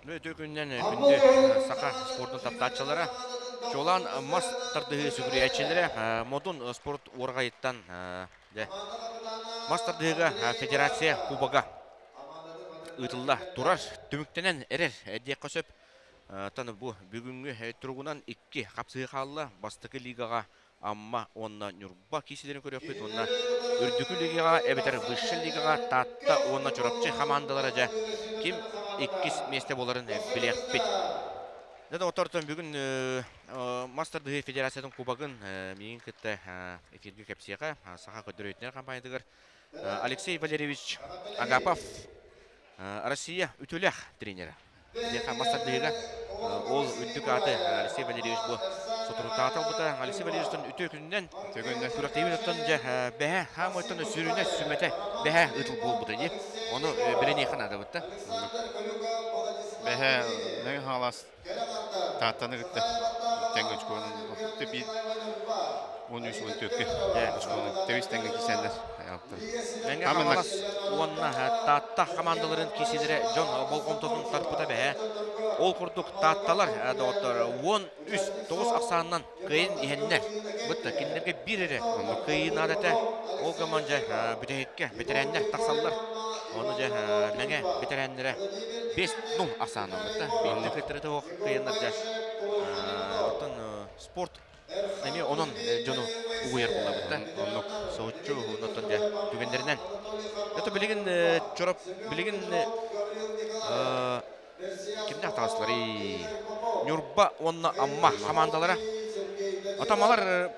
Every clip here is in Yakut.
Үтүө күнүнэн күндү саха спордун таптааччылара, чуолаан мас тардыһыы сүгүрүйээччилэрэ Модун спорт уораҕайыттан мас тардыһыыга федерация кубога ыытылла турар. Түмүктэнэн эрэр диэххэ сөп. Тан бу бүгүҥҥү туругунан икки хапсыһыы хаалла. Бастакы лигаҕа Амма уонна Ньурба киисилэрин көрүөхпүт уонна Үрдүкү лигаҕа эбэтэр Высшай лигаҕа Таатта уонна Чурапчы хамаандалара дьэ ким иккис миэстэ буоларын билиэхпит. Дьэ доҕоттортон бүгүн мас тардыһыы федерациятын кубогын миигин кытта эфиргэ кэпсиэхэ Саха көрдөрүүтүнэр компаниятыгар Алексей Валерьевич Агапов, Россия үтүөлээх тренера. Диэхэ мас тардыһыыга ол үрдүк ааты Алексей Валерьевич бу соторутааҕыта ылбыта. Алексей Валерьевичтан үтүө күнүнэн күрэхтэһиибит оттон дьэ бэһэ хаамыйтан сүрүнэ сүмэтэ бэһэ ытыл буолбута дии. Ону билиниэхэ наада бытта. Бэһэ Мэҥэ Хаҥалас Тааттаны кытта тэҥҥэ очкуонан биир 13-14 очкуонан тэбис тэҥҥэ киирсэннэр Мэҥэ Хаҥалас уонна Таатта хамаандаларын киирсиилэрэ дьон болҕомтотун тарпыта бэһэ. Ол курдук Таатталар доҕоттор 13-9 ахсаанынан кыайан иһэннэр. Бытта кинилэргэ биир эрэ кыайыы наада этэ. Ол гынан дьэ бүтэһиккэ бэтэрээннэр тахсаллар. Ону дьэ Мэҥэ бэтэрээннэрэ 5-0 ахсаанынан бытта. Биирдэ кыттары тоох кыайаннар дьэ. Оттон спорт эмиэ онон дьону угуйар буоллабыт да. Оннук соһуччу уһуннаттан дьэ түгэннэринэн. Это билигин чорап билигин кимнээх таҕыстыларый? Ньурба уонна Амма хамаандалара. Атамалар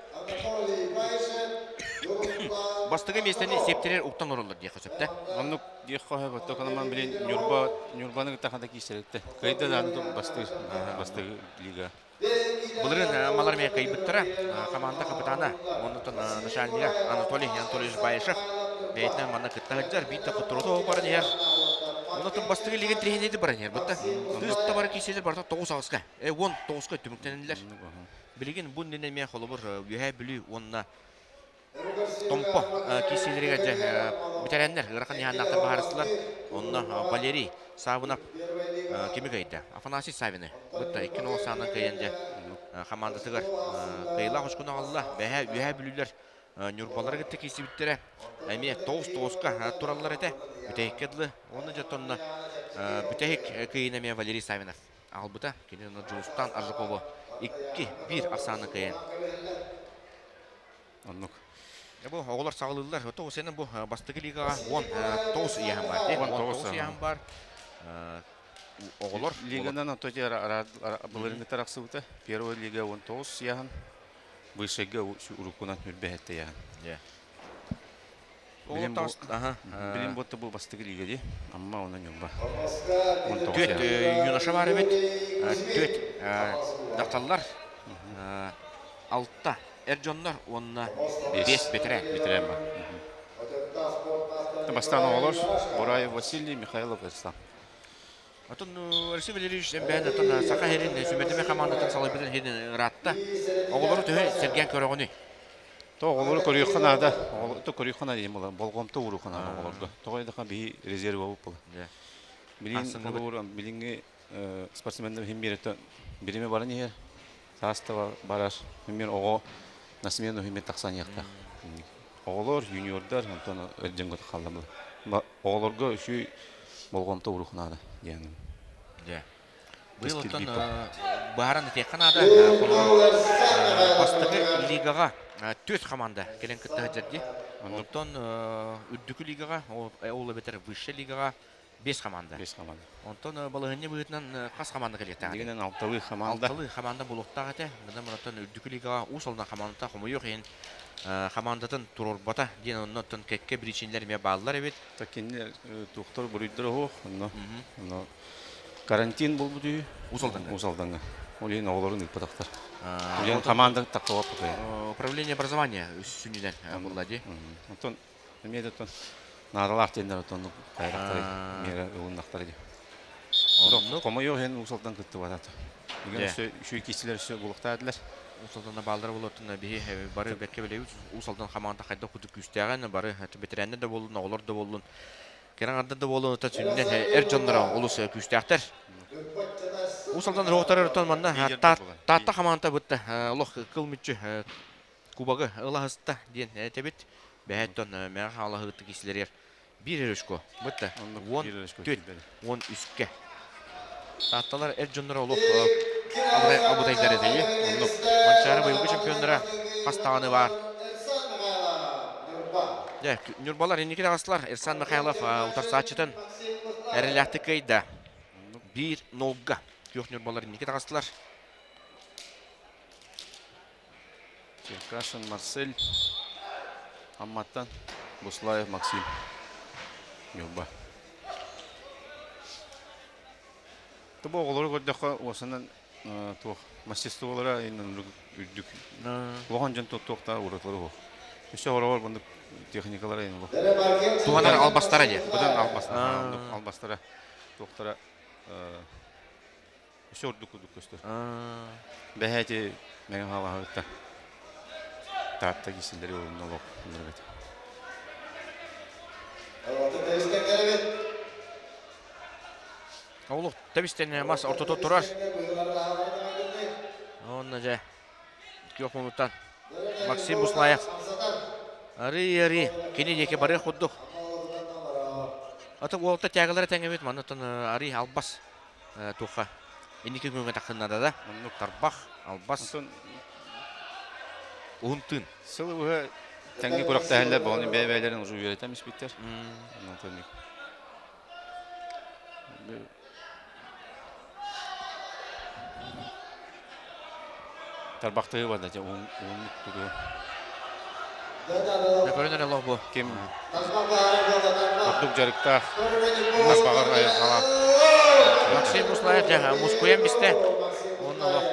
бастакы миэстэни сиэптэрэр уктан олороллор диэххэ сөп да. Оннук диэххэ сөп. Оттон билин Ньурба Ньурбаны кытта ханта киирсэрикте. Кыайда даҕаны бастыыр бастыгы лига. Былырыын малар эмиэ кыайбыттара. Команда капитана, оннуттан начальнига Анатолий Анатольевич Баишев бэйэтинэн манна кытта сылдьар, биир да хотторото баран иһэр. Оннуттан бастакы лигин тириһинэйди баран иһэр бытта. Тыыс табары киирсэлэр барыта 9 аҕыска, 19-ка түмүктэнэллэр. Билигин бу иннинэ эмиэ холобур Үөһээ Бүлүү уонна Томпо киирсиилэригэр дьэ бэтэрээннэр ыарахан иһааннаахтар баһаарыстылар. Онно Валерий Савынов кими кыайда? Афанасий Савины. Бытта 2-0 саанан кыайан дьэ хамаандатыгар кыайыылаах очкону аҕалла. Бэһээ Үөһээ Бүлүүлэр Ньурбалары кытта киирсибиттэрэ. Эмиэ 9-9-ка тураллар этэ. Бүтэһиккэ дылы. Уонна дьэ онно бүтэһик кыайыыны эмиэ Валерий Савинов аҕалбыта. Кини онно Дьулустаан Аржакову 2-1 ахсаанынан кыайан. Оннук. Бу оҕолор саҕалыыллар. Тоҕус сенен бу бастакы лигаҕа 19 ыйааһын бар. 19 ыйааһын бар. Оҕолор лиганан ото былырыҥҥыттар ахсыбыта. Первая лига 19 ыйааһын. Высшайга уруккунан үрбэһэтте ыйааһын. Билим буотта бу бастакы лига ди. Амма онон Ньурба. Түөт юноша бар эбит. Түөт дьахталлар. Алта эр дьоннор уонна биэс бэтэрээн. Бэтэрээн бар. Бастаан оҕолор Бураев Василий, Михайлов Эрстан. Отон Алексей Валерьевич эмбээн отон Саха сирин сүмэтимэ хамаандатын салайбытын иһин ыраатта. Оҕолору төһө сэргээн көрөҕүнүй? То оҕолору көрүөххэ наада. То көрүөххэ наада диэн буолар. Болҕомто ууруохха наада оҕолорго. Тоҕо диэтэххэ биһи резервабыт буолар. Билигин холобур билиҥҥи спортсменнар иһин биэрэтэ бириэмэ баран иһэр. Саас да барар. Мин оҕо на смену иһин тахсан иһиэхтээх. Оҕолор, юниордар, онтон эр дьоҥҥо хаалла. Оҕолорго үчүгэй болҕомто ууруох наада диэн. Дьэ. Быйыл оттон быһааран этиэххэ наада. Бастакы лигаҕа түөрт хамаанда кэлэн кытта сылдьар дии. Онтон үрдүкү лигаҕа, ол эбэтэр высшая лигаҕа биэс хамаанда. Биэс хамаанда. Онтон балаһыанньа быһыытынан хас хамаанда кэлиэхтээх этэй? Дигинэн алталыы хамаанда. Алталыы хамаанда буолуохтаах этэ. Мынан онтон үрдүкү лигаҕа Уус Алдан хамаандата хомойуох иһин хамаандатын туруорбата диэн онно оттон кэккэ биричиинэлэр эмиэ бааллар эбит. Кинилэр туохтар буруйдара суох. Онно онно карантин буолбут үһү. Уус Алдаҥҥа. Уус Алдаҥҥа. Ол иһин оҕолорун ыыппатахтар. Билигин хамаанда тахсыбат Управление образования сүнньүнэн буолла дии. Онтон эмиэ да оттон наадалаах диэннэр оттон хайрахтары миэрэ ылыннахтара дии. Оннук. Хомойуох иһин Уус Алдан кыттыбата. Билигин өссө үчүгэй киирсилэр өссө булуохтаах этилэр. Уус Алданна бааллара буолуоттун биһи бары бэркэ билэбит Уус Алдан хамаанда хайдах курдук күүстээҕин бары бэтэрээннэр да буоллун, оҕолор да буоллун, кэрэ аҥардар да буоллун, оттон сүнньүнэн эр дьонноро олус күүстээхтэр. Уус Алдан роторыттан манна Таатта хамаанда бытта олох кыл мүччү кубогы ылаһыста диэн этэбит. Бэһэттон мэҕэ хаалаһыытык исилэригэр биир өрүшко бытта 14 13-кэ. Таатталар эр дьонноро олох абытайдар этэ. Оннук. Манчаары быйылгы чемпионнара хас даҕаны баар. Дьэ, Ньурбалар инники таҕыстылар. Эрсан Михайлов утарсааччытын эрэллээхтик кыайда. 1-0-га күөх Ньурбалар инники таҕыстылар. Черкашин Марсель, Амматтан Буслаев Максим, Ньурба. Бу оҕолору көрдөххө уосанан туох мастерстволара үрдүк. Улахан дьон туохта уратылары суох. Өссө хороҕор bunнык техникалара Туһанар албастара диye. Быдан албастара, албастара туохтара Өссө ордук курдук көстөр. Бэһээти Мэҥэ Хаҥалаһыттан Таатта киирсэллэри уонна олох ынырык этэ. Олох тэбистэн мас ортото турар. Онно дьэ күөх мунуттан Максим Буслаев арый-арый кини диэки барыах курдук. Аты уолта тягалара тэҥэбит маннаттан арый албас туха инники күҥҥэ тахсыннада да оннук тарбах албас Онтон уһун тыын сылы быһа тэҥҥэ күрэхтэһэллэр буолан бэйэ-бэйэлэрин уже үөрэтэн испиттэр. Онтон тарбахтыы барда дьэ уһун уһуннук тутуо. Көрүнэр олох бу. Ким ордук дьарыктаах тарбаҕар айылҕалаах. Максим Буслаев дьэ мускуйан бистэ. Уонна олох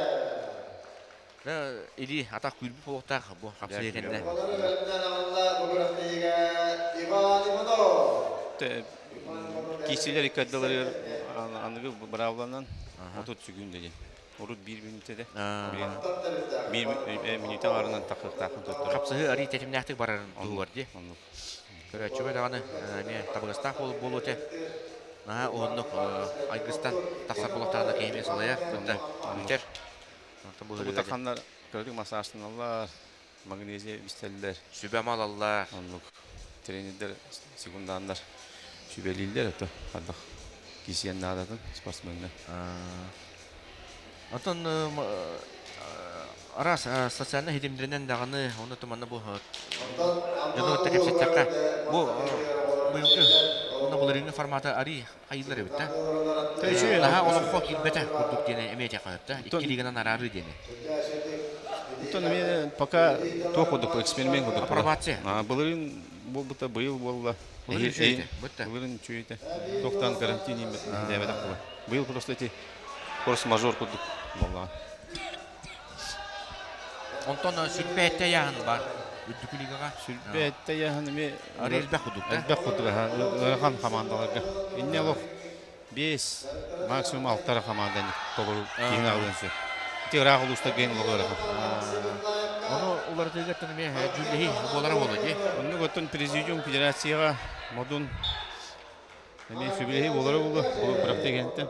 илии атах күүрбүт буолуохтаах бу хапсыйа кэннэ. Киисилэр икки ардыларыгар аныгы быраабыланан 30 сүгүн диэн. Урут биир мүнүүтэ биир мүнүүтэ аҥарынан тахсыахтааххын туттар. Хапсыһыы арыый тэтимнээхтик барарын туһугар дии. Көрөөччүгэ даҕаны эмиэ табыгастаах буолуо этэ. Наһаа уһуннук айгыстан тахсар буолуохтаҕына киһи эмиэ салайар, кытта бүтэр. Бутаханнар кыратык массажтаналлар, магнезия истэллэр. Сүбэ малаллар. Оннук тренердэр, секунданнар сүбэлииллэр это ардах кисиэн наадатын спортсменнар. Оттон араас социальнай ситимнэринэн даҕаны онно туманна бу дьону кытта кэпсэттэххэ бу быйылгы уонна былырыыҥҥы формата арый хайыылар эбит да. Наһаа олоххо киирбэтэ курдук диэни эмиэ этиэххэ сөп да. Икки лиганан араарыы диэни. Оттон эмиэ пока туох курдук эксперимент курдук. Апробация. Былырыын буолбута быйыл буолла. Былырыын үчүгэй этэ. Былырыын үчүгэй этэ. Туохтан карантин иһээбэтэх була. Быйыл просто эти форс-мажор курдук буоллаҕа. Онтон сүрбэ этте ыйааһын бар үрдүкү лигаҕа. Сүрбэ этте ыйааһын эмиэ элбэх курдук да. Элбэх курдук ыарахан хамаандаларга. Инне олох биэс максимум алтара хамаанданы толору киһини аҕалыан сөп. Ити ыраах улуустарга олох ыарахан. Ону уларытыыгаттан эмиэ дьүүллэһии буолара буолуо дии. Оннук оттон президиум федерацияҕа модун Эмиэ сүбэлэһии буолара буолуо, бу бырактыгентэн.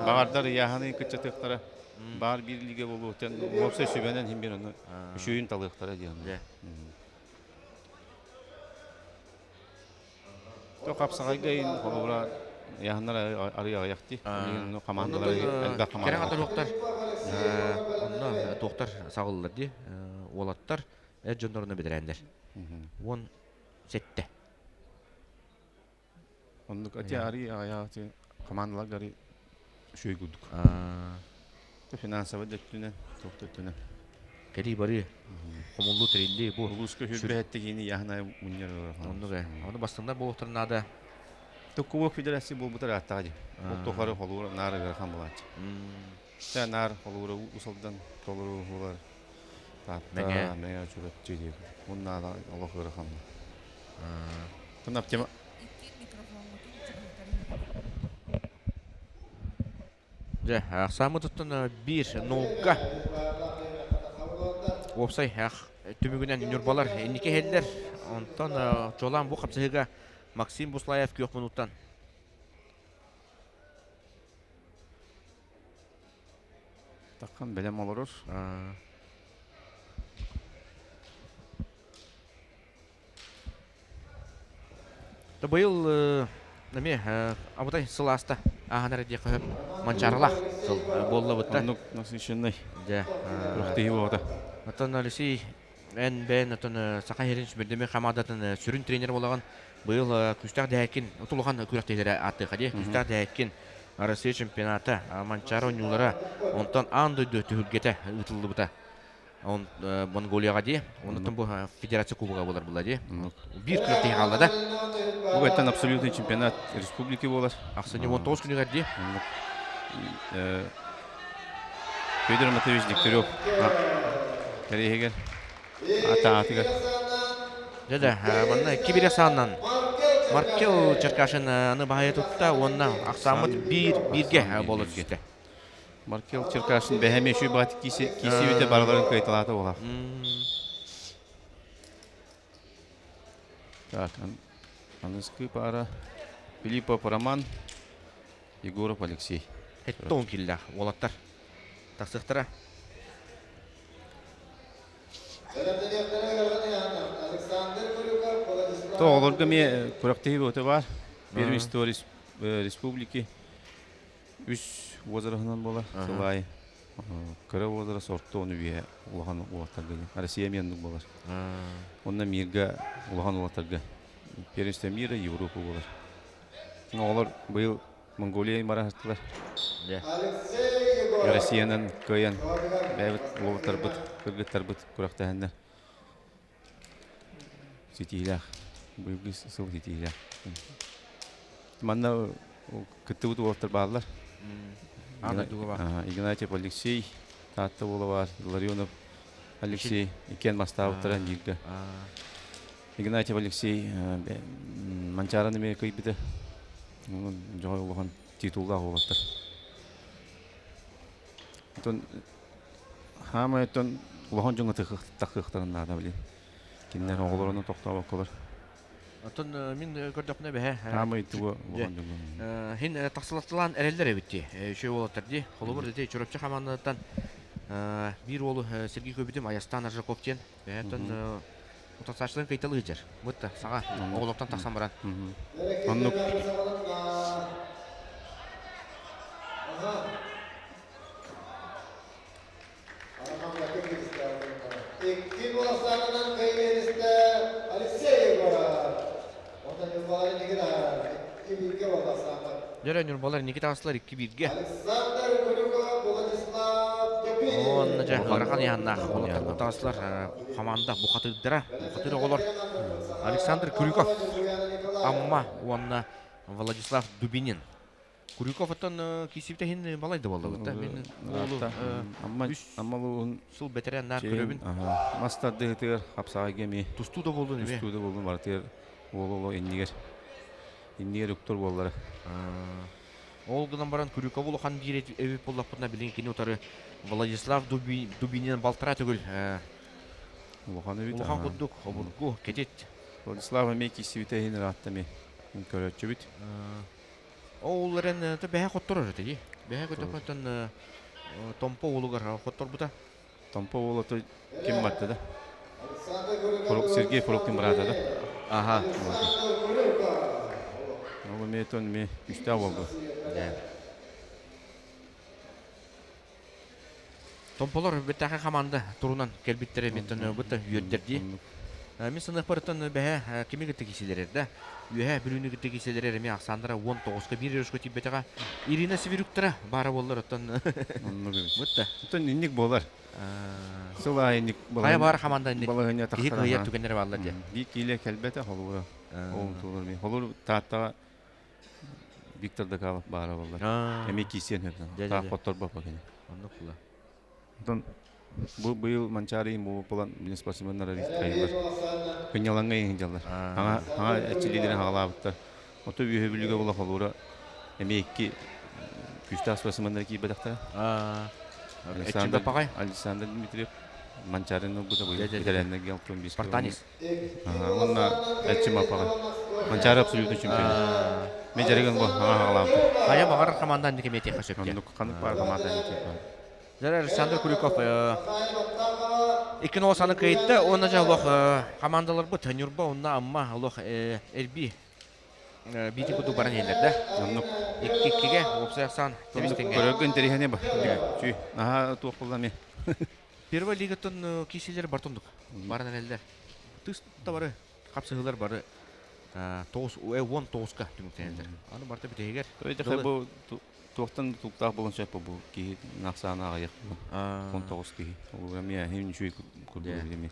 Баҕардар ыйааһыны кыччатыахтара. Баар биир лига буолуохтан уопсай сүбэнэн иһин биир ону үчүгүйүн талыахтара диэн. То хапсаҕайга иһин холобура ыйааһыннар арый аҕыйах дии. Билигин командалар элбэх команда. Кэрэҥ атаруохтар онно туохтар саҕыллар дии. Уолаттар эр дьонноруна бэтэрээннэр. 17. Оннук ати ари аҕыйах командаларга ари үчүгэй курдук. Финансовый да өттүнэн, туох да өттүнэн. Кэлии барыы, хомуллуу тэриллии бу. Улууска хүрбэһэттигини яһына мунньар. Оннук ээ. Ону бастыҥнар буолуохтарын наада. Токкубуок федерация буолбута ырааттаҕа дии. Ол тухары холуура наар ыарахан буолааччы. Тэ наар холуура усалдан толору буолар. Таатта, Мэҥэ Чурапчы диир. Муннаада олох ыарахан. Тын Дьэ, ахсааммытыттан биир нолга уопсай түмүгүнэн ньурбалар инники иһэллэр. Онтон чуолаан бу хапсыһыыга Максим Буслаев күөх мунуттан. Таххан бэлэм олорор. Да быйыл эмиэ абытай сыл ааста ааһан эрэ диэххэ сөп. Манчаарылаах сыл буолла бытта. Оннук насыщенный. Дьэ. Күрэхтэһии буолбата. Оттон Алексей эн бэйэн оттон Саха сирин сүбэрдэмир хамаандатын сүрүн тренер буолаҕын. Быйыл күүстээх дэһээккин улахан күрэхтэһиилэрэ ааттыахха дии. Күүстээх дэһээккин Россия чемпионата, Манчаары оонньуулара, онтон аан дойду түһүлгэтэ ыытыллыбыта. Он Монголияҕа дии. Онтон бу федерация кубога буолар була дии. Биир күрэхтэһии хаалла да. Бу бэттэн абсолютный чемпионат республики буолар. Ахсынньы 19 күнүгэр дии. Федор Матвеевич Дегтярев кэриэһигэр атаатыгар. Дьэ да, манна кибире сааннан Маркел Черкашин аны баһайа тутта уонна ахсааммыт биир бииргэ буола түстэ. Маркел Черкашин бэһэми үчүй баат киисибите барыларын кыайталаата буолар. Так, аныскы пара Филиппов Роман, Егоров Алексей. Хеттон киллах уолаттар тахсыахтара. То олорго эмиэ күрэхтэһии бөҕөтө баар. Первенство республики үс возраһынан буолар сыл аайы. Кыра возраст орто ону үөһэ улахан уолаттарга диэн. Россия эмиэ оннук буолар. Онно мирга улахан уолаттарга первенство мира Европа буолар. Оҕолор быйыл Монголия бараһыттылар. Россиянан кыайан бэйэбит уолаттарбыт, кыргыттарбыт күрэхтэһэннэр ситиһиилээх. Быйылгы сыл ситиһиилээх. Манна кыттыбыт уолаттар бааллар. Игнатьев Алексей, Таатта уола баар, Ларионов Алексей, иккиэн бастаабыттара бииргэ. Игнатьев Алексей Манчаараны эмиэ кыйбыта. Дьоҕой улахан титуллаах уолаттар. Оттон хаамай оттон улахан дьоҥҥо тахыахтарын наада билин. Кинилэр оҕолорун тохтообокколор. Оттон мин көрдөхпүнэ бэһэ Хаамай туга улахан дьоҥҥо. Хин тахсылатталаан эрэллэр эбит дии. Үчүгэй уолаттар дии. Холобур ити Чурапчы хамаандатыттан биир уолу Сергей Көбүтүм Айастан Аржаков диэн. Бэһэттэн Утарсааччыларын кыйталыы сылдьар. Бытта саҥа оҕолортон тахсан баран. Оннук. Икки буоласаанынан кыайыыласта Алексей Егоров. Онтон Ньурбалар инники таһаарар. Икки бииргэ буоласааммыт. Дьөрө Ньурбалар инники таҕыстылар икки бииргэ. Александр Куликов, Владислав Дубинин. Уонна дьэ ыарахан ыйааннаах уолаттар таҕыстылар хамаанда бухатыырдара, бухатыыр оҕолор Александр Крюков, Амма уонна Владислав Дубинин. Крюков оттон киирсибитэ иһин балай да буолла да. Мин уолу үс Амма улууһун сыл бэтэрээн наар көрөбүн. Мас тардыһытыгар хапсаҕайга эмиэ тустуу да буоллун эмиэ. Тустуу да буоллун барытыгар уол оло иннигэр иннигэр уктур буоллара. Ол гынан баран Крюков улахан биир эбит буоллахпытына билигин кини утары Владислав Дубинин балтараа төгүл улахан эбит. Улахан курдук обургу кэтит. Владислав эмиэ киирсибитэ иһин ыраатта эмиэ көрөөччүбүт. Ол эрэн бэһэ хотторор этэ дии. Бэһэ көтөхөттөн Томпо уолугар хотторбута. Томпо уола ким батта да? Сергей Фролкин быраата да? Аха. Ол эмиэ тон эмиэ күүстээх буолду. Томполор бэттэхэ хамаанда турунан кэлбиттэрэ миттэн бытта үөрдэр дии. Мин саныахпарыттан бэһэ кими кытта киисэлэрэр да. Үөһэ Бүлүүнү кытта киисэлэрэр эмиэ ахсааннара 19-ка биир өрүскэ тиийбэтэҕэ. Ирина Северюктара баара буоллар оттон Оннук эбит. Бытта. Оттон инник буолар. Сыл аайы инник Хайа баар хамаанда инник балаһыанньа киһи тахсар. кыайар түгэннэрэ бааллар дии. Биир киилэ кэлбэтэ холобура. Ол туолар ми. Холобур Тааттаҕа Виктор Дакалов баара буоллар. Эмиэ киисиэн сөп. Таах хотторбоппа кини. Оннук була. Онтон бу быйыл Манчаары буолан билин спортсменнар хайылар. Кынньалаҥҥа иһин Хаҥа хаҥа эрчиллиилэрин хаҕалаабыттар. Ото үөһэ бүлүүгэ була холуура эмиэ икки күүстээх спортсменнар киирбэтэхтэрэ. Александр Александр Дмитриев Манчаарыны ылбыта быйыл бэтэрээннэргэ алтан биэс Спартанец. Уонна Эрчим Апаҕай. Манчаары абсолютно чемпион. Мен дьарыгын бу хаҥа хаҕалаабыта. Хайа баҕарар хамаанда инники эмиэ тиэхэ сөп. Оннук ханнык баар хамаанда инники. Дьэ, Александр Куликов икки ноосаны кыйытта уонна дьэ олох командаларбыт Ньурба уонна Амма олох эрбии биити курдук баран иһэллэр да. Оннук. Икки-иккигэ уопсай ахсаан тэбис-тэҥҥэ. Көрөргө интэриэһинэй ба. Чүй, наһаа туох буолла эмиэ. Первая лигаттан киисилер бартондук баран эрэллэр. Тыс да бары хапсыһыылар бары 9 19-ка түмүктэнэллэр. Аны барыта бүтэһигэр Той бу туохтан тутулуктаах буолан сөп бу киһи ахсаана аҕыйах 19 киһи. Ол эмиэ иһин үчүгэй курдук эмиэ.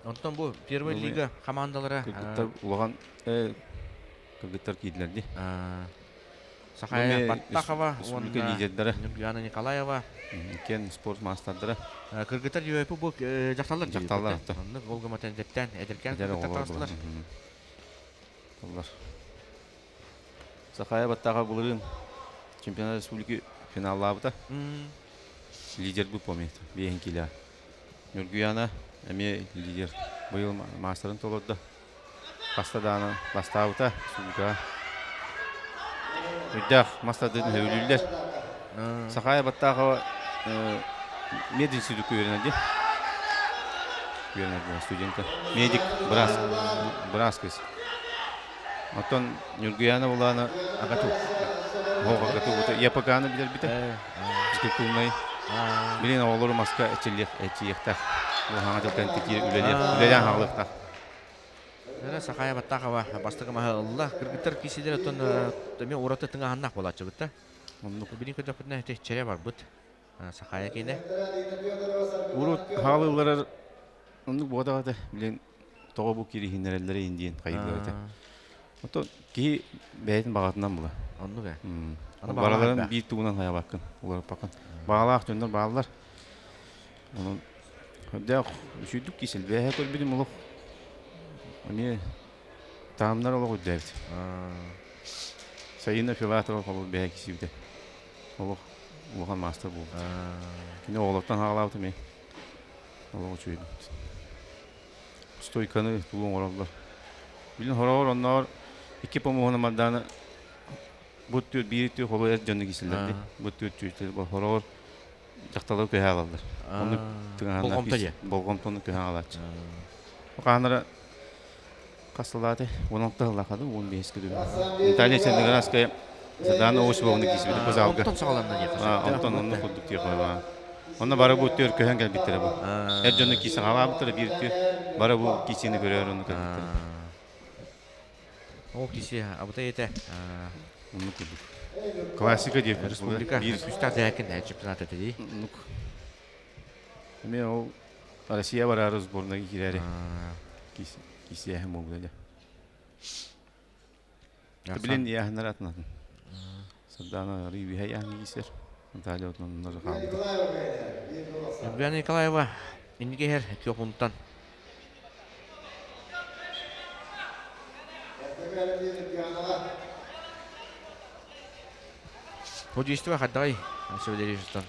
Онтон бу первая лига командалара кыргыттар улахан кыргыттар киирдилэр дии. Сахая Баттахова республика лидердара Нюргуяна Николаева кен спорт маастардара. Кыргыттар ЮЭП бу дьахталлар дьахталлар оннук ол гыматан эдэртэн эдэркээн кыргыттар таҕыстылар. Толлар. Сахая Баттаха былырыын чемпионат республики финаллаабыта. Лидер был помнит, биэһин килэ. Ньургуяна эмиэ лидер. Быйыл маастарын толордо. Хаста даана бастаабыта республикаҕа. Үрдээх мастардын сөбүлүүллэр. Сахая Баттахова мединститутка үөрэнэр дии. Үөрэнэр студентка. Медик, быраас, быраас кыыс. Оттон Ньургуяна Булана АГАТУ. Оһох АГАТУ ЯПК-ны билэрбитэ. Физкультурнай. Билин оҕолору маска эчиллиэх эчийиэхтээх. Бу хаҥа дьылтан тикиир үлэлиэх, үлэлээн хаалыахтаах. Эрэ Сахая Баттахова бастакы маһы ылла. Кыргыттар киисилэр оттон эмиэ ураты тыҥааһыннаах буолааччыбыт да. Оннук. Билин көрдөхпүтүнэ ити чэрэ барбыт. Сахая киинэ. Урут хаалыыларар оннук буотах этэ. Билин тоҕо бу кириһиннэрэллэрэ индиэн хайыылар этэ. Ото киһи бэйэтин баҕатынан була. Оннук ээ. Бараларын биир тугунан хайабаккын, уларыппаккын. Баҕалаах дьоннор бааллар. Онон Дээх үчүйдүк кисел бэйэ көрбүтүм олох эмиэ таамнар олох үрдээбит. Саина Филатова холобур бэйэ кисибитэ. Олох улахан маастар буолбут. Кини оҕолортон хаалаабыт эмиэ. Олох үчүгэй. Стойканы тугу оҥороллор. Билин хороҕор онноор икки помоһуна мардааны бу түр биир түр холу эр дьону кисилэрди. Бу түр түр хороҕор дьахталлар көһө аҕаллар. Ону тыҥаһаннаах Болҕомто дьэ. Болҕомтону көһө аҕалааччы. Хаанара хас сылааты? 16 сыллаахады, 15 күдүм. Наталья Черноградская Садана Осиповна киисибит бу залга. Онтон саҕаланна диэххэ. Онтон онно курдук диэххэ. Онно бары бу түөр көһөн кэлбиттэрэ бу. Эр дьону киисэ хаалаабыттара биир түөр. Бары бу киисини көрөөр онно кэлбиттэрэ. Ол киси абытай этэ. Оннук курдук. Классика диэххэ. Республика биир күүстээх дэһэкин чемпионат этэ дии. Оннук. Эмиэ ол Россия бараары сборная киирээри кисиэһин буолбута дьэ. Билин иэһэннэр атынатын. Сардаана арый үһэ иэһэн киисэр. Наталья отоннор хаалбыта. Евгения Николаева инники иһэр Киопунтан. Судейство хайдаҕый?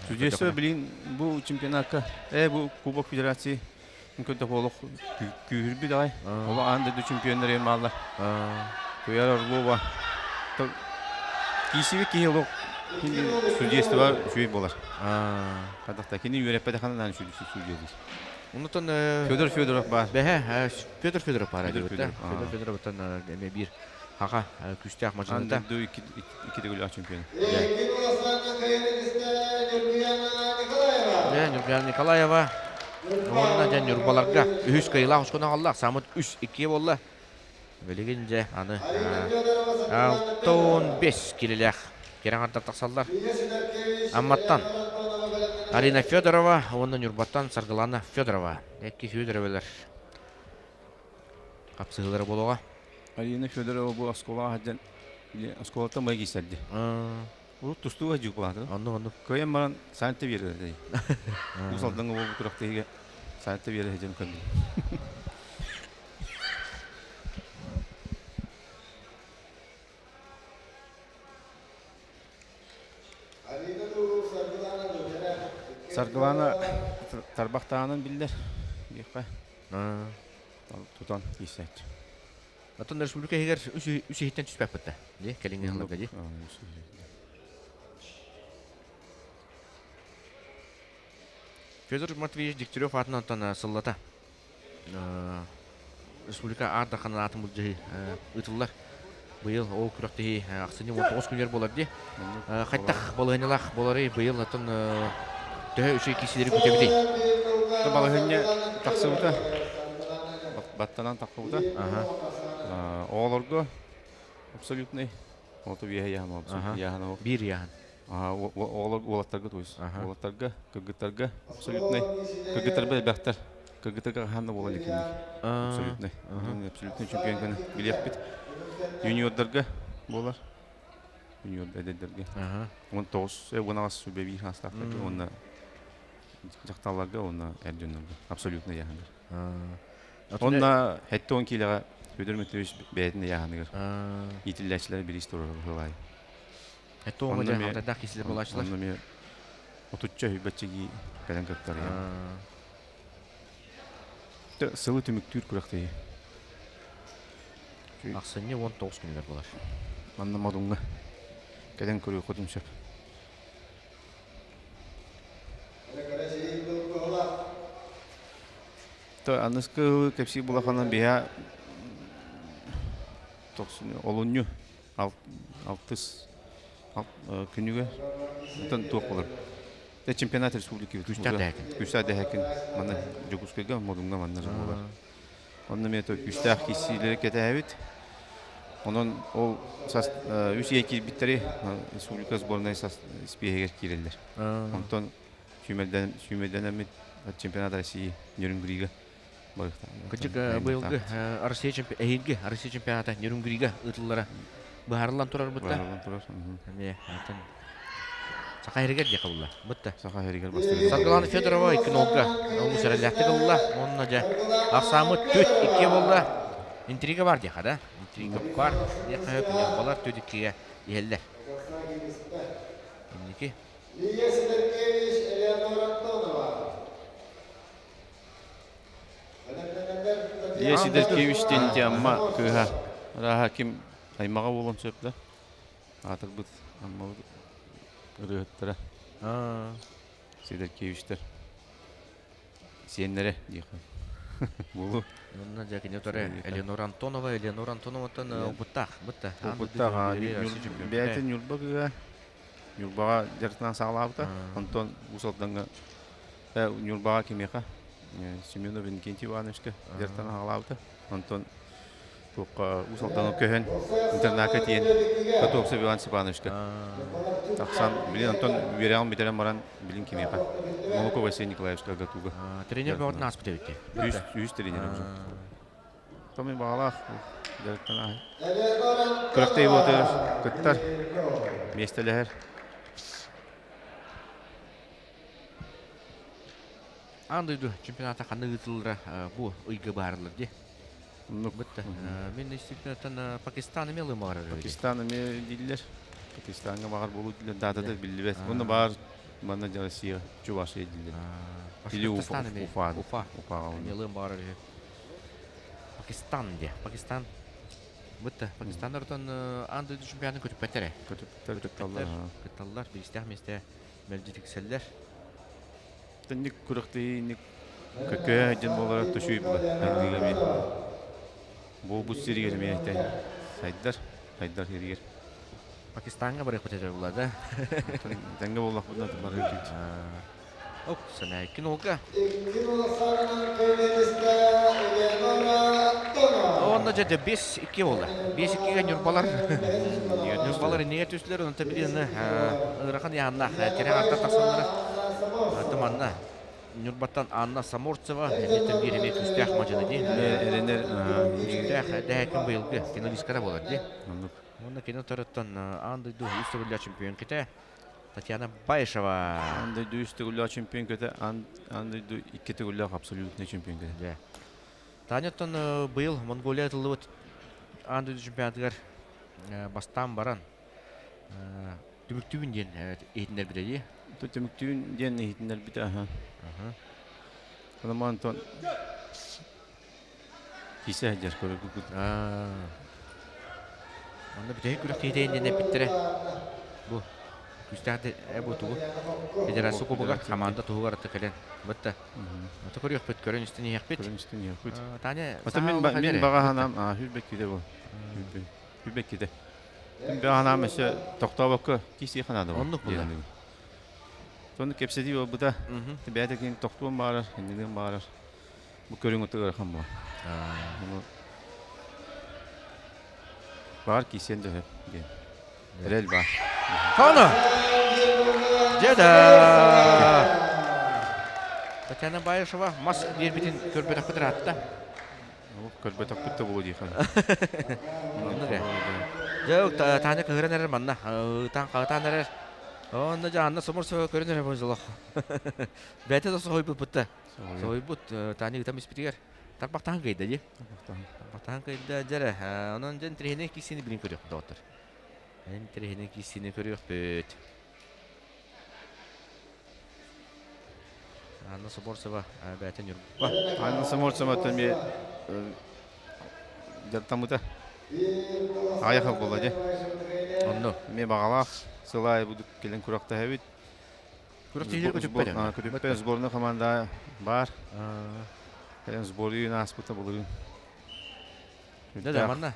Судейство билин бу чемпионатка, бу Кубок Федерации көрдөх олох күүһүрбүт аҕай. Олох аан дойду чемпионнары мааллар. Туяр Орлова киисибит киһи олох судейство үчүгэй буолар. Хадахта кини үөрэппэтэхинэ судья диир. Онутан Федор Федоров баар. Бэһэ Федор Федоров баар диэбит. Федор Федоровтан эмиэ биир хаха күүстээх мадьыныта. Аан дойду икки төгүл чемпион. Дьэ, Ньургуяна Николаева уонна дьэ Ньурбаларга үһүс кыайыылаах очкону аҕалла. Самыт 3-2 буолла. Билигин дьэ аны 65 килилээх кэрэ аҥардар тахсаллар. Амматтан Арина Федорова уонна Ньурбаттан Саргылана Федорова. Икки Федоровалар хапсыһыылара буолуоҕа. Арина Федорова бу оскуолаҕа сылдьан оскуолаттан бай киирсэрди. Урут тустууга дьуупалаата. Оннук оннук. Кыайан баран Санта биэрэр Уус Алдаҥҥа буолбут күрэхтэһиигэ Санта биэрэ сылдьан көрдүм. Саргылана тарбахтаанын биллэр диэххэ тутан киирсээччи. Оттон республика иһигэр үс иһиттэн түспэппит да. Дии, кэлиҥҥи сылларга дии. Федор Матвеевич Дегтярев аатынан оттон сыллата республика Аар Дарханын аатын былдьаһыы ыытыллар. Быйыл ол күрэхтэһии ахсынньы 19 күнүгэр буолар дии. Хайдах балаһыанньалаах буоларый быйыл оттон төһө үчүгэй киирсиилэри күүтэбитий? Балаһыанньа тахсыбыта. Баттанан тахсыбыта. Оҕолорго абсолютный Ото биэһэ яһан яһан Биир яһан. Оҕолор уолаттарга то есть уолаттарга, кыргыттарга абсолютный. Кыргыттарга элбэхтэр. Кыргыттарга хаһан да буола илик Абсолютный. Абсолютный чемпион күнэ билиэхпит. Юниордарга буолар. Юниор эдэрдэргэ. 19, 18 сүбэ биир хаастаахтарга уонна дьахталларга уонна эр дьоннорго абсолютно яһанар. Онно 70 киилэҕэ Федор Дмитриевич бэйэтин ыйааһыныгар иитиллээччилэр бириис туруорар быһыылаай. Тоҕо дьэ халтайдаах киһилэр буолааччылар. Онно эмиэ отучча үһүйбэччэ кии кэлэн кыттар. Сылы түмүктүүр күрэхтэһии. Ахсынньы 19 күнүгэр буолар. Манна Модуҥҥа кэлэн көрүөххүтүн сөп. Аныскы кэпсии булаханан биһа олунньу алтыс күнүгэр оттон туох болар чемпионат республики күүстээх дэһэкин манна Дьокуускайга Модуҥҥа манна буолар онно эмиэ күүстээх киирсиилэри кэтээбит онон ол үс ие киирбиттэри республика сборнай испииһэгэр киирэллэр онтон сүүмэрдэнэммит чемпионат России Нерюнгрига Кырдьык, быйылгы Россия эһиилги Россия чемпионата Нерюнгрига ыытыллара быһаарыллан турар бытта. Быһаарыллан турар. Эмиэ Саха иһигэр диэхэ булла. Бытта. Саха иһигэр бастыыр. Саргылана Федорова икки нолга олус эрэллээхтик ылла. Онно дьэ ахсааммыт түт икки буолла. Интрига бар диэхэ да. Интрига бар диэхэ хөп балар түт иккигэ иһэллэр. Инники. Лия Сидоркевич, Элеонора Антонова. Лия Сидоркевич диэн Амма кыыһа. Арааһа ким аймаҕа буолуон сөп да. Аатырбыт Аммабыт ырыаһыттара. Сидоркевичтэр. Сиэннэрэ диэххэ. Буолу. Онно дьэ кини утары Элеонора Антонова, Элеонора Антоноваттан опыттаах, бытта. Опыттаах. Бэйэтин Ньурба кыыһа. Ньурбаҕа дьарыктанан саҕалаабыта. Онтон Уус Алдаҥҥа Ньурбаҕа кимиэхэ Семенов Иннокентий Ивановичка дьарыктанан саҕалаабыта. Онтон туохха Уус Алдаҥҥа көһөн интернакка тиийэн Котовцев Иван Степановичка тахсан билин онтон үөрэҕин бүтэрэн баран билин кимиэхэ Молоков Василий Николаевичка ГТУга. Тренер бөҕөтүн ааспыт эбит. Үһүс тренер. Томми баҕалаах дьарыктанаа. Күрэхтэһии буолатыгар кыттар, миэстэлэһэр. Аан дойду чемпионата ханна ыытыллара бу ыйга баарылар дии. Оннук. Бытта. Мин истибитинэн Пакистан эмиэ ылыы баҕарар. Пакистан эмиэ дииллэр. Пакистаҥҥа баҕар буолуу дииллэр. Даатата биллибэт. Онно баар манна Россия, Чувашия дииллэр. Или Уфа. Уфа. Уфа. Эмиэ ылыан баҕарар үһү. Пакистан диye. Пакистан бытта. Пакистан оротон аан дойду чемпионатын көтүппэттэр. Көтүппэттэр, кытталлар. Кытталлар, биристээх миэстэ мэлдьи тиксэллэр. Тэнник күрэхтэһииник көкөө дьон буолара төшүй була. Айдыыга эмиэ. Буолбут сиригэр эмиэ сайдар, сайдар сиригэр. Пакистаҥҥа барыахпыт этэ була да. Тэҥҥэ буоллахпытына барыахпыт. Оп, сэнээккин олга. Онно дьэ 5-2 буолла. 5-2-гэ Ньурбалар Ньурбалар иннигэ түстүлэр, онон билигин ыарахан яһаннаах тирэх арта тахсаллара. Туманна Ньурбаттан Анна Саморцева эмиэ биир эмиэ күүстээх мадьыны дии. Эрэнэр күүстээх дэһэкин быйылгы финалисткара буолар дии. Уонна кини утарыттан аан дойду үс төгүллээх чемпион китэ Татьяна Баишева. Аан дойду үс төгүллээх чемпион көтө, аан дойду икки төгүллээх абсолютный чемпион көтө. Таня оттон быйыл Монголия ытыллыбыт аан дойду чемпионатыгар бастаан баран түмүктүүбүн диэн иһитиннэрбитэ дии. Түмүктүүн диэн иһитиннэрбитэ аха. Онон Антон кисе сылдьар көрөргүт. Онно бүтэһик күрэхтэһиитэ диэн эппиттэрэ. Бу. Күстээх бу тугу федерация кубогар команда туһугар аты кэлэн бытта. Аты көрүөхпүт, көрөн истэн иһиэхпит. Көрөн истэн иһиэхпит. Таня Ата мин мин баҕа санаам хүрбэккиде бу. Хүрбэккиде. Мин баҕа санаам өссө тохтообокко киисиэхэ наада. Оннук була. Сонно кэпсэтии буолбута. Бэйэтэ кини тохтуон баҕарар, иннилиэн баҕарар. Бу көрүҥ ытык ыарахан буолар. Баар киисиэн да сөп диэн. Эрэл баар. Хоно! Дьэ-да! Татьяна Баишева мас биэрбитин көрбөтөхпүт ыраатта. Көрбөтөхпүт да буолуо диэххэ. Оннук ээ. Дьэ, Таня кыһыран эрэр манна. Ытаан хаһытаан эрэр. Онно дьэ Анна Соморсова көрөн эрэр бу Бэйэтэ да соһуйбут да. Соһуйбут Таня ытам испитигэр. Тарбахтаан кыйда дии. Тарбахтаан кыйда дьэрэ. Онон дьэ интэриэһинэй киирсиини билин көрүөх доҕоттор. Интэриэһинэй киирсиини көрүөхпүт. Анна Соборцева бэйэтэ Ньурба. Анна Соборцева эмиэ дьарыктаммыта. Аҕыйах буолла дии. Онно. Эмиэ баҕалаах сыл аайы бу кэлин күрэхтэһэбит. Күрэхтэһиилэр көтүппэт. Көтүппэт сборная команда баар. Кэлин сборы ааспыта былырыын. Да, да, манна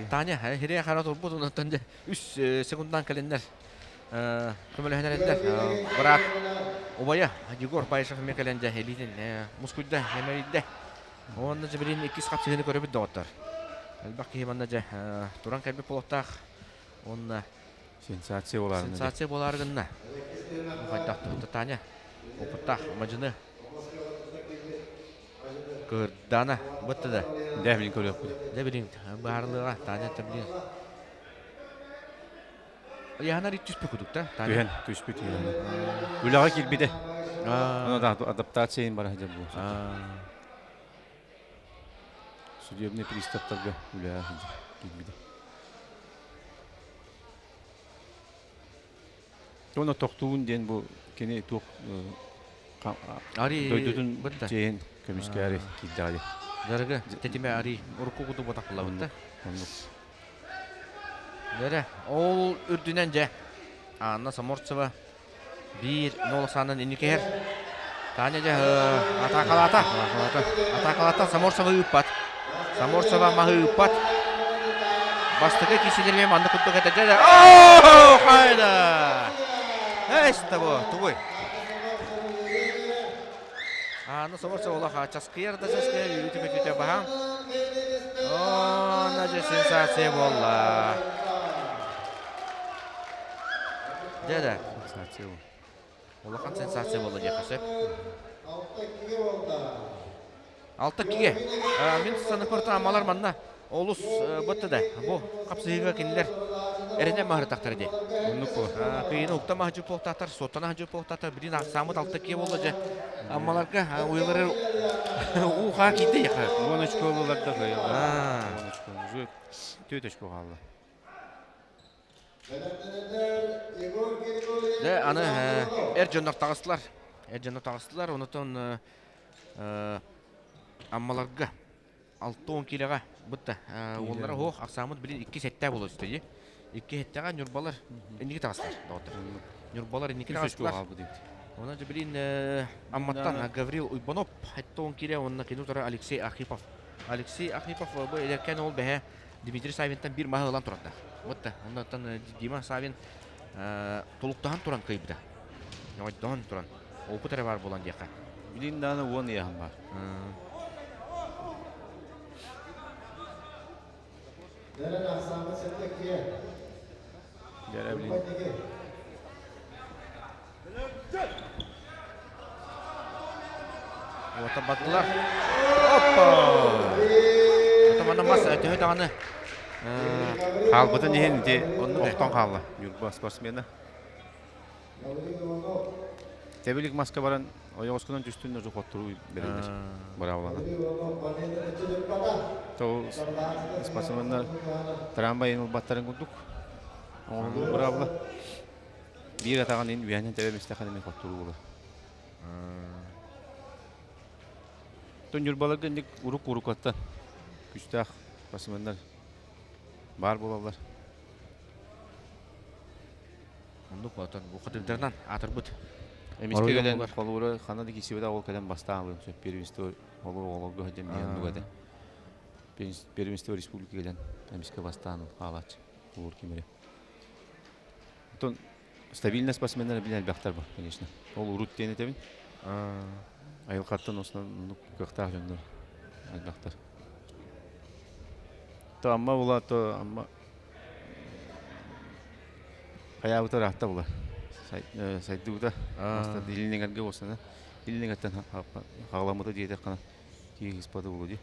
Таня хире хара турбут онтон дьэ үс секундан кэлиннэр көмөлөһөн эрэллэр. Брат убайа Егор Баишев эмиэ кэлэн дьэ илиитин мускуйда, эмэрийдэ. Уонна дьэ билин иккис хапсыһыыны көрөбүт доҕоттор. Элбэх киһи манна дьэ туран кэлбит буолуохтаах. Уонна сенсация буолаар сенсация буолаары гынна. Хайдах Таня опыттаах мадьыны Кырдана бытты да. Дэ билин көрүөхпүт. Дэ билин баарылыга Таня билин. Яһанар ит түспүт кудук да. Түһэн түспүт. Үлэҕэ киирбитэ. Ону да адаптация бара сылдьар бу. Судебный приставтарга үлэҕэ киирбитэ. Уонна тохтуун диэн бу кини туох дойдутун чиэһин көмүскээри киирдэҕэ Дьарыгы тэтимэ арий урукку куту ботахлабыт да. Оннук. Дэрэ, ол үрдүнэн дьэ Анна Саморцева биир нолосаанан инникиһэр. Таня дьэ атаакалаата. Атаакалаата Саморцева ыыппат. Саморцева маһы ыыппат. Бастакы киисилэргэ маннык курдук этэ. Дьэ, оо, хайда! Эс того, тугуй? Анна Саморцева олох часкыйар да часкыйар үүтү көтүтэ баһаам. Онно дьэ сенсация буолла. Дьэ да. Сенсация буолла. Улахан сенсация буолла диэххэ сөп. Алта кигэ. Мин саныппар амалар манна олус бытты да. Бу хапсыһыыга кинилэр эрэнэ маһырытахтар дии. Оннук буолар. Кыйыны укта маһдьы буолтаатар, суоттана хаһдьы буолтаатар, билин ахсаамыт алта киэ буолла дьэ. Аммаларга уйалары уу-хаа киирдэ яха. Уон очко ыллылар да кыайаллар. Уон очко. Уже түөрт очко хаалла. Дэ аны эр дьоннор таҕыстылар. Эр дьоннор таҕыстылар. Онутон Аммаларга 60 киилэҕэ бытта. Уоллара оһох ахсааммыт билин икки сэттээх буолуо үстэ Икки сэттэҕэ Ньурбалар инники таҕыстылар доҕоттор. Ньурбалар инники таҕыстылар. Онон дьэ билин Амматтан Гаврил Уйбанов 60 киилэ уонна кини утары Алексей Архипов. Алексей Архипов бу эдэркээн уол бэһэ Дмитрий Савинтан биир маһы ылан турардаах. Вот да, оннуттан Дима Савин тулуктаһан туран кыайбыта. Ньоҕойдоһон туран. Опыт эрэ баар буолан диэххэ. Билин дааны уон ыйаһын бар. Дәрә билин. Уота бардылар. Оппа! Атамана мас төһө даҕаны Хаалбытын иһин ити охтон хаалла Ньурба спортсмена. Тэбилик маска баран ойоҕоскунан түстүн уже хотторуу бэриллэр. Быраабыланан. То спортсменнар трамвай ылбаттарын курдук оҥоһуллубут быраабыла. Биир атаҕын ин үөһэнэн тэбэ мистэххэ эмиэ хотторуу буолар. Тон Ньурбаларга инник урук уруккаттан күстээх спортсменнар баар буолаллар. Оннук отон бу хатырдарынан аатырбыт. Эмискэ кэлэн холуура хана да киирсибэтэ ол кэлэн бастаан ылыан сөп первенство олор оҕолорго сылдьан миэн оннук этэ. Первенство республика кэлэн эмискэ бастаан хаалааччы холуур ким эрэ. Оттон стабильность спортсменнар билэн элбэхтэр бар, конечно. Ол урут диэн этэбин. Айылҕаттан основном кыахтаах дьоннор элбэхтэр. То Амма була, то Амма хайаабыта ыраатта була. Сайдыбыта. Илин осана. Илин эҥэртэн хаҕаламмыта диэтэххинэ киһи ыспата буолуо дии.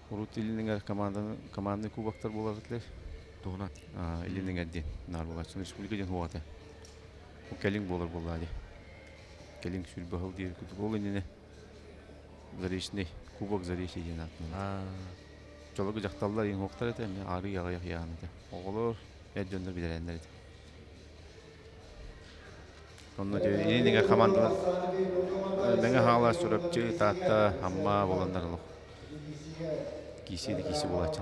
Урут Илин эҥэр команданы командный кубоктар буолар этилэр. Туһунан. Илин эҥэр диэн наар буолааччы. Республика диэн хуоҕата. Кэлиҥ буолар буоллаа дии. Кэлиҥ сүүрбэ сыл диир курдук. Ол иннинэ Заречный, Кубок Заречный диэн ааттанар. Чолоку дьахталлар иҥоохтор этэ, эмиэ арыы аҕыйах ыйаан этэ. Оҕолор, эр дьоннор билэрэннэр этэ. Онно илин эҥэр хамаандалар Мэҥэ Хаҥалас, Чурапчы, Таатта, Амма буоланнар олох киирсии да киирсии буолааччы.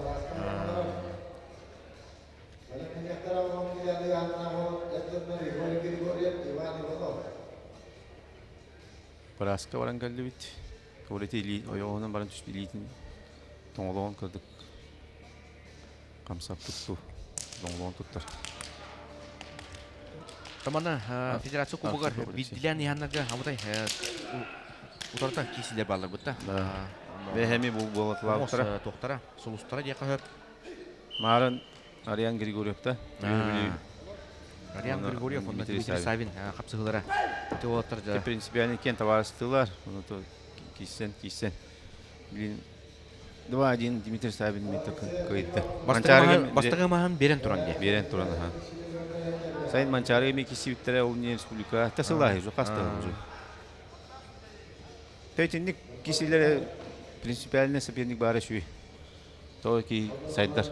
Бырааска баран кэллибит. Ол ити илии ойоҕоһунан баран түспүт илиитин тоҥолоҕун кырдык хамсаппыт дуу, тоҥолоҕун туттар. Тамана федерация кубогар биирдилээн иһаннарга абытай утарыта киисилэр бааллар бытта. Бэһэми буолатылаабыттара. Туохтара, сулустара диэхэ сөп. Маарын Ариан Григорьевта. Ариан Григорьев уонна Дмитрий Савин хапсыһыылара. Ити уолаттар дьэ. Принципиально киэн табаарыстыылар. Ону то киирсэн киирсэн. Блин 2-1 Дмитрий Савин миэтэ кыайда. Бастакы маһын берен туран дии. Берен туран аха. Сайын Манчаарыга ми киссибиттэрэ ол не республика та сылааһы жо хаста уже. Тэйтинник кисилere принципиально соперник баара үчүгэй. Тоҕо ки сайдар.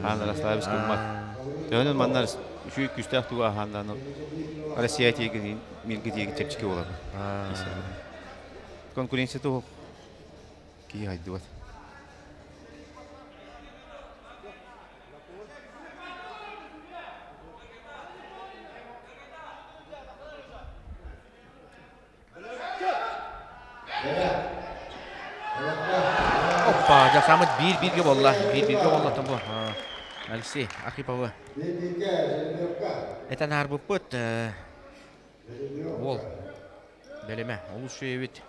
Хаан Ярославич кыммат. Төһөнөн манна үчүгэй күүстээх тугу аһааннаан Россия тиэгин миргэ тиэги чэпчэки буолар. Конкуренция туох киһи хайдыбат. Оппа, дьахсаамыт биир-бииргэ буолла. Биир-бииргэ буолла бу Алексей Архиповы этэн аарбыппыт. Уол бэлэмэ олус үчүгэй эбит.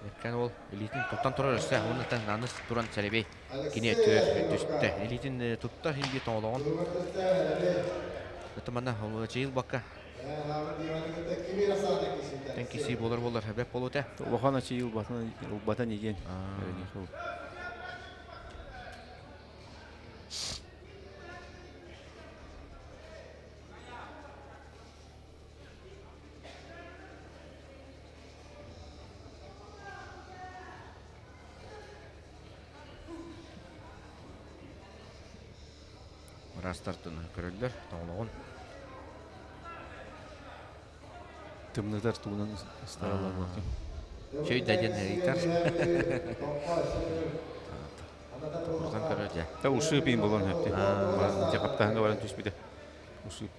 Эркэн уол илиитин туттан турар өссө уонна наныс туран сэрэбэй кини өттүгэр түстэ. Илиитин тутта иһин тоҥолоҕун. Ытымана чыйыл бакка Тэн киси буолар буолар бэп болута. Улахан ачыы ылбатын ылбатын диэн. Ыраастартын көрөллөр тоҥолоҕун. Тымнытар тугунан ыстараллар буолтун. Чөй да диэн ыйытар. Токурутан көрөр дьэ. Та ушиб им болон хөптү. Дьэ хаптаһыҥа баран түспүтэ. Ушиб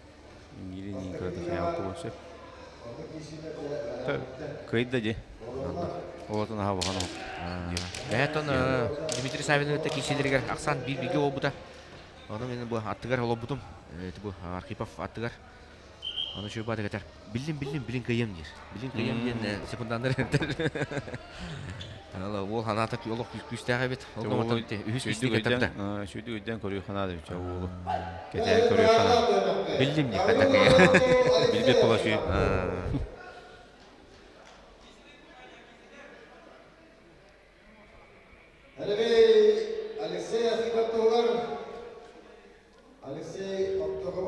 иҥиирин кырата хайаабыт буолуон сөп. Кыайда дии. Олотун аһа бахан Бэһэтон Дмитрий Савин кытта киирсиилэригэр ахсаан биир бииргэ буолбута. Ону мин бу аттыгар олорбутум. Бу Архипов аттыгар. Ону үчүгэй баатык этэр. Биллим, биллим, билин кыйым диир. Билин кыйым диэн секундандар этэр. Уол ханаата олох күүстээх эбит. Ол гомотон үһүс кистик этэрдэ. Үчүгэй өйдөөн көрүү ханаада үчү уолу. Кэтээн көрүү ханаада. Биллим диир хатакая. Билбит була сүй. Алексей Архипов туһугар Алексей Оттоку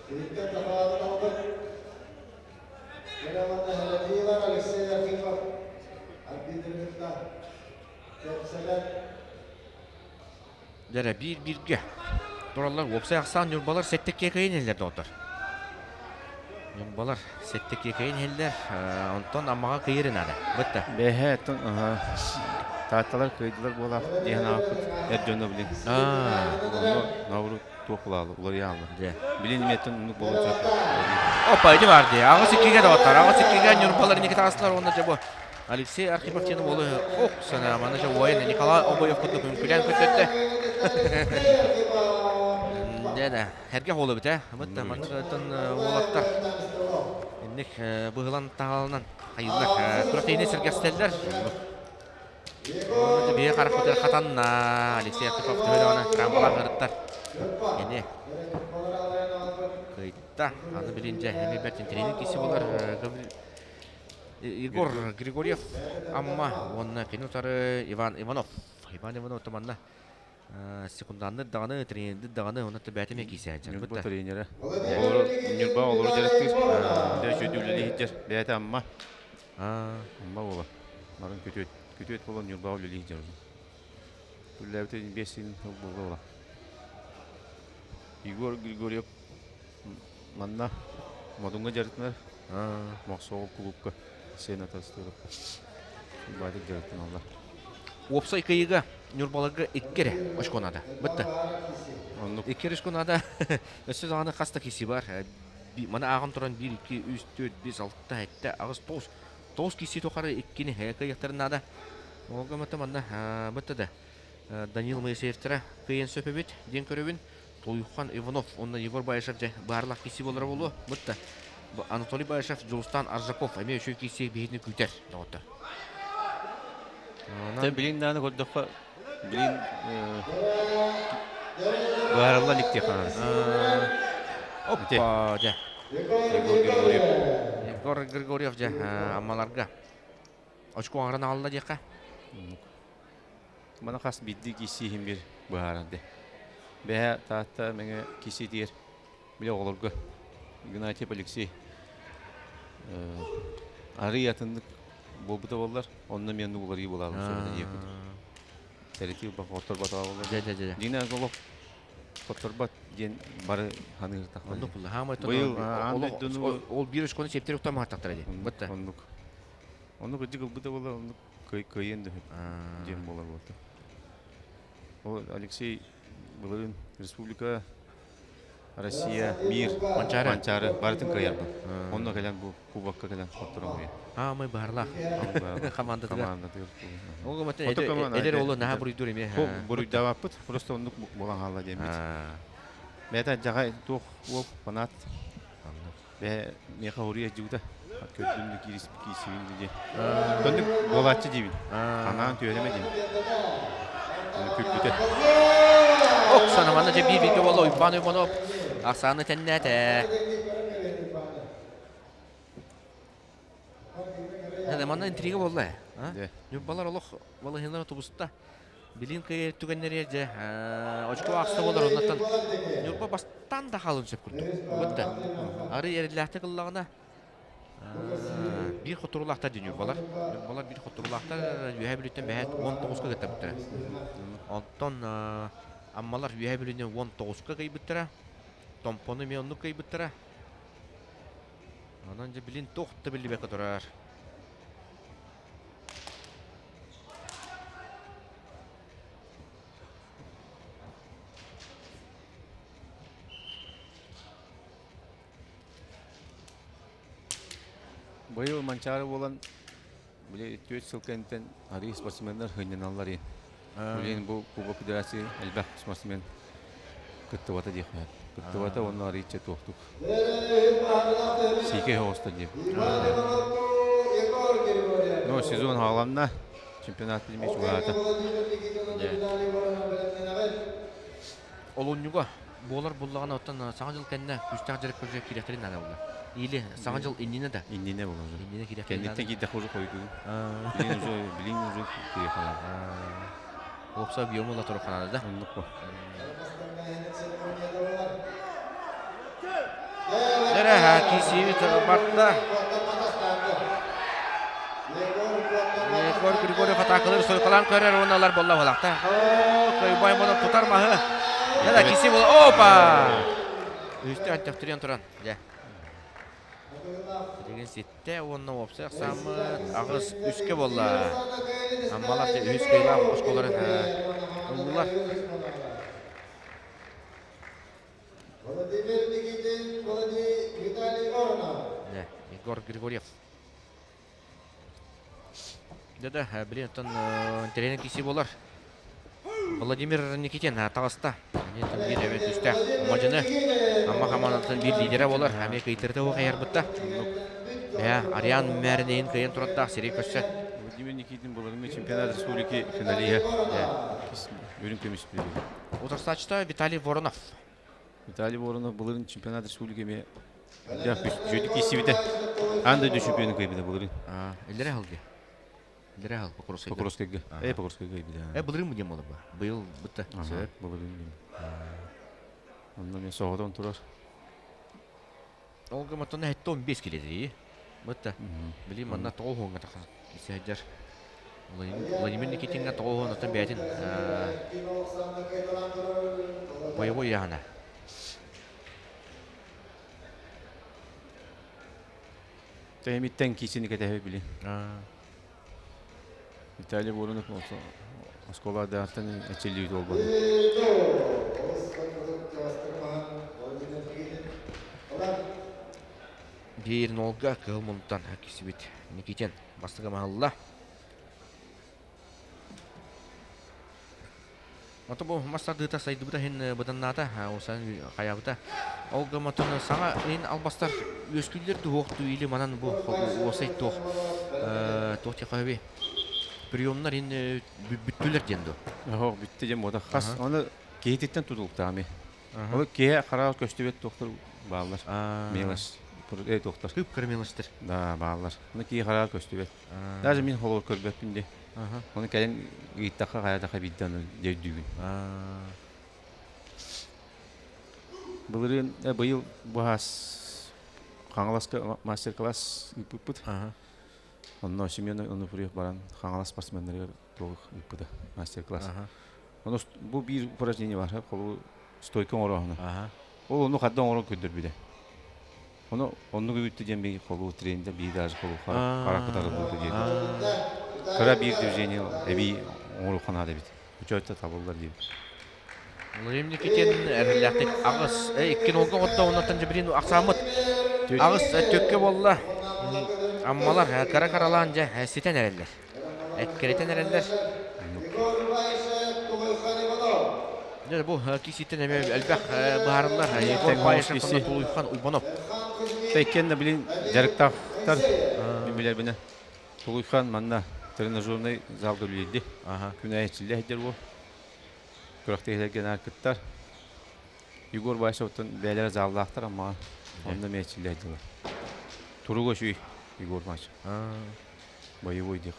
Биһиктэн Сахалаата талбыт Герман Хеледиевар Алексей Архипов арбитры кытта кэпсэтэн Дэрэ биир-бииргэ тураллар. Уопсай ахсаан Ньурбалар сэттэ киэкэйин иһэллэр доҕоттор. Ньурбалар сэттэ киэкэйин иһэллэр. Онтон Аммаҕа кыйыр наада. Бытта. Бэһэ оттон Таатталар кыайдылар буолаах диэн ааппыт эр дьоно билин. Онно наоборот. туох булаалы уларыйааллар. Дьэ. Билин имиэттэн оннук буолуон сөп. Опа, ити бар дии. Аҕыс иккигэ доҕоттор. Аҕыс иккигэ Ньурбалар инники таҕыстылар уонна дьэ бу Алексей Архипов диэн уолу ох санаа манна дьэ уойан Николай Обоев курдук үҥкүлээн көрдөрдө. Дьэ да, эргэ уол эбит ээ. Бытта маннык уолаттар инник быһылан таһаланан хайыыллар. Күрэхтэһиини сэргэхситэллэр. Биһи харахпытыгар хатанна. Алексей Архипов төһө даҕаны травмалаах ыарыттар. Кини кыйта. Аны билин дьэ эмиэ бэрт интэриэһинэй киси болар. Егор Григорьев Амма уонна кини утары Иван Иванов. Иван Иванов манна секунданныр даҕаны, тренердир даҕаны, онно бэйэтэ эмиэ киисээччи. Ньурба тренерэ. Олору Ньурба олору дьарыктыыр. Дэ үчүгэй үлэлиир Бэйэтэ Амма. Амма буола. Барын күтүөт. Күтүөт буолан Ньурбаҕа үлэлиир дьар. Үлэлээбитэ 5 сыл буолла. Егор Григорьев манна Модуҥҥа дьарыктанар. Мохсоҕол кулуупка сцена тастыыраппа. Баатык дьарыктаналлар. Уопсай кыйыга Ньурбаларга икки эрэ очко наада. Бытта. Оннук. Икки эрэ очко наада. Өссө даҕаны хас да киси бар. Маны ааҕан туран 1, 2, 3, 4, 5, 6, 7, 8, 9. 9 киси тухары иккини кыйыктарын наада. Олга мата манна бытта да. Данил Моисеевтара кыйын сөп эбит диэн көрөбүн. Туйхан Иванов уонна Егор Баишев дьэ баарлаах киси буолара буолуо. Бытта. Анатолий Баишев, Дьулустан Аржаков эмиэ үчүгэй киси биһитини күүтэр доҕоттор. Тэ билин дааны көрдөххө билин быһаарылла илик диэххэ Оппа, дьэ. Егор Григорьев. Егор Григорьев дьэ Аммаларга очко аҥарын аҕалла диэххэ. Маны хас биирдии киирсии иһин биир быһаарар дии. Бэһэ Таатта Мэҥэ киирсиитигэр били оҕолорго Игнатьев Алексей арыый атыннык буолбута буоллар, онно эмиэ оннук уларыйыы буолаалын сөбүтэ диэхпит. Тэритии хотторботоҕо буоллар. Дьэ, дьэ, дьэ. Дьиҥинэн олох хотторбот диэн бары саныыр тахтар. Оннук булла. Хаамай Быйыл аан дойдуну ол биир очкону септер уктамааттахтара дии. Бытта. Оннук. Оннук ырдьык ылбыта буоллар, оннук кыайыан да диэн буолар буолта. Ол Алексей былырыын республика Россия, мир, Манчаары. Манчаары барытын кыайарбын. Онно кэлэн бу кубокка кэлэн хотторон уйа. Аамай баарлаах. Командатыгар. Командатыгар. Ол эдэр оҕолор наһаа буруйдуур эмиэ. Буруйдаабаппыт. Просто оннук буолан хаалла диэммит. Бэйэтэ дьаҕай туох уол фанат. Бэйэ миэхэ уруй дьуута. Көрдүм да киирсибин дии. Тоннук буолааччы диибин. Ханаан түһэрэмэ диим. Күлбүтэ. Оксана манна дьэ биир бииргэ буолла Уйбаан Уйбанов ахсааны тэннээтэ. Манна интрига буолла. Ньурбалар олох балаһыналара тубуста. Билин кыайар түгэннэригэр дьэ очко аахса буолар оннуттан Ньурба бастаан да хаалын сөп курдук. Бытта. Арый эриллээхтик ыллаҕына биир хотурулаахтар дии Ньурбалар. Ньурбалар биир хотурулаахтар Үөһээ Бүлүүттэн бэһээт 19-ка кыттабыттара. Онтон Аммалар Үөһээ Бүлүүнү 19-ка кыайбыттара. Томпону эмиэ оннук кыайбыттара. Онон дьэ билин туох да биллибэккэ турар. Быйыл Манчаары буолан, били 4 сыл кэнниттэн арыы спортсменнар сынньаналлар иһин. Билигин бу Кубок Федерации элбэх спортсмен кыттыбата диэххэ. Кыттыбата уонна арыычча туохтук. Сиикэй оҕуста диэн. Но сезон хааланна. Чемпионат билимэ чугаһаата. Олунньуга буолар буллаҕына оттон Саҥа дьыл кэннэ күүстээх дьарык көрсө киирэхтэрин наада буолла. Или Саҥа дьыл иннинэ да. Иннинэ буолар. Иннинэ киирэхтэрин наада. Кэнниттэн киирдэх уже хойутугун. Билин уже билин уже кириэхэ наада. Уопса объему ыла туруохха наада да. Оннук бу. Эрэ киисиибит барда. Егор Григорьев атаакалар сойкалаан көрөр уонна ылар буолла буолахта. Кыйбай мунун тутар маһы. Яда киси була. Опа! Үстэ антехтырыан туран. Дьэ. Билигин ситтэ уонна уопсай ахсааммыт аҕыс үскэ буолла. Аммалар дьэ үһүс кыйылаах оскуолаларын ыллылар. Владимир Никитин, Владимир Виталий Воронов. Егор Григорьев. Да-да, блин, оттон тренер киси болар. Владимир Никитин таҕыста. Биир эбит түстээх мадьыны Амма хамаандатын биир лидерэ буолар. Эмиэ кыйтырыта уох айарбытта. Ариан Мээринейин кыайан тураттаах сири көрсө. Владимир Никитин былырыҥҥы чемпионат республики финалиһа. Үрүҥ көмүс призер. Утарсааччыта Виталий Воронов. Виталий Воронов былырын чемпионат республики эмиэ дьүөдүк киирсибитэ. Аан дойду чемпионун кыайбыта былырын. Иллэрэ хылгы. Иллэрэ хыл Покровскайга. Покровскайга. Э Покровскайга кыайбыта. Э былырын бу диэн буолар ба. Быйыл бытта. Сөп. Былырын диэн. Онно мен соҕотон турар. Ол гыматтан 15 килетри. Бытта. Били манна тоҕо хуоҥҥа тахсан исэһдьэр. Владимир Никитиҥҥа тоҕо хуонуттан бэйэтин боевой яһана. Тэһимиттэн киисини кэтэһэ били. Виталий Воронов оскуола даартан эчиллибит буолбат. Биир нолга кыһыл мунтан кисибит Никитин бастакы маһылла. Ото бу мас тардыыта сайдыбыта иһин быданнаата, усан хайаабыта. Ол гымматын саҥа иһин албастар үөскүүллэр туһуохтуу или манан бу уосай туох туох диэххэ приемнар иһин бүттүлэр диэн дуо? Оһох бүттэ диэн буота. Хас оны киһититтэн тутулуктаами. Ол киһи хараҕар көстүбэт туохтар бааллар. Мелочь. Туохтар. Кып-кыра мелочтар. Да, бааллар. Оны киһи хараҕар көстүбэт. Даже мин холобур көрбөппүн де. Оны кэлин ыйыттахха хайатаха биирдэ аны дьэ өйдүүбүн. Былырыын быйыл бу аас Хаҥаласка мастер-класс ыыппыппыт. Онно Семен Онуфриев баран Хаҥалас спортсменнарыгар туох ыыппыта мастер-класс. Ону бу биир упражнение бар, холобур стойка оҥорооһуна. Ол ону хадда оҥорон көрдөрбүтэ. Ону оннук үбүттэ диэн биир холуу тренинде биир даже холуу харах кытарыллыбыта диэбит. Кыра биир движение эбии оҥоруохха наада эбит. Учуотта табыллар диэбит. Владимир Никитин эрэллээхтик аҕыс икки нолга отто оннуттан дьэбирин ахсааммыт аҕыс төккө буолла. Аммалар кыра каралаан дьэ ситэн эрэллэр. Эккирэтэн эрэллэр. Дьэ бу киситтэн эмиэ элбэх быһаарыллар. Егор Баишев уонна Тулуйхан Уйбанов. Иккиэн да билин дьарыктаахтар мин билэрбинэ. Тулуйхан манна тренажерный залга үлэлиирди. Күн аайы эрчиллэ сылдьар уол. Күрэхтэһиилэргэ наар кыттар. Егор Баишевтан бэйэлэрэ заллаахтар аммаҕа. Онно эмиэ эрчиллэ сылдьаллар. Туруга үчүгэй Егор Баишев. Боевой диэх.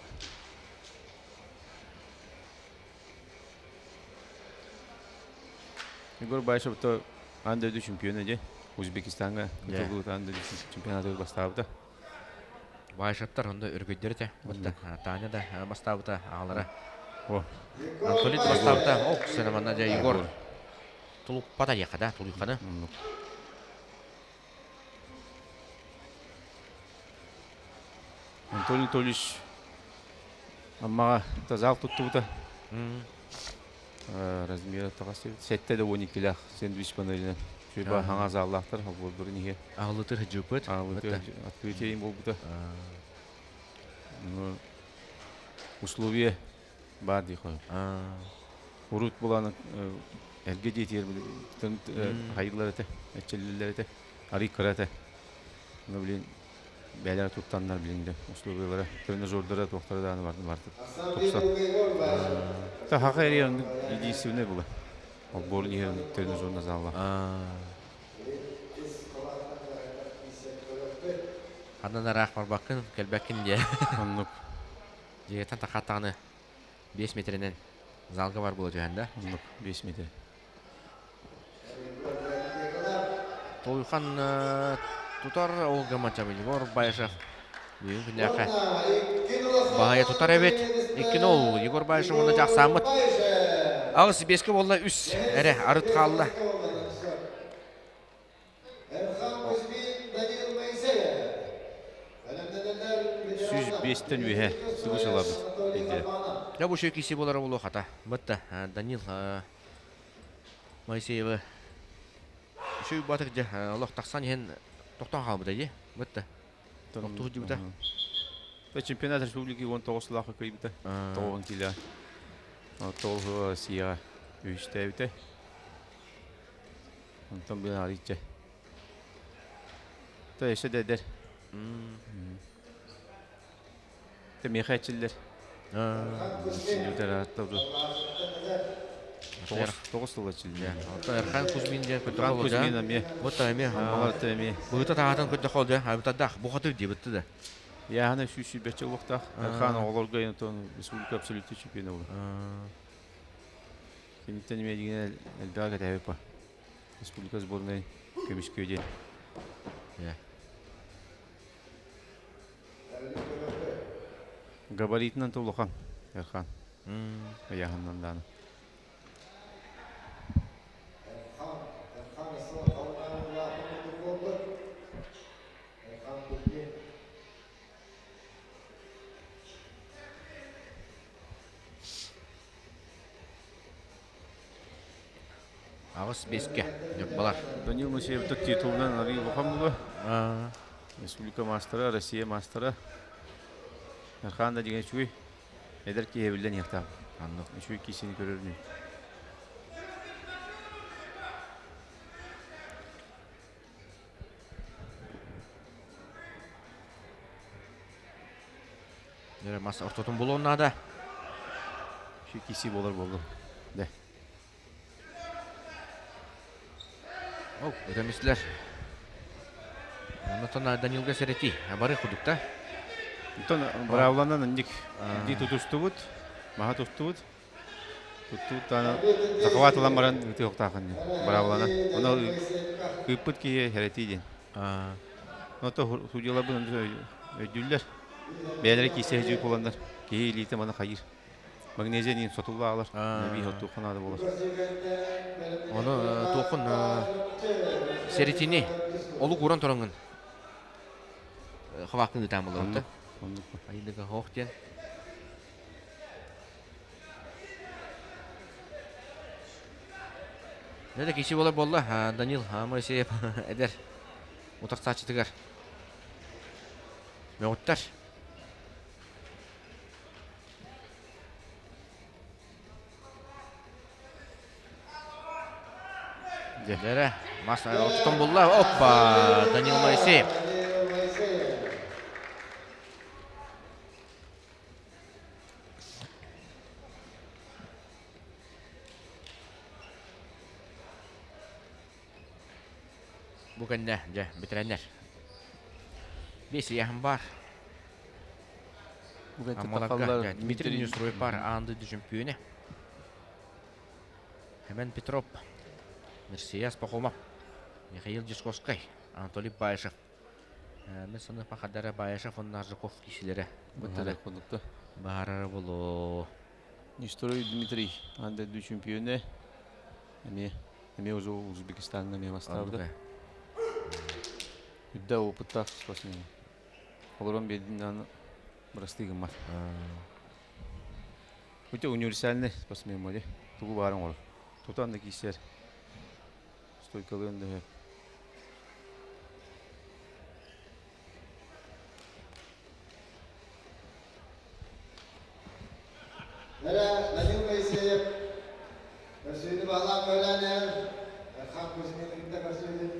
Егор Баишев то аан дойду чемпиона дии. Узбекистаҥҥа кытыллыбыт аан дойду чемпионатыгар бастаабыта. Баишевтар онно өргөйдөр этэ. Таня да бастаабыта аҕалара. Анатолий да бастаабыта. Ол сена манна дьэ Егор тулуппата диэххэ да тулуйханы. Анатолий Анатольевич Аммаҕа зал туттубута. Размера таҕас сэттэ да уон иккилээх сэндвич панелинэн. Сүрба хаҥа заллаахтар холбуурдарын иһэ. Аҕылытыр хыдьыппыт. Аҕылытыр открытие буолбута. Ну, условия баар дии хойун. Урут булан эргэ диэтигэр хайыллар этэ, эччиллиллэр этэ, арый кыра этэ. Ну, блин, бэйэлэрэ туттаннар билин да условиялара, тренажердара туохтара даҕаны барды барыта тупсан. Саха эрийэ оннук единственный была. Отборун иһэр оннук тренажерный залла. Ханан ыраах барбаккын, кэлбэккин диэ. Оннук. Дьиэтэн тахаттаҕына 5 метринэн залга бар буола түһэн да. Оннук 5 метр. Тулуйхан тутар ол гымача Егор Баишев бүгүн күннээххэ баһыйа тутар эбит. Иккини ол Егор Баишев уонна дьахсааммыт. Аҕыс биэскэ буолла үс эрэ арыт хаалла. 105-тэн үөһэ сыбыс ылабыт идэ. Дьэ бу киси буолара буолуо хата. Бытта Данил Моисеевы. Үчүгэй баатык дьэ олох тахсан иһэн тохтоон хаалбыта дии. Бытта. Тохтуу сылдьыбыта. Чемпионат республики 19 сылаахха кыайбыта. 90 кило. Тоҕус Россияҕа үһүстээбитэ. Онтон быһа арыйча. То өссө да эдэр. Те миэхэ эчиллэр. Тоҕус сыл эчиллэр. Оттон Эрхан Кузьмин диэн Эрхан Кузьмин эмиэ. Вот эмиэ. Аммаларта эмиэ. Быһыта таһаатын көрдөхө да, абытардаах бухатыр диэбитти да. Яһана сүүс улуктаах. Эрхан оҕолорго онтон республика абсолютный чемпиона буолар. Киниттэн эмиэ дигинэ элбэҕи кэтэһэбит па. Республика сборной көмүскүө диэн. Габаритынан да улахан Эрхан. Ыйааһынынан даҕаны. Аҕыс биэскэ ньурбалар. Данил Моисеев титулунан арыы улахан буолуо. Республика маастара, Россия маастара. Эрхан да деген үчүгэй. Эдэр киһи эбиллэн иһиэхтээх. Аннык. Үчүгэй киисини көрөр үһү. Дьэ, мас ортотун булуон наада. Үчүгэй кииси буолар буоллун. Дэ. Ол, өтөмүслэр. Онтон Данилга сэрэтии. Бары кудукта. Онтон быраабыланан инник дии тутустубут, маһа тустубут. Туттубут даҕаны захват ылан баран ыытыахтаахын диэн быраабыланан. Ону ыыппыт киһи сэрэтии диэн. Ото судьяларбын өйдүүллэр. Бэйэлэрэ киисэ сдьыы буоланнар киһи илиитэ маны хайыыр. Магнезия диэн сотуллаалар. Эбии оттуохха наада буолар. Ону туоххун сэрэтини олук ууран тураҥҥын хабааккын ыытаан буолар. Оннук. Айдыга хоох диэн. Дьэ киси буолар буолла Данил Моисеев эдэр утарсааччытыгар мөҕүттэр. Дьэ, мас ортотун булла. Оппа! Данил Моисеев. Бу кэннэ, дьэ, бүтэрэннэр. Биэс ыйааһын баар. Аммаларга Дмитрий Нестрой бар аан дойду чөмпүйүөнэ. Хэмэн Петров, Мерсияс Пахомов, Михаил Дьячковскай, Анатолий Баишев. Мен саныахпа хадара Баишев уонна Аржаков киисилэрэ Быһаарар курдукта. Быһаарара болоо. Нестрой Дмитрий аан дойду чемпионэ. Эмиэ эмиэ Узбекистаҥҥа эмиэ бастаабыта. Үрдэ опыттаах спортсмен. Олорон биэрдин бырастыы гыммат. Өтө универсальный спортсмен моли. Тугу баарын оҥорор. Тутан да киирсэр. Стойкалыан да сөп. Эрэ Данил Моисеев көрсүһүүнү баһылаан көһөлөөн иһэр Эрхан Кузьмин кытта көрсүһүүтүн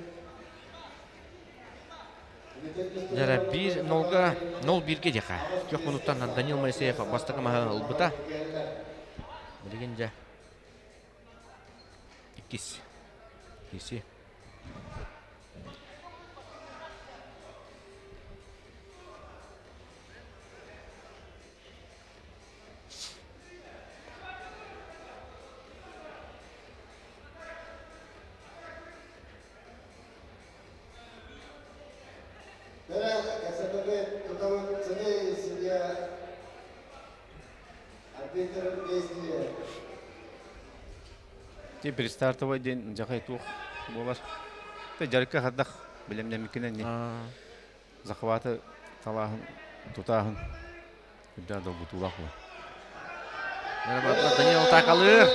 Дьэ биир нолга нол бииргэ диэхэ. Күөх мунуттан Данил Моисеев бастакы маһы ылбыта. Билигин дьэ иккис. Киси. Ти перестартовай диэн дьахай туох буолар. Те дьарыкка хардах билэмнэммиккинэн не захваты талааһын тутааһын үрдээх долгутуулаах буолар. Данил атакалыыр.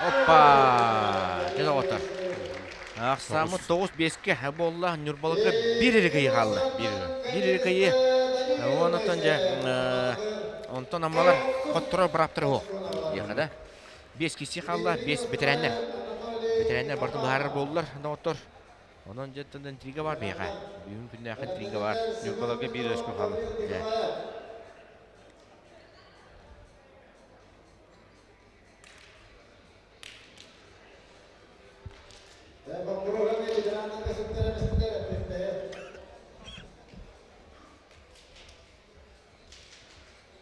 Оппа! Дьэ доҕоттор. Ахсааммыт 9-5-кэ буолла. Ньурбаларга биир эрэ кыйы хаалла. Биир эрэ кыйы. Онтон дьэ онтон аммалар хотторор бырааптара суох. Диэхэ да. Биэс киси хаалла, биэс бэтэрээннэр. Бэтэрээннэр барытын быһаарар буоллулар доҕоттор. Онон дьэ интрига бар биһиэхэ. Бүгүн күннээхэ интрига бар. Ньурбаларга биир өскө хаалла. Дьэ.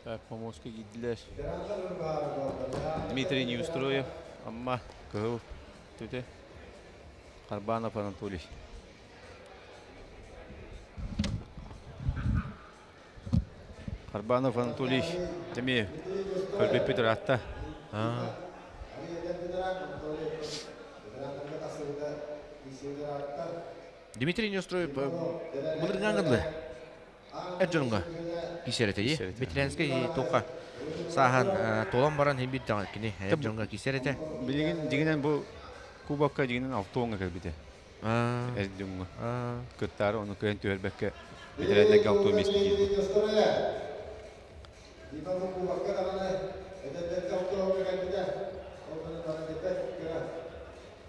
Так, помощка киирдилэр. Дмитрий Неустроев, Амма, Кыһыл Түтэ, Харбанов Анатолий. Харбанов Анатолий эмиэ көрбүппүт ыраатта. Дмитрий Неустроев былыргааҥҥа дылы эр дьоҥҥо киисэр этэ дии. Ветеранскай туохха сааһан туолан баран иһин даҕаны кини эр дьоҥҥо киисэр этэ. Билигин дьиҥинэн бу кубокка дьиҥинэн алта уоҥҥа кэлбитэ. Эр дьоҥҥо кыттаары ону кыайан түһэрбэккэ бэтэрээннэргэ алта уон миэстэ киирдэ.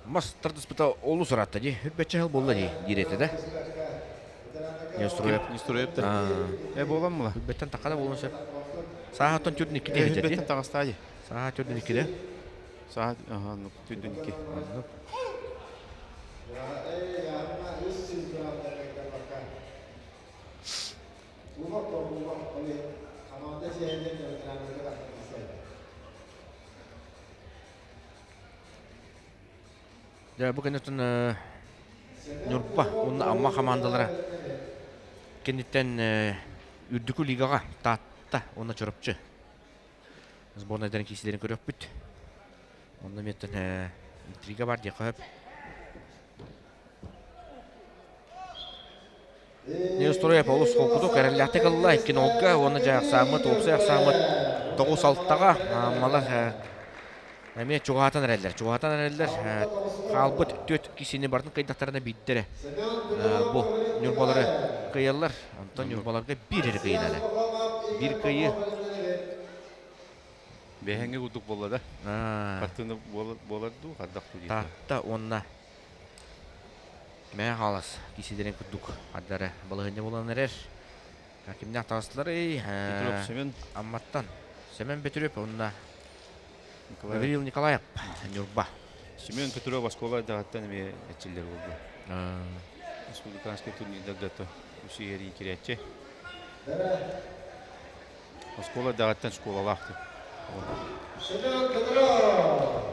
Мас тардыспыта олус ыраатта дии. Үрбэччэ сыл буолла дии диир этэ да. Нестроев. Нестроев да. Э буолан мула. Үрбэттэн тахха да буолуон сөп. Сааһаттан түрдүн иккиде Э үрбэттэн таҕыстаа дии. Сааһа түрдүн иккиде. Сааһа түрдүн икки. Дьэ, бу кэнниттэн Ньурба уонна Амма хамаандалара кэнниттэн үрдүкү лигаҕа Таатта уонна Чурапчы сборнайдарын киисилэрин көрүөхпүт. Онно эмиэттэн интрига бар диэххэ сөп. Неустроев олус холкутук эрэллээхтик ылла икки нолга уонна дьэ ахсааммыт уопсай ахсааммыт тоҕус алтаҕа Аммалар эмиэ чугаһатан эрэллэр чугаһатан эрэллэр хаалбыт түөрт киһини барытын кыайдахтарына биирдэрэ бу ньурбалары кыайаллар онтон ньурбаларга биир эрэ кыайыылаах биир кыайыы Бэһэҥҥэ курдук буолла да хартыына буолар дуу хардах дуу Таатта уонна Мэ хаалас кисилэрин курдук ардара балаһыанньа буолан эрэр. Кимнээх таҕыстыларый? Петров Семен. Амматтан. Семен Петров уонна Гаврил Николаев Ньурба. Семен Петров оскуола даҕаттан эмиэ эчиллэр буолла. Республиканскай турнирдарга то үсүгэрии кирээччи. Оскуола даҕаттан школалаах. Семен Петров!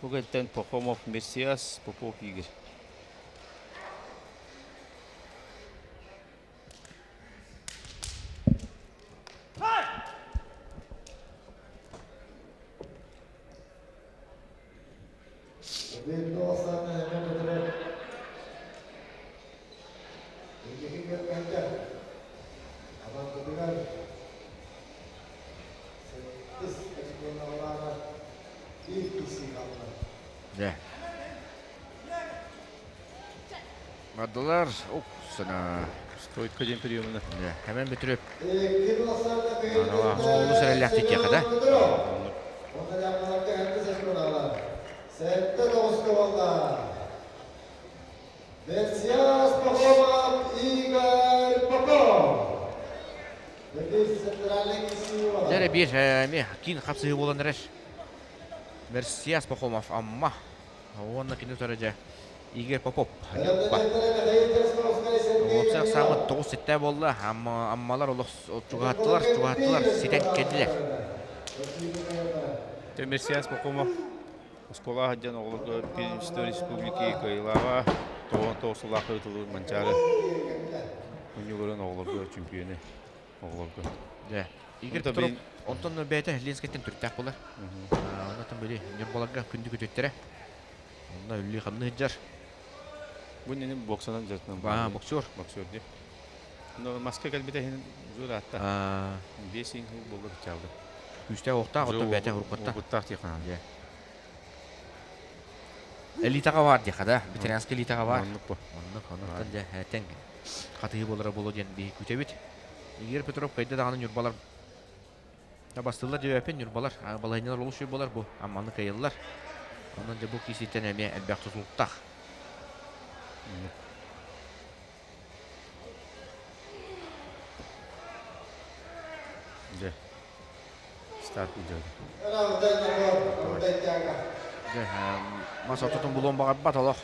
Бу кэлтэн Пахомов Мессиас, Попов Игорь. Дьэ. Бардылар. Уксана. Стойка диэн приемына. Дьэ, Хэмэн Бөтүрүөп. Олус эрэллээхтик диэхэ да. Сэттэ тоҕуска буолла. Мерсиас Пахомов Игорь Попов. Дьэ биир эмиэ киин хапсыһыы буолан эрэр. Мерсиас Пахомов Амма уонна кини утары дьэ Игорь Попов Ньурба. Уопсай ахсааммыт тоҕус сэттэ буолла. Амма, Аммалар олох чугаһаттылар, чугаһаттылар, ситэн кэллилэр. Мерсиас Пахомов Оскуола сылдьан оҕолорго Первенство республики кыайыылааҕа, тоҕон тоҕус сыллаах ыытыллыбыт Манчаары оонньууларын оҕолорго чемпионы оҕолорго. Дьэ, Игорь Петров онтон бэйэтэ Ленскэттэн төрүттээх буолар. Онтон били Ньурбаларга күндү күтүттэрэ. Онно үллүү хамныы сылдьар. Бу иннинэ боксанан дьарыктанан Аа, боксер. Боксер дии. Но маска кэлбитэ иһин узур аатта. 5 иң хыл буолла кычаалды. Күүстээх уохтаах оттон бэйэтэ уруккатта. Опыттаах диэхэ. Дьэ. Элитаҕа баар диэхэ да. Ветеранскай элитаҕа баар. Оннук бу. Оннук, оннуктан дьэ тэҥ хатыһыы буолара буолуо диэн биһи күүтэбит. Игорь Петров кыайда даҕаны Ньурбалар бастыыллар диэбэппин Ньурбалар балаһыанньалар олус үчүгэй буолар бу Амманы кыайаллар. Онон дьэ бу кииситтэн эмиэ элбэх тутулуктаах. Дьэ. Старт идет. Дьэ, мас ортотун булуон баҕарбат олох.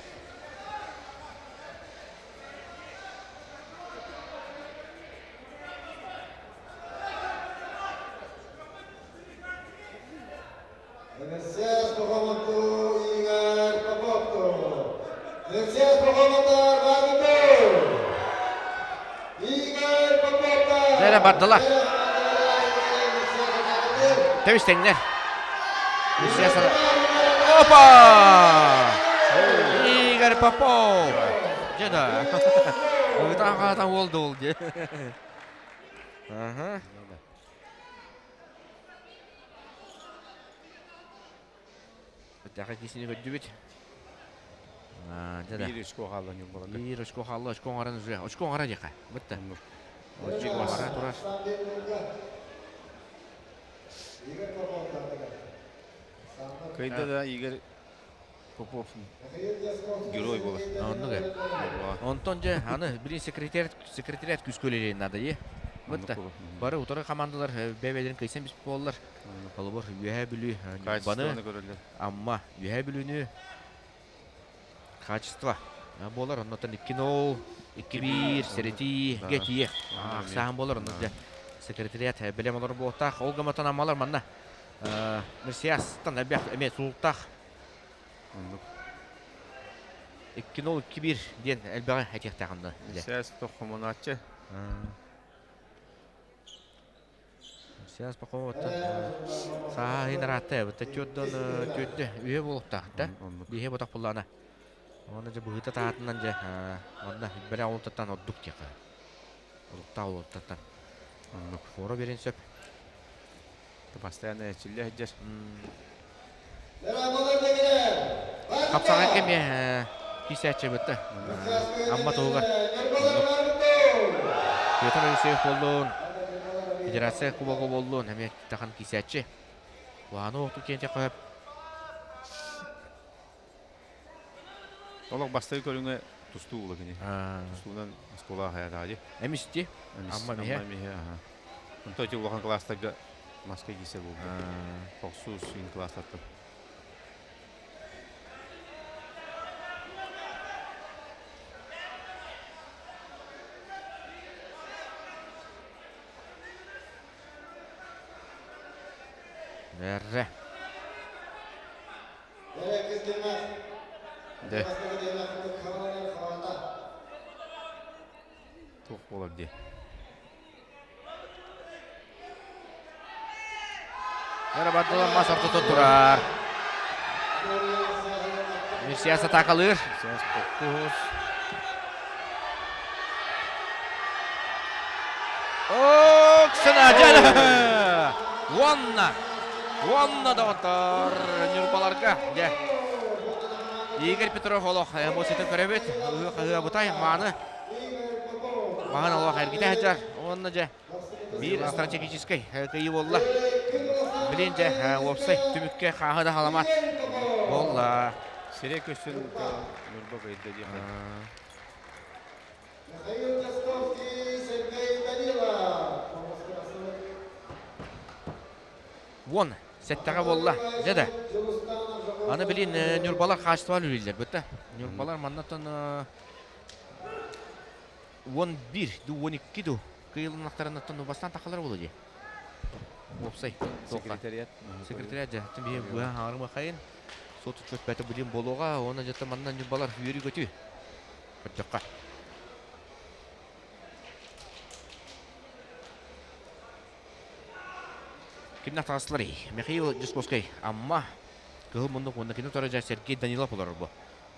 Миссиас Пахомовку Игорь Поповку. Миссиас Пахомовтар Барбиту. Игорь Поповка. Дьэ, бардылар. Тэбис тэҥнэр. Миссиас Опа! Игорь Попов! Дьэ да. Ыытан хаатан уол да уол дии. Аха. Бэттэхэ киисини көрдүбүт. Дьэ да. Биир очко хаалла Ньурбаларга. Биир очко хаалла, очко оҥорон уже. Очко оҥоро диэхэ. Бытта. Очко оҥоро турар. Кыйда да Игорь Попов герой буолар. Оннук ээ. Онтон дьэ аны билин секретарь секретариат күүскэ үлэлиэн наада дии. Бытта. Бары утары командалар бэйэ-бэйэлэрин кыйсан биспит буоллар. Холобур, Үөһээ Бүлүү Ньурбаны, Амма, Үөһээ Бүлүүнү качество буолар. Оннотон 2-0, 2-1, сэрэтии, гетие ахсааһын буолар. Онно дьэ секретариат бэлэм олорор буолуохтаах. Ол гыматан Аммалар манна Мерсиастан элбэх эмиэ сулуктаах. Оннук. 2-0, 2-1 диэн элбэҕи этиэхтээх онно. Мерсиас тоххомонааччы. Сейчас пока сааһын ыраатта бытта түөрдөн түөрдө үһэ буолуохтаах да биһи ботох буллаана уонна дьэ быһыыта таатынан дьэ манна бэрэ олтаттан ордук диэхэ олуктаах олуттаттан Оннук. фора берин сөп Постоянно эрчиллэ сылдьар. Хапсаҕай кэмиэ киисээччи бытта Амма туһугар оннук Петр Алексеев буоллун Федерация кубога буоллун эмиэ тахан киисээччи Куһааны оохтук диэн хөп Олох бастакы көрүҥэ тустуу буола кини. Тустуунан оскуола аһайатаҕа дии. Эмис дии. Амма миһэ. Амма миһэ, аха. Онто ити улахан кылаастарга маска киирсэр буолбут. Тохсус сүүн кылаастартан. Эрре. Дэ. Туох буолар дии. Эрэ мас ортото турар. Мирсияс атаакалыыр. Мирсияс Поккус. Оксана дьэ! Уонна! Уонна доҕоттор Ньурбаларга дьэ. Игорь Петров олох эмоциятын көрөбүт. Ыһыы бутай мааны. Маҕан олох эргитэ сылдьар. Уонна дьэ биир стратегическай кыайыы буолла. Билин дьэ уопсай түмүккэ хааһы да халамат буолла. Сирэй көстөн Ньурба кыайда диэххэ. Михаил Дьасковский, Сергей Данилов. Вон, сэттэҕэ буолла. Дьэ да. Аны билин Ньурбалар хаачыстыбалар үлэлииллэр бытта. Ньурбалар маннаттан 11 ду 12 ду кыйылыннахтарынаттан бастаан тахалар буолуо дии. Уопсай. Секретариат. Секретариат дьэ. Биһи быһа хаҥарым хайын. Суот учуот бэти билин буолуоҕа. Уонна дьэ манна Ньурбалар үөрүү көтүү. Көрдөххө. Кимнээх таҕыстыларый? Михаил Дьусковскай, Амма, Кыһыл муннук уонна кини утары Сергей Данилов олорор бу.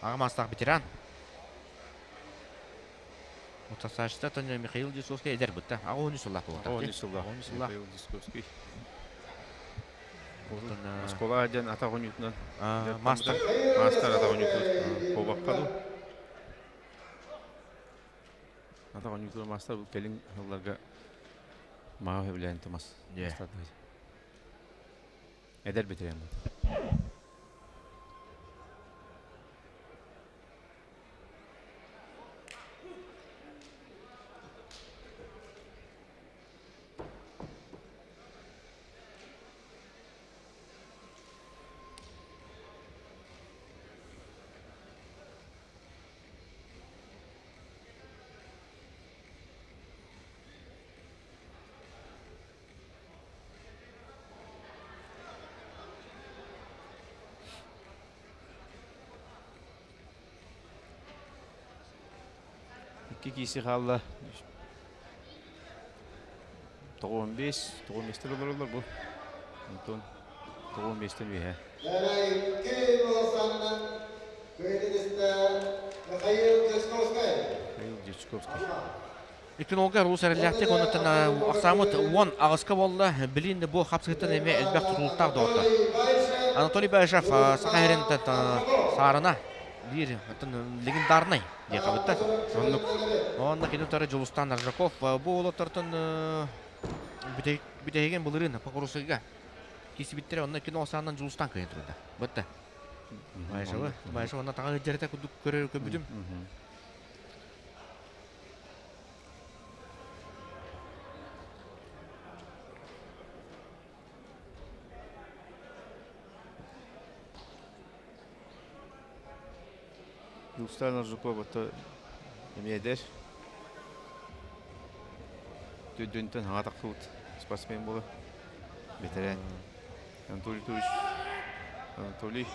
Аҕа маастаах ветеран. Утасаачта Тоня Михаил Дьусовский эдэр бытта. Аҕа сыллаах буолуохтаах. Аҕа сыллаах Михаил Дьусовский. Оскуола диэн атах оонньуутунан мастер. Мастер атах оонньуутун куобахха дуу. Атах оонньуутун мастер кэлин сылларга маа сөбүлээн тумас. Эдэр бэтэрээн Икки киси хаалла. 95, 95-тер олороллор бу. Онтон 95-тен үөһэ. Михаил Дьячковскай. Михаил Дьячковскай. Икки Рус эрэллээхтик онуттан ахсаамыт уон аҕыска буолла. Билин бу хапсыһыттан эмиэ элбэх тутулуктаах доҕоттор. Анатолий Баишев Саха сирин саарына биир легендарнай диэхэ бытта. Оннук. Онно кини утары Дьулустан Аржаков бу уолаттартан бүтэһигин былырыын Покрусыга киирсибиттэрэ онно кино саанан Дьулустан кыайан турда. Бытта. Баишевы, Баишев онно таҥа ыдьарыта курдук көрөр көрбүтүм. Дьулустаан Аржаков ото эмиэ эдэр. Төрдүнтэн хаҥа тахсыбыт спортсмен буолар. Бэтэрээн. Анатолий Анатольевич Анатолий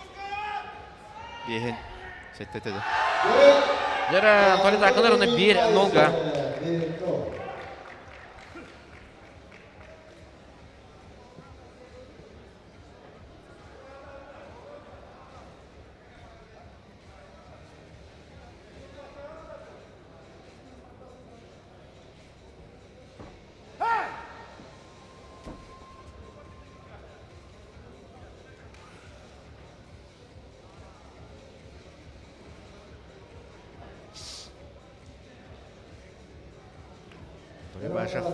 биэһин сэттэтэ да. Дьэрэ Анатолий Такалар уна биир нолга. Башев.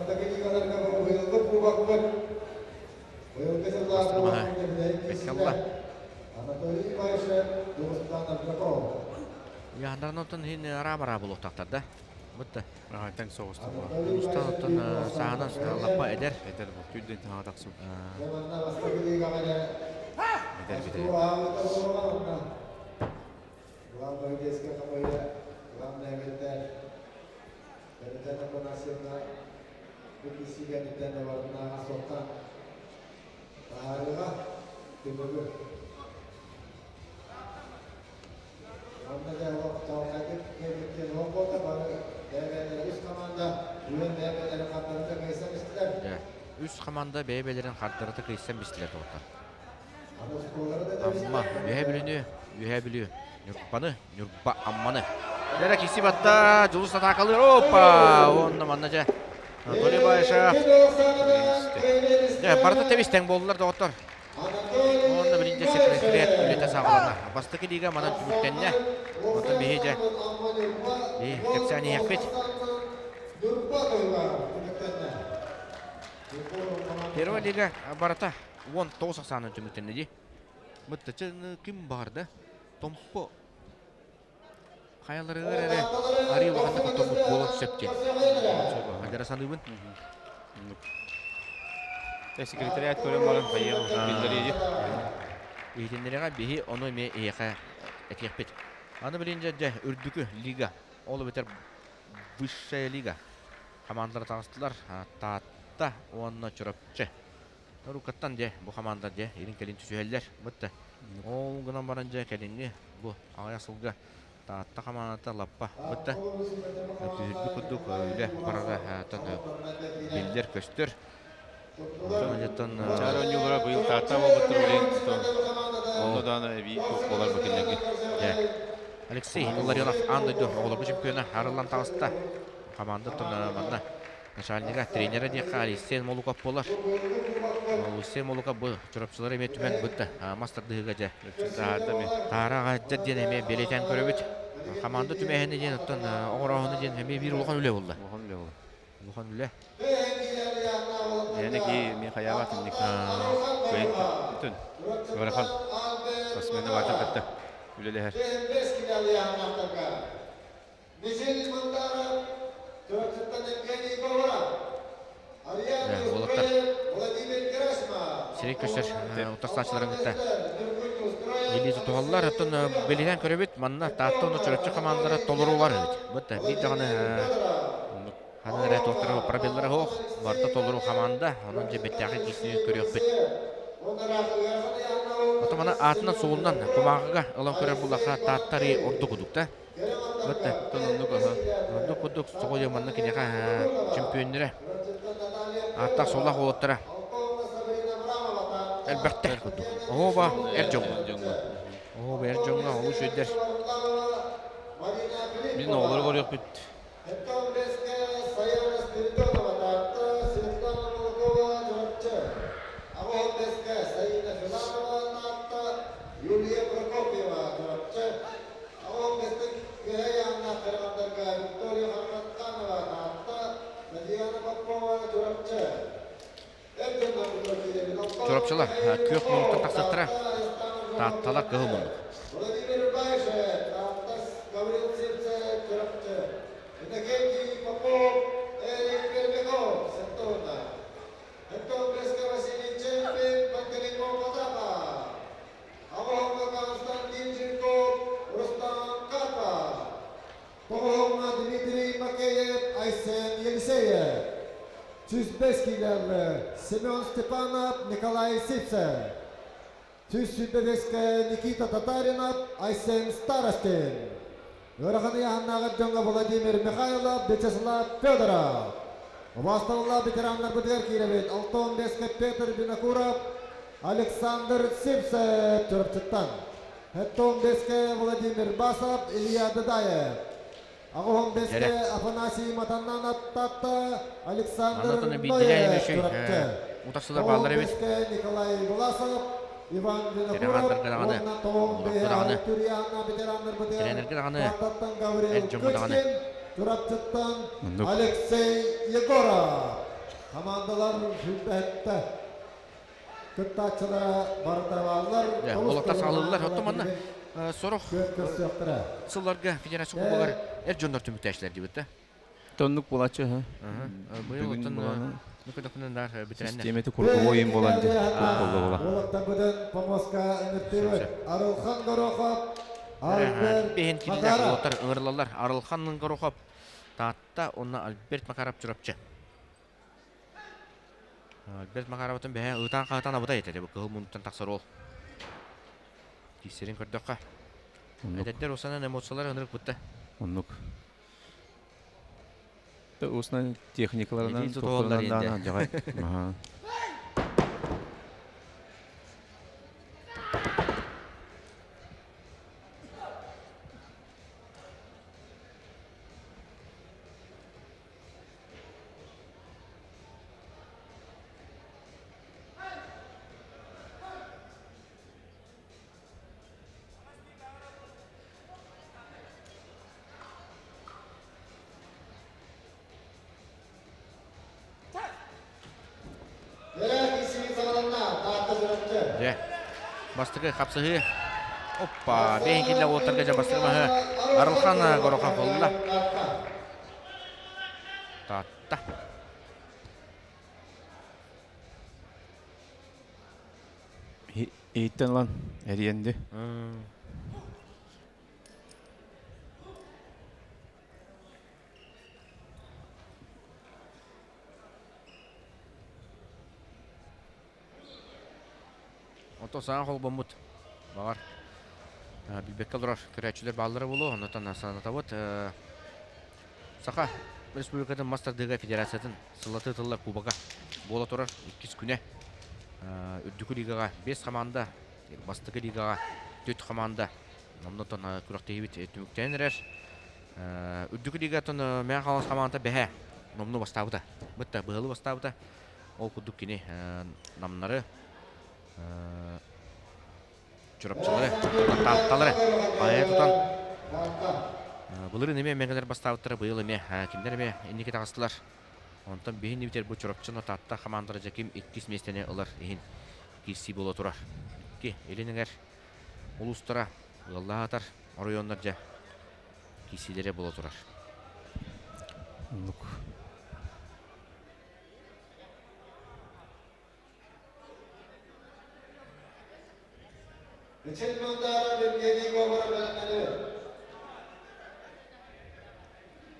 Беккалла. Анатолий Башев, Дустан Аржаков. Яһандарынан оттон хин араа-бараа булуохтаахтар да. Бытта. Тэҥ соҕус Дустан оттон саһанан лаппа эдэр. Эдэр бу түрден таҥа тахсыбыт. Эдэр битэ. Онно дьэ олохтоохтук кэлбиттэн ол буолла бары бэйэ-бэйэлэрэ үс команда үөн бэйэ-бэйэлэрин хардарыта кыайсан истилэр. Дьэ, үс команда бэйэ-бэйэлэрин хардарыта кыайсан бистилэр доҕоттор. Аны оскуолалары да Амма, тэбистилэр. Үөһээ Бүлүүнү, Үөһээ Бүлүү, Ньурбаны, Ньурба Амманы. Дьэ, киси батта, Дьулус атаакалыыр, опа! Уонна манна дьэ, Анатолий Баишев. Дьэ, барыта тэбис-тэҥ буоллулар доҕоттор. Уонна билинчэ секретариат үлэтэ саҕаланна. Бастакы лига манан түмүктэннэ. Онтон биһи дьэ кэпсээн иһиэхпит. Первая лига барыта 19 ахсаанынан түмүктэннэ дии. Быттачы ким баҕарда? Томпо хайаларыгар эрэ арыы улаханнык хотторбут буолуон сөп диэн. Адьара саныыбын. Секретариат көрөн баран хайыах биллэриэйи. Иһитиннэриэҕэ биһи ону эмиэ эһиэхэ этиэхпит. Аны билин дьэ дьэ үрдүкү лига, ол эбэтэр высшая лига хамаандалара таҕыстылар. Таатта уонна Чурапчы. Рукаттан дьэ бу хамаандар дьэ илин-кэлин түсүһэллэр. Бытта. Ол гынан баран дьэ кэлиҥҥи бу аҕыйах сылга Таатта хамаандата лаппа бытта. Күүһүрбүт курдук үлэ барара биллэр-көстөр. Онтон Чаар оонньуулара быйыл Таатта буолбуттар билигин онно даҕаны эбии туох буолар бу кинилэргэ. Алексей Ларионов аан дойду оҕолорго чемпиона арыллан таҕыста. Команда манна начальнига, тренера диэххэ Алексей Молуков буолар. Алексей Молуков бу Чурапчылар эмиэ түмэн бытта мас тардыһыыга дьэ. Таара аҕа диэн эмиэ бэлиэтээн көрөбүт. Команда түмэһини диэн оттон оҥорооһуну диэн эмиэ биир улахан үлэ буолла. Улахан үлэ буолла. Улахан үлэ. Мээнэ киһи эмиэ хайаабат инник кыайан бүтүн ыарахан спортсмены баатын кытта үлэлэһэр. Уолаттар сирэй көстөр утарсааччыларын кытта илии тутуһаллар. Оттон бэлиэтээн көрөбүт, манна Таатта уонна Чурапчы хамаандалара толоруулар эбит. Бу биир даҕаны Ханан эрэ туохтара пробеллара суох, барыта толору хамаанда, онон дьэ бэттээхэй киирсиини көрүөхпүт. Оттон маны аатынан-суолунан кумааҕыга ылан көрөр буоллахха, Таатта арыый ордук курдук да. Бытта. Оттон оннук аха. Ордук курдук соҕойо манна киниэхэ чемпионнара ааттаах суоллаах уолаттара элбэхтэр курдук. Оһуоба эр дьоҥҥо. Оһуоба эр дьоҥҥо олус үөрдэр. Мин оҕолору көрүөхпүт. Саяна Спиридонова Таатта, Светлана Молокова Чурапчы, Аҕыс бэскэ Саина Филатова Таатта, Юлия Прокопьева Чурапчы, Аҕыс бэстэ Күһэй Анна Карагандарга Виктория Хархатканова Таатта, Татьяна Попова Чурапчы. Чурапчылар күөх муннуктан тахсыахтара. Таатталар кыһыл муннук. Владимир Баишев, Тааттас Гаврил Сивцев, Чурапчы. Иннокентий Попов, Эрик Пермяков, Сентона. Антон Беска, Василий Чемпин, Пантелеймон Потапов. Аҕоһоҥҥо Константин Жирков, Рустам Карпов. Тоҕоһоҥҥо Дмитрий Макеев, Айсен Елисеев. 105 киилэлэр Семен Степанов, Николай Сивцев. 125-кэ Никита Татаринов, Айсен Старостин. Ыарахан ыйааһыннааҕы дьоҥҥо Владимир Михайлов, Вячеслав Федоров. Убаастабыллаах ветераннарбытыгар киирэбит 65-кэ Петр Винокуров, Александр Сивцев Чурапчыттан. 75-кэ Владимир Басов, Илья Дадаев. 85-кэ Афанасий Матаннанов Татта, Александр Ноев Чурапчы. Утарсылар бааллар эбит. 95-кэ Николай Власов, Иван Винокуров даҕаны, уонна тоҕон Урапчы даҕаны, Турианна ветераннарбытыгар тренергэ даҕаны, Тааттаттан Гаврил эр дьоҥҥо даҕаны. Кычкин, Чурапчыттан Оннук. Алексей Егоров. Хамаандалар сүүрбэһиттэ кыттааччылара барыта бааллар. Дьэ, уолаттар саҕалыыллар. Оттон манна сорох Күөн көрсүөхтэрэ. сылларга федерация кубогар эр дьоннор түмүктээччилэр диэбит да. Оннук буолааччы ха. Быйыл Бүгүн оттон буланы нүкөдөхүнэн дар бүтэрэннэр. систиэмэти курдук ойын болан дьэ болла бола. Уолаттарбытын помоска ыҥыртыыбыт. Арылхан Горохов, Альберт Бэһин киирилээх Макаров. уолаттар ыҥырылаллар. Арылхан Горохов Таатта уонна Альберт Макаров Чурапчы. Альберт Макаровтан бэһэ ыытаан хаһытаан абытай этэ бу кыһыл муннуктан тахсар уол. Киирсэрин көрдөххө. Эдэрдэр усанан эмоциялар ынырык бутта. Оннук. Уусунан техникаларынан Илии тутуһаллар туохтарынан инде. даана дьаҕай. Аха. Дьэ, бастакы хапсыһыы. Оппа, бэйэн киллэ уоттарга дьэ бастакы маһы Арылхан Горохов ылла. Таатта. Иһиттэн ылан эрийэнди. Онтон саҥа холбоммут. Баҕар, билбэккэ олорор көрөөччүлэр бааллара буолуо. Оннуттан санатабыт. Саха Республикатын мас тардыыга федерациятын сыллатыы тыллар кубога буола турар иккис күнэ. Үрдүкү лигаҕа 5 хамаанда, бастакы лигаҕа 4 хамаанда. Оннуттан күрэхтэһиибит түмүктэнэн эрэр. Үрдүкү лигаттан Мэҥэ Хаҥалас хамаандата бэһэ номнуо бастаабыта. Бытта быһылы бастаабыта. Ол курдук кини намнары Чурапчылары, Таатталары айа тутан былырыын эмиэ мэҥэлэр бастаабыттара, быйыл эмиэ кинилэр эмиэ инники таҕыстылар. Онтон биһин битэр бу Чурапчыны Таатта хамаандара дьэ ким иккис миэстэни ылар иһин киирсии буола турар. Икки илин эҥэр улуустара ыаллаһатар оройуоннар дьэ киирсиилэрэ буола турар. Оннук.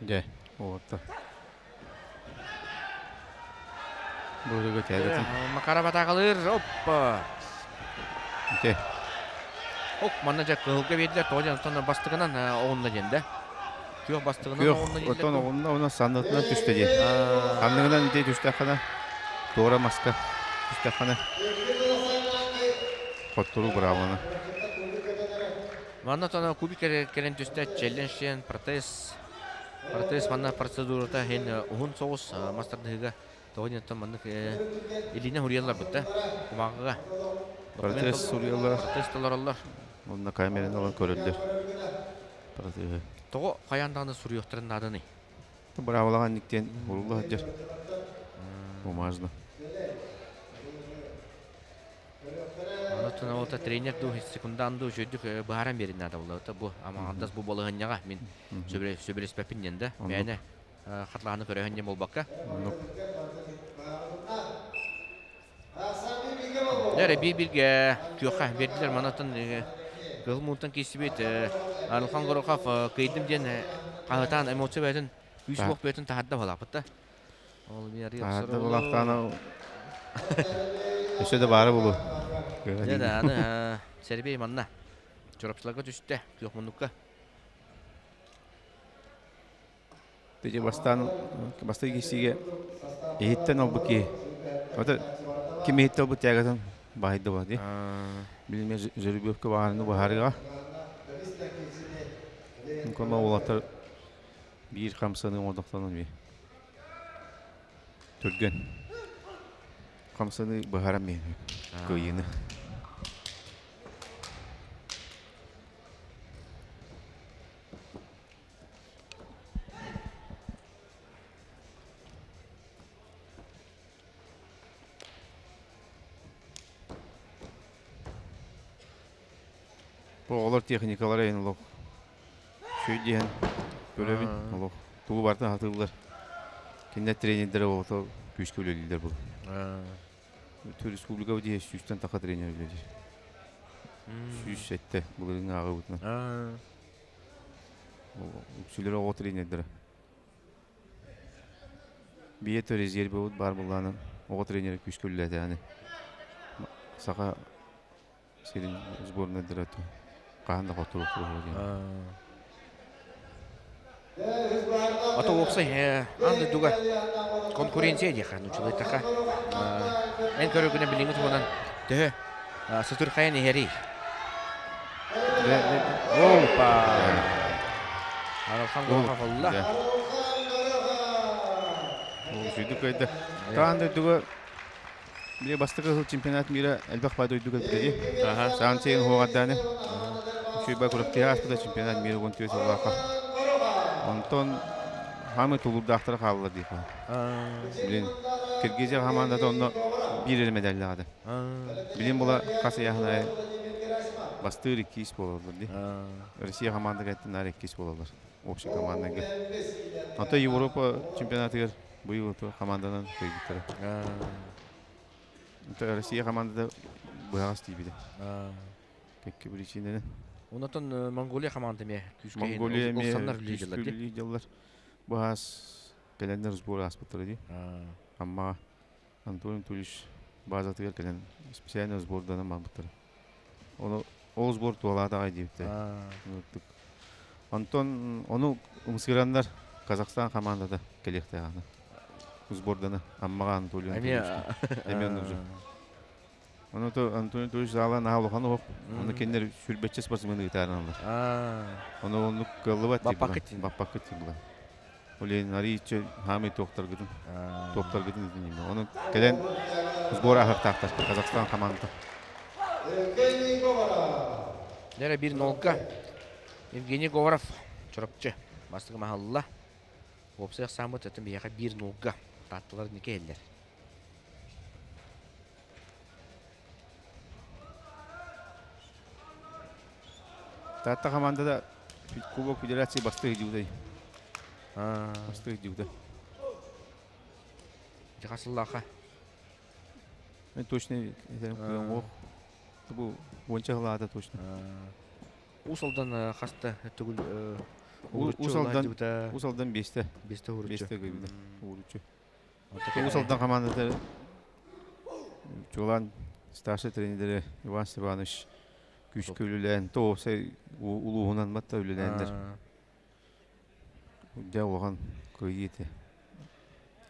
Дьэ, уолаттар. Бу тяготын. Макаров атаакалыыр. Оппа! Ити. Ок, манна дьэ кыһылга биэрдилэр. Тоҕо диэн оттон бастыгынан оҕунна диэн да. Күөх бастыгынан Күөх оҕунна дииллэр. оттон оҕунна уонна саннытынан түстэ диэн. Ханныгынан ити түстэххинэ туора маска түстэххинэ хотторуу быраабылана. Манна тона кубик кэлэн түстэ челлендж протез протез манна процедурата иһин уһун соҕус мастардыһыга тоҕо диэн маннык илиинэн суруйаллар бытта кумааҕыга Протез суруйаллар. Протез толороллор. Онно камераны ылан көрөллөр. Протеһы. Тоҕо хайаан даҕаны суруйуохтарын нааданый? Быраабылаҕа инниктиэн урулла сылдьар. Бумажно. Онон ол тренер дуу, секундант дуу үчүгүйдүк быһааран биэрин наада буолла. Бу амаҕандас бу балаһынньаҕа мин сөбүлэспэппин диэн да. Мээнэ хатлааны көрөһөн диэн буолбакка. Оннук. Эрэ биир-бииргэ күөххэ биэрдилэр. Манаттан кыһыл муунтан киирсибит Арылхан Горохов кыйдым диэн хаһытаан эмоция бэйэтин күүс уох бэйэтин таһарда балаапыт да. Ол Таһарда булахтаана өссө да баара булу. Дьэ да аны Сэрбей манна Чурапчыларга түстэ күөх муннукка. Тиже бастаан бастакы киирсиигэ иһиттэн олбут киһи. Ото ким иһиттэ олбут тягатын баһыйда була дии. Билиме Жеребьевка баҕарыны быһаарыга. Кома уолаттар биир хамсаныы оҥордохторуна би. Түргэн. Хамсаныы быһааран биһиги кыайыыны. Бу оҕолор техникалара иһин олох үчүгэй диэн көрөбүн олох тугу барытын аһатыыллар. Кинилэр тренердэрэ оҕото күүскэ үлэлииллэр буолар. Республика диэ сүүстэн таха тренер үлэлиир. 107 былырыын ааҕыбытынан. Үксүлэрэ оҕо тренердэрэ. Биэт резервэбит баар буоллаҕына оҕо тренерэ күүскэ үлэлээтэҕинэ Саха сирин сборнайдара хаһан да хотуруохтуруо диэн. Ото уопсай аан дойдуга конкуренция диэхэ нууччалыйтаха эн көрөргүнэн билиҥҥи туһунан төһө сытырхайан иһэрий? Опа! Аралхан Горохов Үчүгүйдүк кыайда. Таан дойдуга били бастакы сыл чемпионат мира элбэх бай дойдуга биледи. Саан сейин хуоҕардааны. Үчүгэй күрэхтэһэ ааспыта чемпионат мира уон түөрт сыллаахха. Онтон хаамыы тулуурдаахтара хаалла диэхэ. Билин Киргизия хамаандата онно биир эрэ медаллаах этэ. Билин була хас ыйааһын бастыыр иккис буолаллар дии. Россия хамаанда кэттин наар иккис буолаллар общий командаға. Ото Европа чемпионатыгар быйыл ото команданан кыайбыттара. Россия командата быһаҕас тиийбитэ. Кэккэ причинэнэн. Онотон Монголия команда эмиэ күүскэ Монголия эмиэ күүскэ үлэлииллэр. Быһаас кэлэннэр сбор ааспыттара дии. Амма Антон Анатольевич базатыгар кэлэн специально сборданан барбыттара. Ону ол сбор туолаата аҕай диэбиттэрэ. Онтон ону ымсыыраннар Казахстан командата кэлиэхтээх аны. Сбордана Аммаҕа Анатолий Анатольевичка. Эмиэ оннук. Ону то Антон Анатольевич заала наһаа улахан оһох. Ону кинилэр сүрбэччэ спортсмен ыытаарыналлар. Ону оннук кыаллыбат Баппаккыт дии. Баппаккыт дии була. Ол арыйчы хаамый туохтаргытын туохтаргытын итинниме. Ону кэлэн сбор аһыктаахтар Казахстан команда. Евгений Говоров. Дэрэ бир нолга Евгений Говоров Чурапчы бастакы маһалла. Уопсай ахсааммыт өтөн биһиэхэ биир нолга таатталар никэ иһэллэр. Таатта командада Кубок Федерации бастык дьуудай. Бастык дьууда. Дьахасыллааха. Мен точно этэрим бу уонча сылаата точно. Уус Алдан хаста төгүл Уус Алдан биэстэ. Биэстэ ууруччу. Биэстэ кыйбыта ууруччу. Уус Алдан командата чуолаан старший тренердэрэ Иван Степанович күүскэ үлэлээн, тоосай улууһунан батта үлэлээннэр дьэ улахан кыайыы этэ.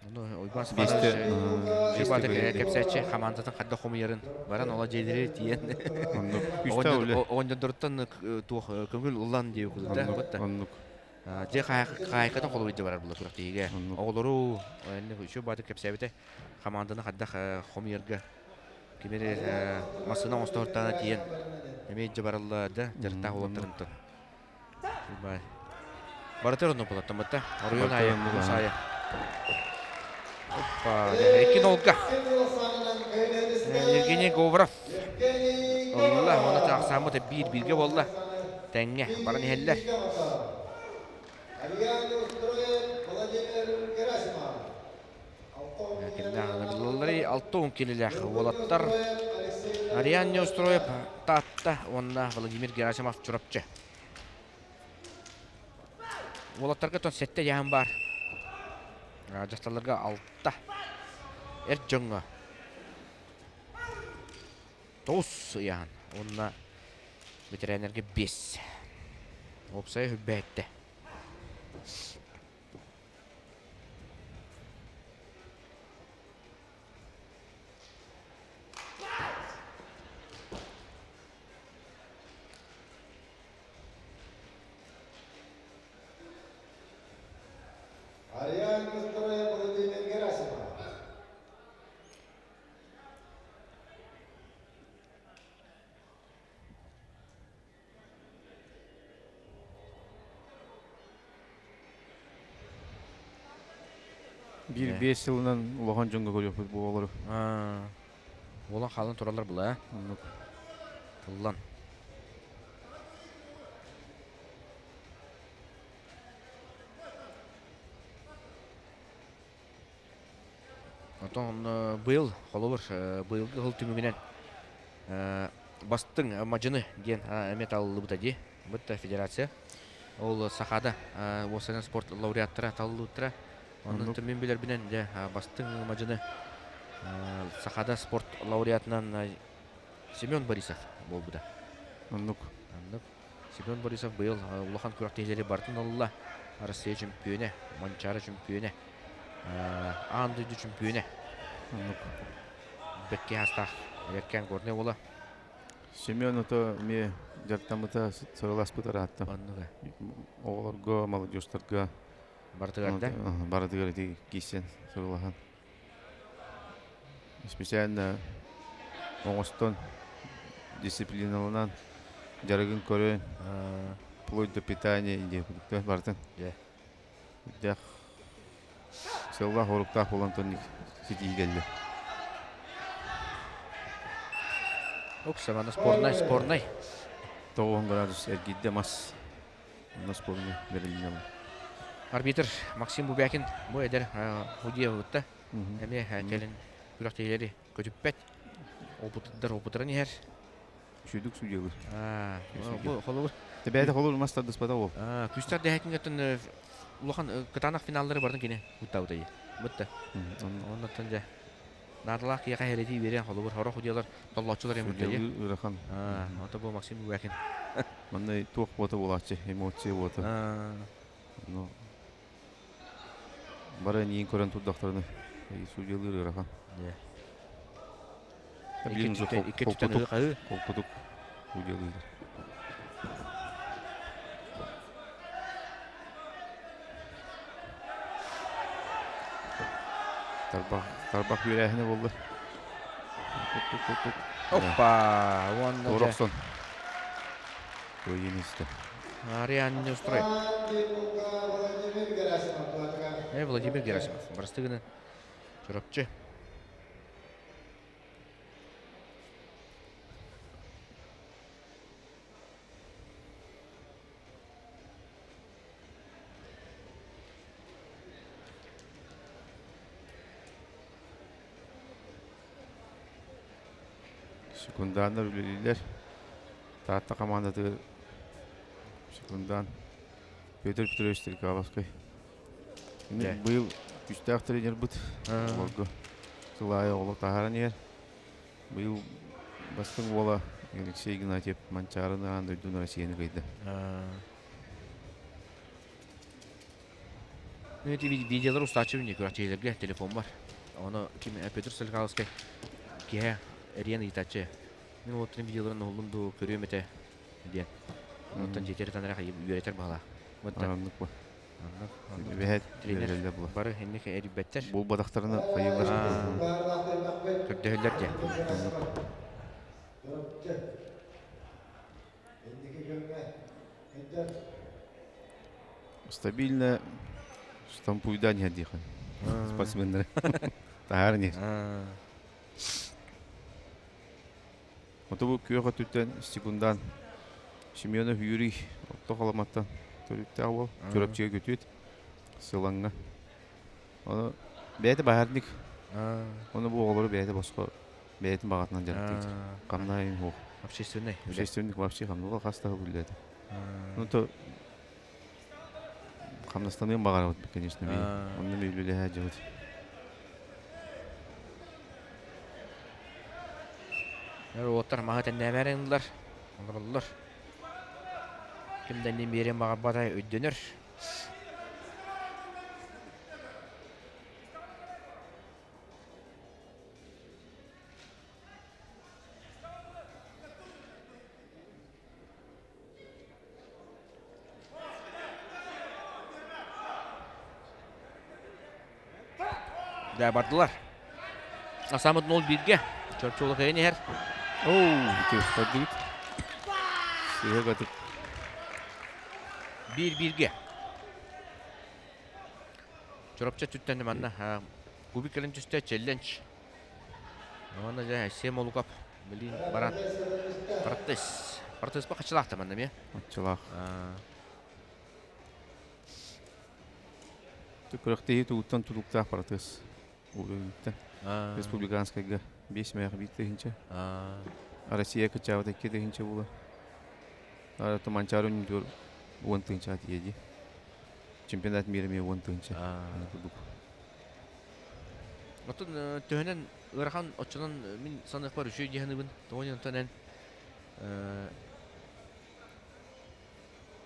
Ону Уйбаан Степанович кэпсээччи хамаандатын хайдах хомуйарын баран ола дьиэлэри тиийэн оҕонньордоруттан туох көҥүл ыллан диэбит курдук Оннук. Дьэ хаһаайкатын холобуйда барар була күрэхтэһиигэ. Оҕолору үчүгэй баатыр кэпсээбитэ. Хамаанданы хайдах хомуйарга ким эрэ массыына оҥостоһуттаана тиийэн эмиэ илдьэ бараллар да дьарыктаах уолаттарынтан. Барытыр онно булаттаммыта. Оройуон аайы, улуус аайы. Оппа, икки нолга. Евгений Говоров. Олла, оны тахсааммыт биир бииргэ буолла. Тэҥҥэ баран иһэллэр. Кимнээх 60 килилээх уолаттар Ариан Неустроев Таатта уонна Владимир Герасимов Чурапчы. Уолаттарга тон сэттэ яһан баар. Дьахталларга алта. Эр дьоҥҥо тоҕус ыйаһын уонна ветераннарга биэс. Уопсайа хүббэһэттэ. Ариан Неустроев Владимир Герасимов. Биир биэс сылынан улахан дьоҥҥо көрүөхпүт буолар. Буолан хаалан тураллар була. Оннук. Тыллан. Оттон быйыл, холобур, быйылгы сыл түмүгүнэн бастыҥ мадьыны диэн эмиэ талыллыбыта дии. Бытта федерация. Ол Сахада уопсайынан спорт лауреаттара талыллыбыттара. Онон мин билэрбинэн дьэ бастыҥ мадьыны Сахада спорт лауреатынан Семен Борисов буолбута. Оннук. Оннук. Семен Борисов быйыл улахан күрэхтэһиилэри барытын ылла. Россия чөмпүйүөнэ, Манчаары чөмпүйүөнэ, аан дойду чөмпүйүөнэ. Оннук. Бэкки аастаах Эркэн Горнай уола. Семен ото эмиэ дьарыктаммыта сыраласпыт ыраатта. Оннук. Оҕолорго, молодежтарга Барытыгар да? Барытыгар ити киирсэн сыралаһан. Специально оҥостон, дисциплиналанан, дьарыгын көрөн, вплоть до питания диэн барытын. Дэх сыаллаах-соруктаах буолан тонник ситиһии кэллэ. Укса, спорнай, спорнай. 90 градус эргийдэ мас. Онно спорнай бэрилиннэ. Арбитр Максим Бубякин бу эдэр судья Эмиэ кэлин күрэхтэһиилэри көтүппэт. Опытыттар опытыран иһэр. Үчүгдүк судьялыр. Бу холобур. Тэбээтэ холобур мас тардыспата ол. Күстэр дэһэтин улахан кытаанах финаллары бардын кини уттабыта Бытта. Оннуттан дьэ наадалаах киһиэхэ хэрэтии биэрэн холобур сорох судьялар толлооччулар эмиэ ыарахан. Ото бу Максим Бубякин. Манна туох буота буолааччы, эмоция буота. Ну Бары эниин көрөн турдахтарына судьялыыр ыарахан. Икки түтэн ыһыы Холкутук удьалыылар. Тарбах, тарбах үөрээһинэ буолла. Оппа! Уонна Туора охсон. Кыайыыны истэ. Ариан Неустрой. Владимир Герасимов. Барыстыгына Чурапчы. Секунданнар үлэлииллэр. Таатта хамаандатыгар секундан Петр Петрович Стрекаловскай. Быйыл күүстээх тренербит. Олорго сыл аайы оҕолор таһааран иһэр. Быйыл бастыҥ уола Алексей Игнатьев Манчаарыны аан дойдуну Россияны кыайда. Ну, эти видеолар устааччы мне күрэхтэһиилэргэ телефон бар. Ону ким Петр Стрекаловскай киһи эриэн ыйытааччы. Мин уоттарын видеоларын уһуллум дуу, көрүөм этэ диэн. Оттон дьиэтэр танара үөрэтэр баһалаах. Оннук бу. Эбэһээт Тренер бары инник эрийбэттэр. Булбатахтарына хайыылар. Көрдөһөллөр дьэ. Стабильно штампуйдаан иһэр диэххин. Спортсменнары. Таһааран иһэр. Ото бу күөх өттүттэн секундан Семенов Юрий Орто Халыматтан төрүттээх уол Чурапчыга көтүөт Сылаҥҥа. Ону бэйэтэ баһаарник. Ону бу оҕолору бэйэтэ босхо бэйэтин баҕатынан дьарыктыыр. Хамнаһын суох. Общественный. Общественник вообще хамнала хас да үлэлээтэ. Ну то хамнастаныан баҕарабыт, конечно, онно үлэлэһэ дьыбыт. Уоттар маһы тэннээмээр ыллар, олороллор. Ким да иннин биэриэн баҕарбата өйдөнөр. Дэ бардылар. Асамыт 0-1-ге. Чорчуола кыайан иһэр. Оу, көрдүгүт. Сыһа катык. 1-1-ге. Чурапчы түттэн манна кубик кэлин түстэ челлендж. Манна дьэ Сем Олукап билин баран Протез. Протез бакачылаах манна ме. Аччылаах. Күрэхтэһии тугуттан тутулуктаах протез. Уровеньтан. Республиканскайга 5 мээх 1 тыһыынча. Россия кыччаабыта 2 тыһыынча була. Манчаары үнүтүөр 10 тыһыынча тиийэ Чемпионат мира эмиэ 10 тыһыынча. Курдук. Оттон төһөнөн ыарахан оччонон мин саныахпар үчүгэй дии саныыбын. Тоҕо диэн эн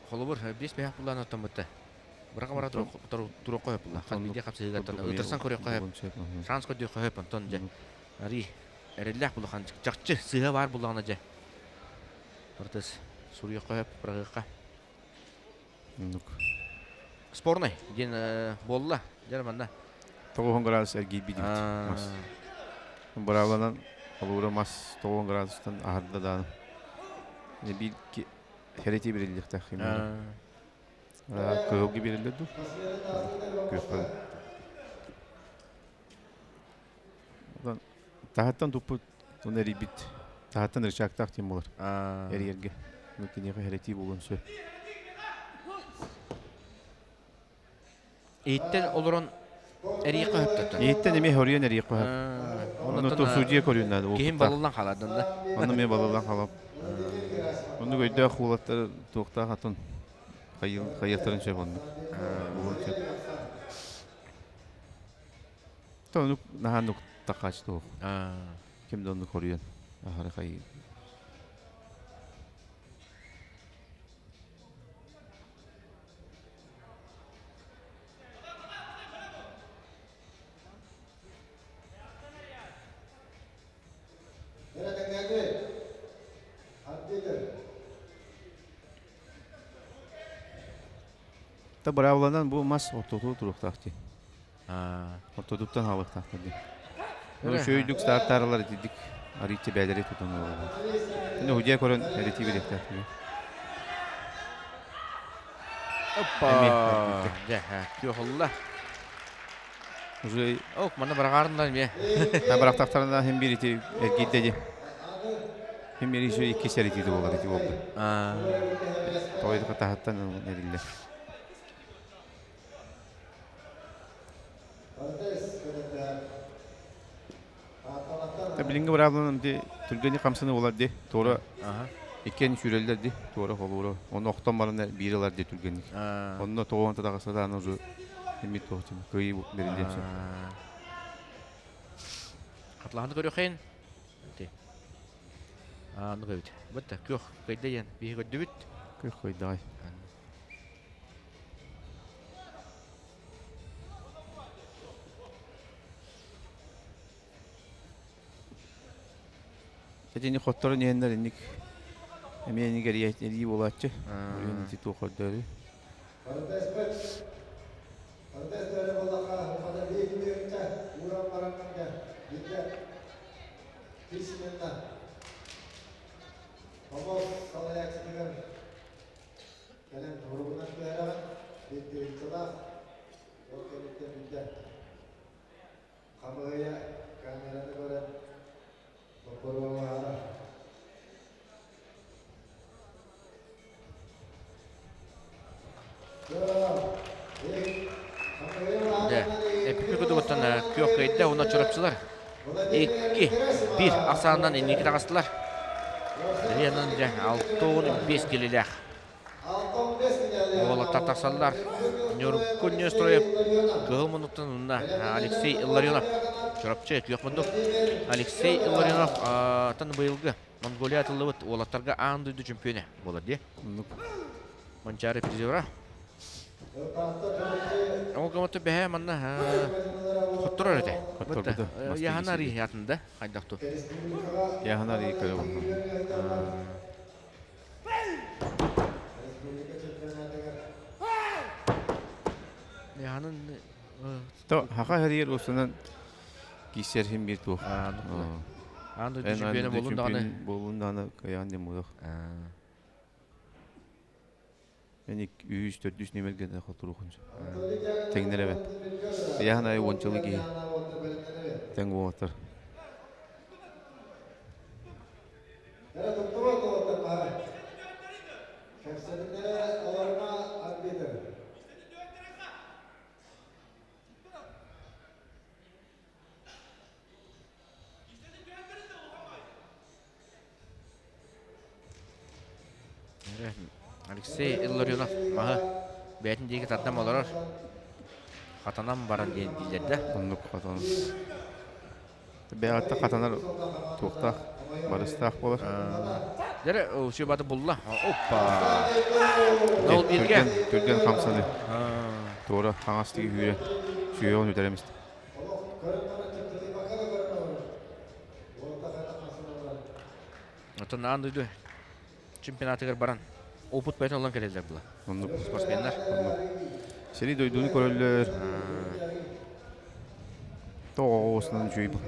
холобур биэс бэһэх буллаан оттоммутта. Бырака бара туруохха сөп булла. Хан видео хапсыһыгаттан ытырсан көрүөххэ сөп. Шанс көрдүөххэ сөп онтон дьэ. Ари эрэллээх булахан чахчы сыыһа баар буллаҕына дьэ. Протез суруйуохха сөп, быраҕыахха. Оннук. Спорнай диэн буолла. Дьэ манна. 90 градус эргийбит мас. Быраабыланан холуура мас 90 градустан аһарда даҕаны. Биир херети бириллиэхтээх Кыһылгы биэрэллэр дуу? Күөххэ. Таһаттан туппут, оны эрийбит. Таһаттан рычагтаах диэн буолар. Эрийэргэ. Киниэхэ хэрэтии буолуон сөп. Иһиттэн олорон эрийиэххэ сөп Иһиттэн эмиэ хоруйан эрийиэххэ сөп. Онно то судья көрүөн наада. Киһим балыллан хаалардан да. Онно эмиэ балыллан хаалап. Оннук өйдөөх уолаттар туохтаах атын хайыахтарын сөп оннук. Буолуон сөп. То оннук наһаа оннук такааччы туох. Ким да оннук хоруйан аһары хайыы. Та быраабыланан бу мас ортоту туруохтаах дии. Ортотуттан хаалыахтаахтар дии. Үчүгэйдик стартааралар итидик арыычча бээлэри тутан олороллор. Ини худья көрөн эритии бириэхтээх дии. Опа! Дьэ, күөх Уже Ок, манна бараҕаарыннар эмиэ. Барахтахтарына хим биир ити эргийдэ дии. Хим биир еще икки сэритиитэ буолар ити буолду. Тоҕо таһыттан эриллэр. Билиҥҥи быраабыланан ди түргэнник хамсаныы буолар ди туора иккиэн сүүрэллэр ди туора холуура ону охтон баран биир ылар ди түргэнник онно тоҕо таҕыста даҕаны уже эмит туох кыайыы бэриллиэн сөп. Хатлаһаны көрүөххин Аны көбүт. Бытта күөх кыйда диэн биһи көрдүбүт. Күөх кыйдаҕай. Итини хотторон иһэннэр инник эмиэ инник эрийии буолааччы. Үрүн ити туох көрдөөрү. Кэлэн туругунан түһэрэҕин, биир Ол кэнниттэн билдэ. Хамыыһыйа камераны көрөн боппуруоһара. Дьэ, эппиппит кудугуттан күөх кыайда уонна чурапчылар 2 1 ахсаанынан инники таҕыстылар. Рианан дьэ 65 килилээх Уолаттар тахсаллар. Ньургун Нестроев кыһыл муннуктан уонна Алексей Илларионов Чурапчы күөх муннук. Алексей Илларионов тан быйылгы Монголия атыллыбыт уолаттарга аан дойду чемпионэ буолар дии. Манчаары призера. Ол гыммыт бэһэ манна хотторор этэ. Хотторбута. Яһана риһятында хайдахту. Яһана ри көрө Яһанын То хаха хэрийэр устунан киисэр хим биир туох. Аан дойду чемпиона буолун даҕаны. Буолун даҕаны кыайаан диэн буолуох. Мен үһүс, төрдүс нүмерге да хотуруохун сөп. Тэҥнэр эбэт. Яһан айы уончалы киһи. Тэҥ буолаттар. Алексей Илларионов маһы бэйэтин диэки тардан олорор. Хатанан баран диэн дииллэр да. Оннук хатанар. Бэйэҕиттэн хатанар туохтаах, барыстаах буолар. Дьэ, Сүбаты булла. Оппа! Ол бииргэ. Түргэн хамсаны. Туора хаҥас тиги сүүрэ. Сүүрэҕин үтэрэмис. Оттон аан дойду чемпионатыгар баран опыт бэйэтин ылан кэлэллэр була. Оннук. Спортсменнар. Оннук. Сири дойдуну көрөллөр. Тоҕо оҕусунан үчүгэй бу.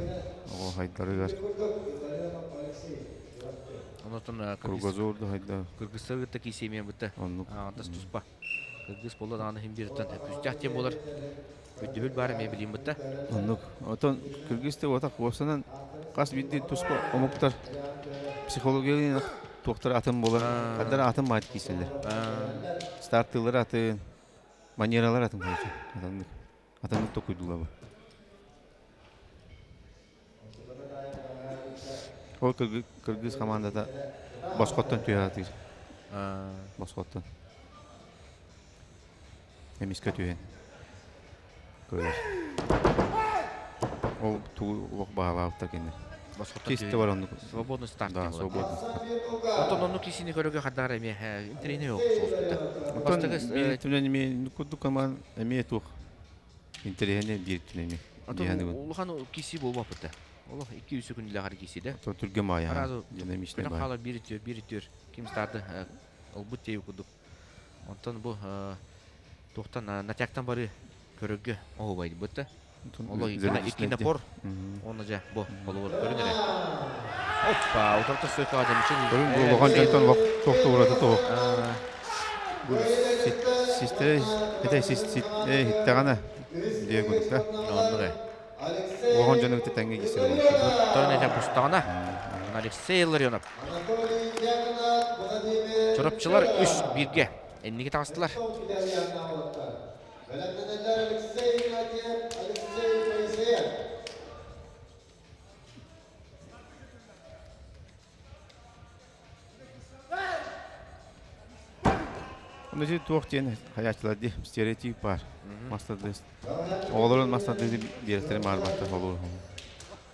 Оҕо хайдарыгар. Онотон Кругозор да хайда. Кыргызстар кытта киисиэмиэн бытта. Оннук. Антас туспа. Кыргыз буолла даҕаны иһин бириттэн күүстээх диэн буолар. Өйдөбүл баар эмиэ билиим бытта. Оннук. Отон кыргыз да отах уопсанан хас биирдии туспа омуктар психологиялыын туохтар атын буолар. Хаддара атын маат кииселлер. Стартыылар атын, манералар атын короче. Атыннык. Атыннык токуйдулар. Ол кыргыз командата босхоттон түһэ сатыыр. Босхоттон. Эмискэ түһэн. Көрөр. Ол тугу олох баҕалаабыттар кинилэр. Чисто бар оннук. Свободный старт. Да, свободный старт. Оттон оннук кисини көрөгө хадаар эмиэ интэриэһинэй соҕуспута. Оттон биир түнэн эмиэ курдук команд эмиэ туох интэриэһинэй биир түнэн эмиэ. Оттон улахан киси буолбаппыта. Олох 2-3 секундалаах киси да. Оттон түргэн маайа. Сразу хаалар биир үтүөр, биир үтүөр. Ким старды ылбыт тиэйи курдук. Онтон бу Туохтан натяктан бары көрөргө оһубайбыт да. Оло икки напор. Оны же бу холобур көрүн эрэ. Оппа, утарта стойкаға демичен. Көрүн бу улахан дьонтон лох туох ураты туох. Бу систере это хиттэҕинэ диэ курдук да. Оннук э. Улахан дьону кытта тэҥҥэ киирсэр Буттарын этэ бустаҕына Алексей Ларионов. Чурапчылар үс бииргэ инники таҕыстылар. Оны туох диэн хайааччылар дии стереотип баар. Мастардыыс. Оҕолорун мастардыысы биэрэстэрин баарбаттар холуур.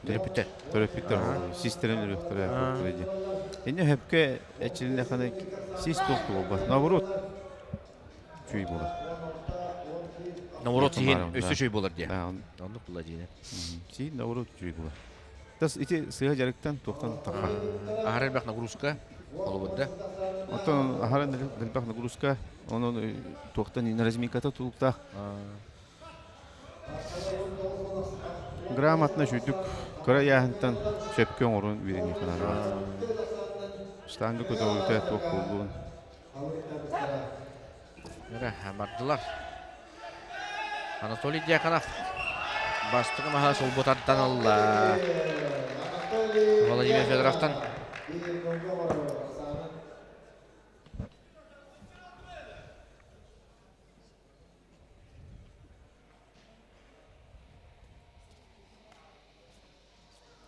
Төрөппүттэр. Төрөппүттэр систерин өлүөхтэрэ дии. Инне хөпкө эчилинэхана сис туох буолбат. Наоборот чүй буолар. Наоборот сиһин өссө чүй буолар диye. Оннук була диye. Сиин наоборот чүй буолар. Тас ити сыа жарыктан туохтан таха. Аһара элбэх нагрузка холобурда. Оттон аһара элбэх нагрузка онон туохтан разминката тулуктаах. Грамотно сүрдүк кыра ыйааһынтан сөпкө оҥорон үөрэниэххэ наада. Штанга көтөҕүүтэ туох буоллун. Эрэ бардылар. Анатолий Дьяконов бастакы маһа солбутартан ылла. Владимир Федоровтан.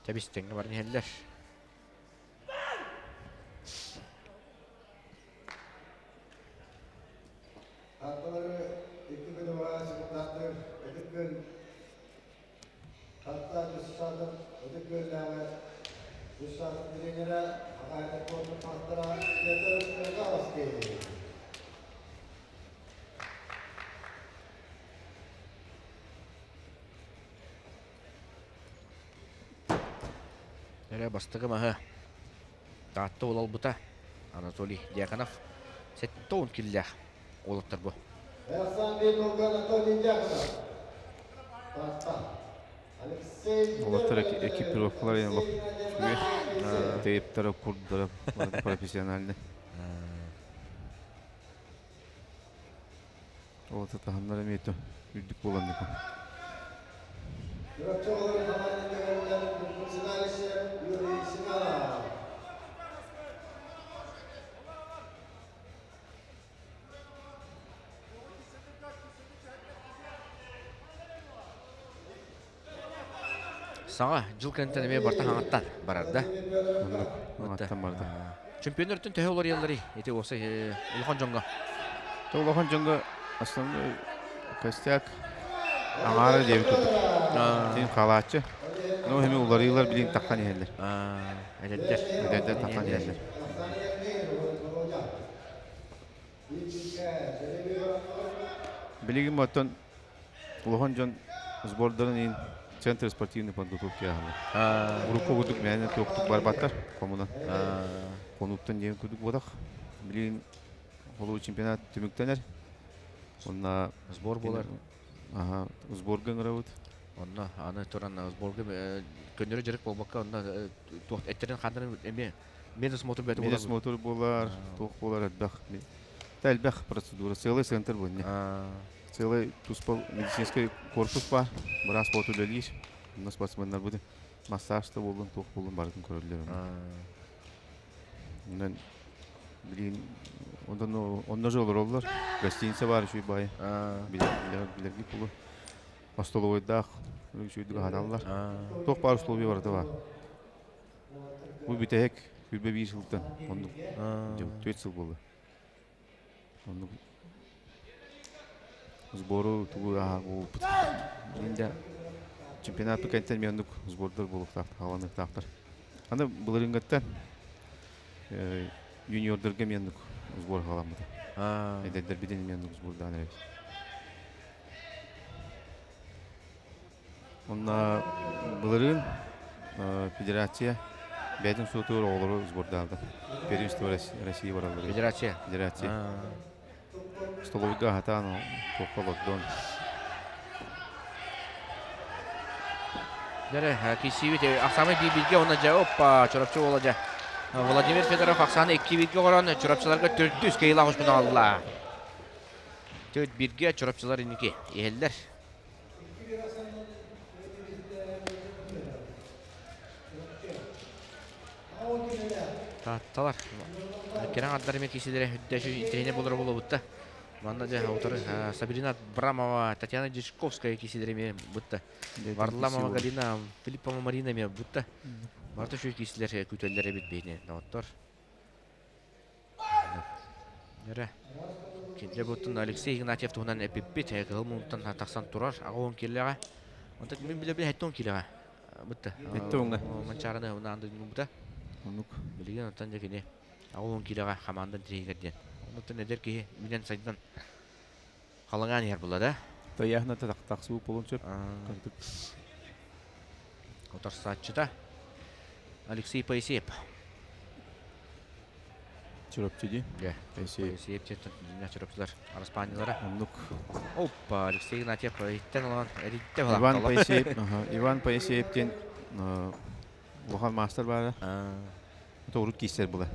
Тэбис-тэҥҥэ баран иһэллэр. Таатталары икки күн уһаа сыгыннаахтыыр Ытык Күөл Таатта Дьуссаатын Ытык Күөллээҕи Дьуссаатын тренерэ Хахаайдар спордун маастара Петр Стрекаловский. Эрэ бастакы маһы Таатта уол албыта Анатолий Дьяконов 70 киллээх уолаттар бу. Эрсан Бейтолга Анатолий Дьяконов. Таатта. Алексей Уолаттар экипировкалар олох үчүгэй. Тейптара, курдара профессиональный. Ол таһымнара эмиэ үрдүк буолан Чурапчы оҕолорун хамаандатын көмөлөрүн функционалище Юрий Семенов. Саҥа дьыл кэнниттэн эмиэ барта хаҥаттан барар да. Оннук хаҥаттан барда. Чемпионнартан төһө уларыйалларый? Ити уопсай улахан дьоҥҥо. То улахан дьоҥҥо основной костяк аҥаара диэбит курдук. Син хаалааччы. Ну, эми уларыйыылар билин таххан иһэллэр. Эдэрдэр. Эдэрдэр таххан иһэллэр. Билигин оттон улахан дьон сбордарын иин Центр спортивной подготовки аһыллар. Урукку курдук мээнэ туохтук барбаттар хомунан. Хонууттан диэн курдук буолах. Билигин холуу чемпионат түмүктэнэр. Онно сбор буолар. Аха, сборга ыҥырабыт. Онно аны туран сборга көннөрү дьарык буолбакка онно туох эттерин ханнарын эмиэ медосмотр бэти буолар. Медосмотр буолар, туох буолар элбэх. Та элбэх процедура. Целый центр бу Целый туспа медицинский корпус бар. Быраас буолт үлэлиир. Онно спортсменнар бу массаж да буоллун, туох буоллун барытын көрөллөр. Онон билигин онтон онно же олороллор. Гостиница бар үчүгэй баайы. Билэргит булу. Остоловойдаах үчүгэйдик аһаталлар. Туох баар условия барыта бар. Бу бүтэһик күлбэ биир сылтан оннук 4 сыл буолла. Оннук сбору тугу буолбут. Инде чемпионат кэнтэн мен оннук сбордар буолуохтаахтар, хааланыахтаахтар. Аны былырыыҥҥыттан юниордарга мен оннук сбор халаммыта. Эдэрдэрбитин мен оннук сбордаан эрэбит. Онно былырыын федерация бэйэтин суотугар оҕолору сбордаабыта. Первенство России бараллар. Федерация. Федерация. Столовойга аһатаан туохха олордон. Дьэрэ, киссиибит ахсаамай биир-бииргэ уонна дьэ оппа Чурапчы уола дьэ Владимир Федоров ахсааны 2-бииргэ оҥорон Чурапчыларга төрдүс кыайыылаах ушпун аҕалла. Төрт бииргэ Чурапчылар инники иһэллэр. Таатталар. Кэрэ аҥардар эмиэ киисэлэрэ үрдэ интэриэһинэй буолара буолуобутта. Манна дьэ утары Сабрина Брамова, Татьяна Дьячковская киисэлэрэ эмиэ бутта. Варламова Галина, Филиппова Марина эмиэ бутта. Барыта үчүгэй киисэлэр күүтэллэр эбит биһини доҕоттор. Эрэ. Кинилэр буттун Алексей Игнатьев туһунан эпиппит. Кыһыл муҥтан тахсан турар. 80 киилэҕэ. Онтон мин билэбин 70 киилэҕэ. Бытта. Этте оҥа. Манчаарыны унаан дойдубута. Оннук. Билигин онтон дьэ кини 80 киилэҕэ хамаандан тириһигэр диэн. Онтон эдэр киһи үүнэн сайдан халыҥаан иһэр буолла да. Тайаһына тахсыы буолуон сөп. Утарсааччыта Алексей Поисеев. Чурапчы дии. Дьэ, Поисеев. Поисеев диэн Чурапчылар араспаанньалара. Оннук. Оппа, Алексей Игнатьев иһиттэн ылан эрийдэ Иван Поисеев, Иван Поисеев диэн улахан маастар баара. Это урут киисэр була.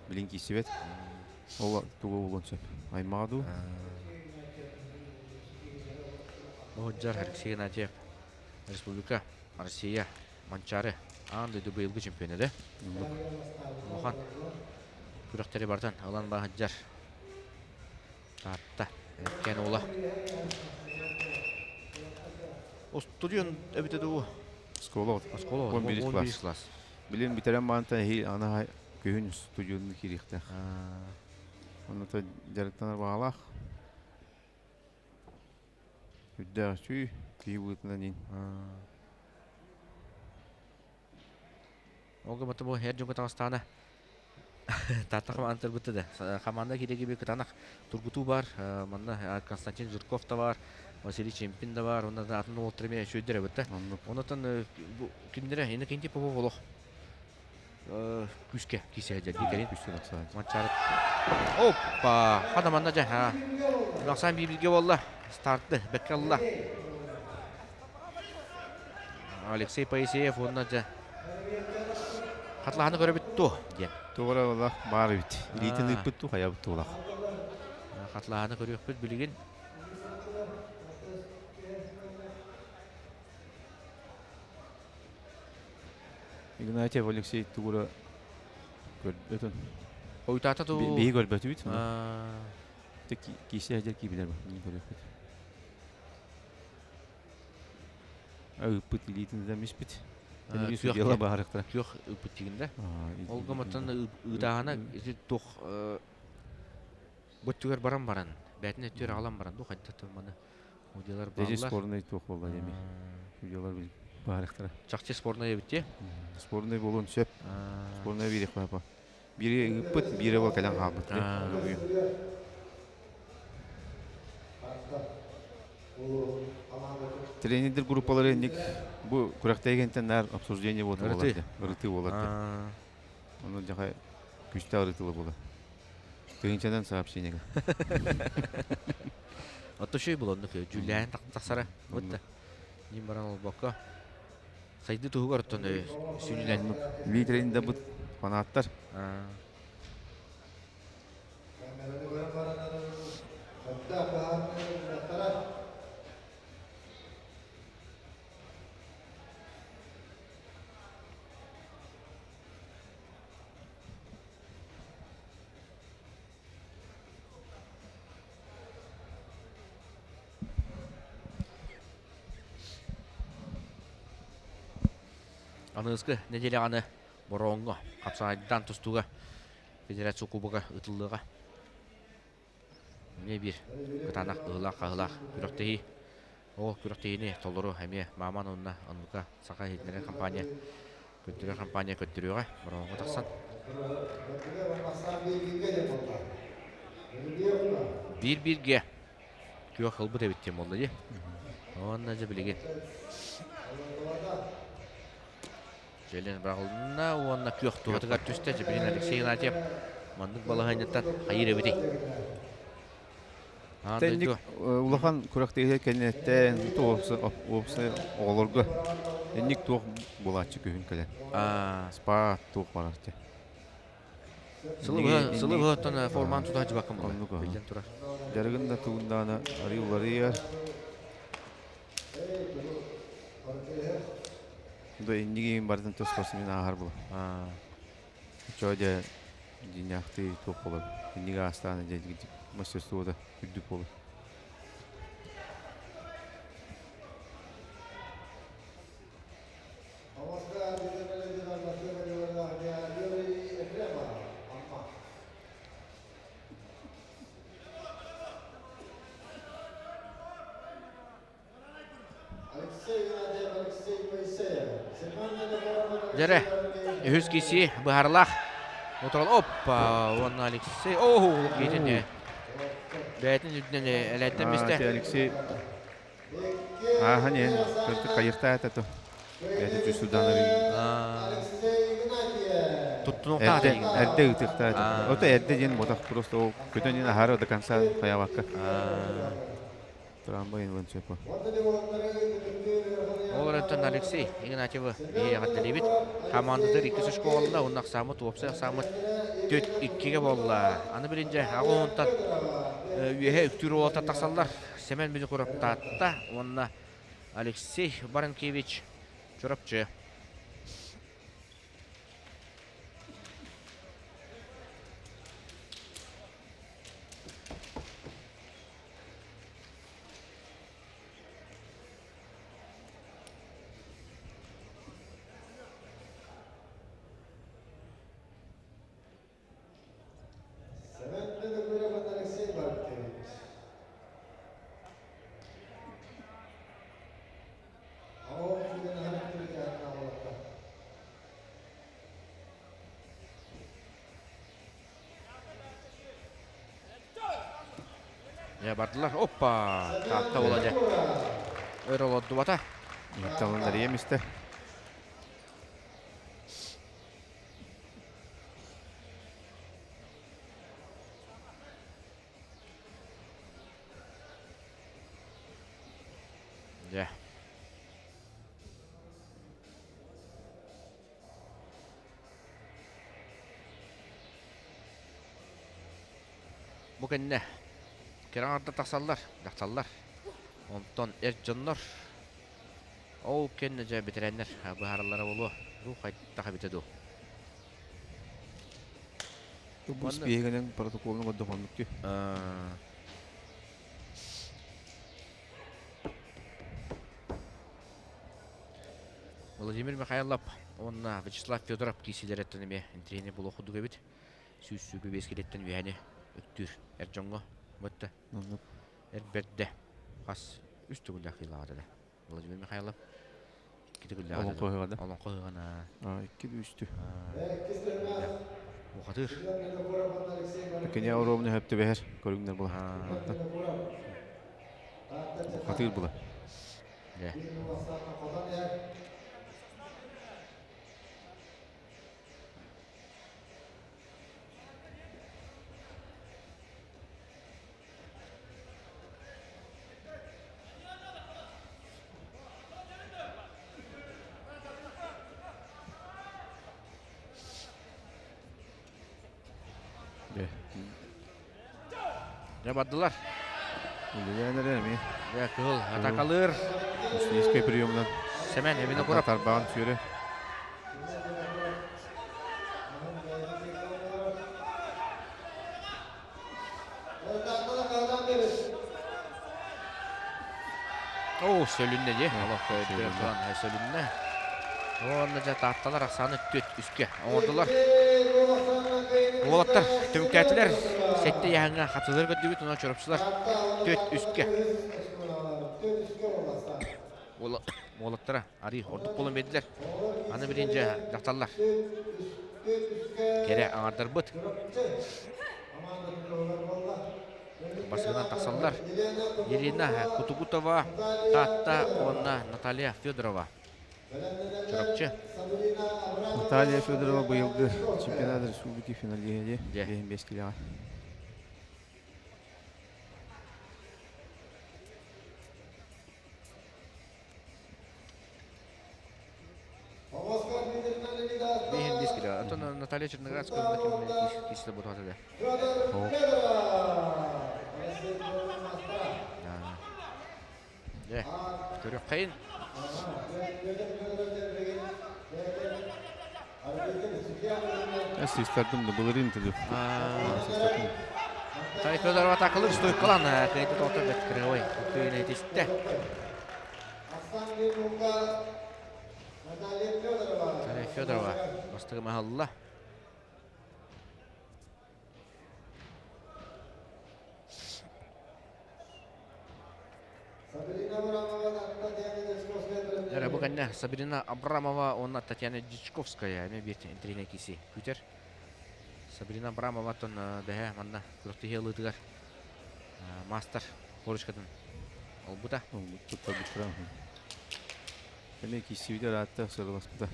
Билин киисибэт. Ол тугу булуон сөп. Аймаҕа дуу? Оһуджар Алексей Игнатьев Республика Россия Манчаары аан дойду быйылгы чемпиона да? Улахан күрэхтэри барытын ылан баһыдьар. Таатта. Эркэн уола. Устудьуон эбитэ дуу? Оскуола. Оскуола. 11 класс. класс. Билин бүтэрэн баанта эһиил аны күһүн студионну киириэхтээх. Онно дьарыктанар баҕалаах. Үрдээх үчүй, киһи быһыытынан иин. Ол гыммата бу эр дьоҥҥо таҕыстаҕына Таатта хамаанда тургутта да. Хамаанда киирэги кытаанах тургутуу бар. Манна Константин Жирков да бар, Василий Чемпин да бар, онно атын уолаттар эмиэ үчүгэйдэр эбит да. Онотон бу кинилэрэ Иннокентий Попов олох күүскэ киисэ дии кэлин. Күүскэ тахсааччы. Манчаары. Оппа! Хана манна дьэ. Ахсаан биир буолла. Старты бэккэ ылла. Алексей Поисеев уонна дьэ хатлаһаны көрөбүт туо диэн. Туора олох баар эбит. Илиитин ыыппыт туу хайабыт туолах. Хатлаһаны көрүөхпүт билигин. Игнатьев Алексей тугура көрбөтүн. Ойутаата туу. Биһи көрбөтүбүт. Кисе хадьар киибилер көрүөхпүт. Ыыппыт илиитин да миспит. Дьыала баһарыктара. Күөх ыыппыт тигинде. Ол гыматтан ыытааһына ити туох бөттүгэр баран баран, бээтин өттүгэр аҕалан баран, ду хайда маны удьалар Дежи бааллар. спорный туох буолла деми. Удьалар баһарыктара. Чахчы спорный эбит дии. Спорный буолуон сөп. Спорный биирих папа. Бири ыыппыт, биире бол кэлэн хаалбыт. Тренердер группалары инник бу күрэхтэһигэнтэн наар обсуждение буолар ырытыы буолар Ону дьаха күстээх ырытыыла буолар. Тыһыынчанан сообщениега. Отто шүй был оннук дьүүллээн тахсара. Вот ним баран олбокко. Сайды туһугар оттон сүүнүлэн. Литерин да бут фанаттар. Аныгыскы нэдиэлэҕэ Бороҕоҥҥо хапсаҕайдаан тустууга Федерация Кубога ытыллыаҕа. Эмиэ биир кытаанах ыһылаах-хаһыылаах күрэхтэһии. Ол күрэхтэһиини толору эмиэ Мааман уонна Оннука Саха иһитиннэрэр компания көрдөрөр компания көрдөрүөҕэ Бороҕоҥҥо тахсан. Биир-бииргэ күөх ылбыт эбит диэн буолла дии. Уонна дьэ билигин Дьэлэн быраҕылынна уонна күөх туһатыгар түстэ. Дьэ билигин Алексей Игнатьев маннык балаһыанньаттан хайыыр эбитий? Тэнник улахан күрэхтэһии кэнниттэн уопсай оҕолорго инник туох буолааччы күһүн кэлэн. Спа туох барар те. Сылы быһыттан форман тутааччы баккам буолла. Биллэн турар. Дьарыгын да тугундаана арый уларыйар. Да иннигин бардын тус спортсмен ааһар була. Чоо дьэ дьиҥнээхтии туох буолар иннигэ аастаан дьэ мастерствота үрдүк буолар. Дьэрэ, үһүс киси быһарылаах. Утарал оппа уонна Алексей оо киитин бэйэтин үрдүнэн элэттэн мистэ. Алексей ааһан иһэн кырдык хайыахтаата то. Бэйэтэ түс суданарын Туттунуохтаах эрдэ эрдэ ыытыахтаата. Ото эрдэ диэн ботах просто ол көтөн иһэн аһара до конца хайабакка. Трамвай ылан сөп. Ол эрэнтэн Алексей Игнатьевы биһи эҕэрдэлиибит. Хамаандатыгар иккис очко буолла, уонна ахсааммыт уопсай ахсааммыт 4-2-гэ буолла. Аны билинже аҕа уонтан үөһэ үктүүр уолаттар тахсаллар. Семен Винокуров Таатта уонна Алексей Баранкевич Чурапчы. Дьэ бардылар. Оппа! Таатта буола дьэ. Өр олордубата. Талыннар ийэм истэ. Дьэ. Бу кэннэ кэрэ аҥардар тахсаллар, дьахталлар. Онтон эр дьоннор ол кэннэ дьэ бэтэрээннэр быһаараллара буолуо. Бу хайдах эбитэ дуу? Бу испииһэгинэн протоколун көрдөх оннук дии. Владимир Михайлов уонна Вячеслав Федоров киисилэриттэн эмиэ интэриэһинэй буолуох курдук эбит. 125 килиэттэн үөһэни үктүүр эр дьоҥҥо бытта. Эр бэрдэ хас үс төгүллээх кыылаабата да. Владимир Михайлов икки төгүллээх Олоҥхо ыһыаҕа да? Олоҥхо ыһыаҕына. Икки үстү. Бухатыыр. Кини оруобуна хөп түбэһэр көрүҥнэр була. Бухатыыр була. Дьэ. Дьэ бардылар. Үлэлээн эрэр эмиэ. Дьэ кыһыл атакалыыр. Муслийскай приемунан. Семен Винокуров. Тарбаҕын сүөрэ. Оо, сөлүннэ дии. Олох туран сөлүннэ. Уонна дьэ таатталар ахсааны түөрт үскэ оҥордулар. Уолаттар түмүктээтилэр. Сэттэ яһаҥҥа хатылар көрдүбүт, онон чурапчылар түөрт үскэ. Уолаттара арыы ордук буолан биэрдилэр. Аны билин дьэ дьахталлар. Кэрэ аҥардарбыт. Басыгынан тахсаллар. Елена Кутугутова, Таатта уонна Наталья Федорова. Чурапчы. Наталья Федорова быйылгы чемпионат республики финалиһа дии. 5 килоҕа. киирэ. Оттон Наталья Черноградская ким киисте бутуата да. Дьэ, көрүөххэйин. Систардым да былырыын тылы. Наталья Федорова атакалыр стойкалан кыйды тоқтор бет кыргавай кыйын этисте. Наталья Федорова бастыгы маһалла. Эрэ бу кэннэ Сабрина Абрамова уонна Татьяна Дьячковская эмиэ биир интэриэһинэй киси күүтэр. Сабрина Абрамова оттон бэһэ манна күрэхтэһии ылыытыгар маастар корочкатын ылбыта. Туттарбыттара. Эмиэ киссибитэ ыраатта сырыласпыта.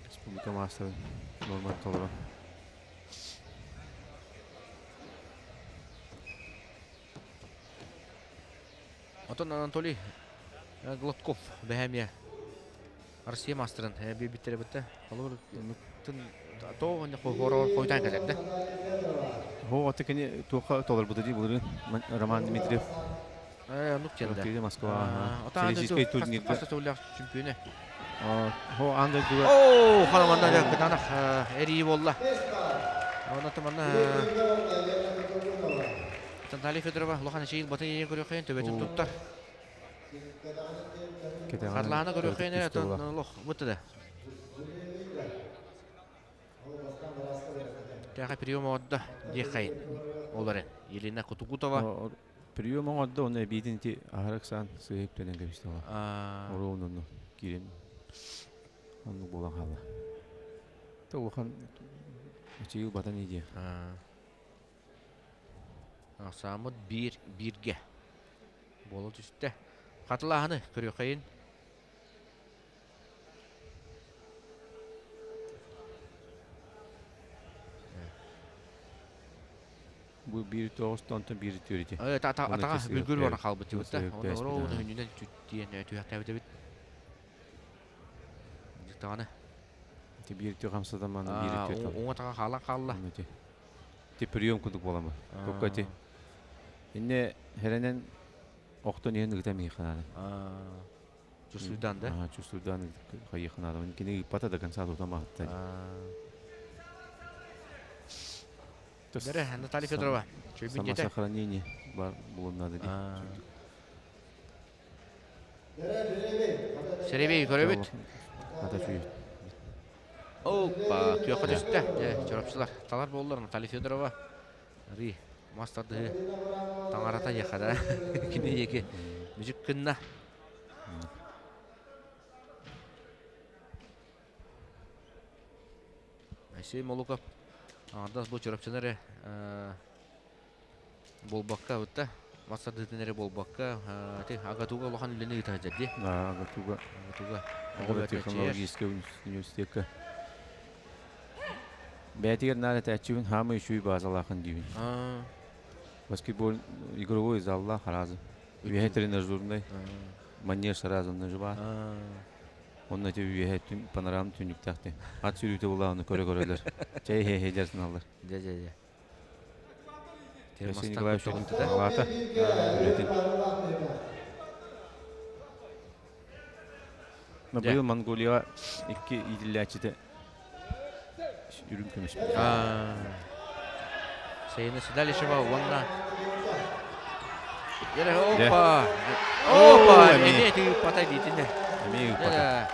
Республика маастарын нормат толорон. Отон Анатолий Гладков бэһэмиэ Россия маастарын биэрбиттэрэ бытта. Холобур, тоо хойутаан кэлэр да. Хо аты кини туохха толорбута дии былырыын Роман Дмитриев. Оннук диэн да. Москва. Всероссийскай турнирга. Хас төгүллээх чемпионы. Хо аан дойдуга. Оо, хараманна кытаанах эрии буолла. Онно манна Наталья Федорова улахан эчэйил батын ийэ көрүөххэ төбөтүн туттар. Харлаана көрүөххэ эрэ лох бутта да. Тэхэ прием оҕордо диэххэйин. Олорен. Елена Кутугутова. Прием оҥордо, онно эбиитин ити аһара ыксаан сыыһа үктэнэн кэбистэ. Оруон онно киирэн оннук буолан хаалла. Та улахан эчэйил батан идея. Сааммыт биир бииргэ буола түстэ. Хатылааһыны көрүөххэйин. Бу биир тоҕус онтон биир түөрүтү. Атаҕа бүлгүр баран хаалбыт дьыбыт да. Оны ороон хүннүнэн түттиэн түһэхтээбит эбит. Даҕаны. Ити биир тү хамсатан маны биир тү. Уҥа таҕа хаалан хаалла. Ити прием курдук буоламы. Токка ити. Инне херенен охтон иһин ыгыта мииханааны. Чувствуйдан да? Чувствуйдан хайыханааны. Кини ыппата до конца тутамаатта. Бэрэ, Наталья Федорова. Самосохранение бар булун надо дии. Серебей көрөбүт. Ата чуй. Опа, күөххэ түстэ. Дьэ, чорапчылар талар буоллар Наталья Федорова. Ри, мастардыһы таҥарата диэххэ да. Кини диэки мүчүк гынна. Алексей Молуков аҥардас бу Чурапчыны эрэ буолбакка бытта мас тардыытын эрэ буолбакка ити АГАТУга улахан үлэни ыыта сылдьар дии. АГАТУга. АГАТУга. Агротехнологическай университекка. Бэйэтигэр наар этээччибин хаамай үчүгэй базалаахын диибин. Баскетбол игровой заллаах аразы. Үөһэ тренажернай манеж сразу наживаат. Онно ити үөһэ панорама түннүктээх Ат сүүрүүтэ булааны көрө-көрөлөр. Чэй хэ-хэ дьарсыналлар. Дьэ дьэ дьэ. Василий Николаевич аҕата үлэтин. Быйыл Монголияҕа икки иитиллээччитэ үрүҥ көмүс. Саина Седалищева уонна Опа! Опа! Эмиэ тыыппата диитинэ. Эмиэ ыыппата.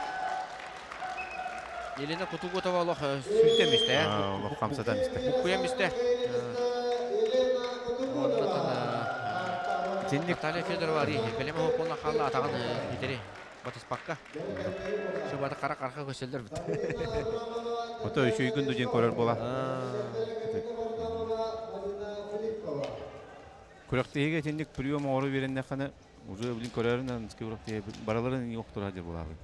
Елена Кутугутова олох сүүтэ мистэ. Олох хамсата мистэ. Буккуйа мистэ. Наталья Федорова ари бэлэм оһоппуна хаалла атаҕын итери батыспакка. Шубата қара қарқа көсөлдөр бит. Ото үчүгүн ду диэн көрөр буола. Күрэхтэһиигэ итинник прием оҥоро биэрэннэххинэ уже билин көрөрүнэн күрэхтэһии барыларын иҥи охторо дьэ буолаабын.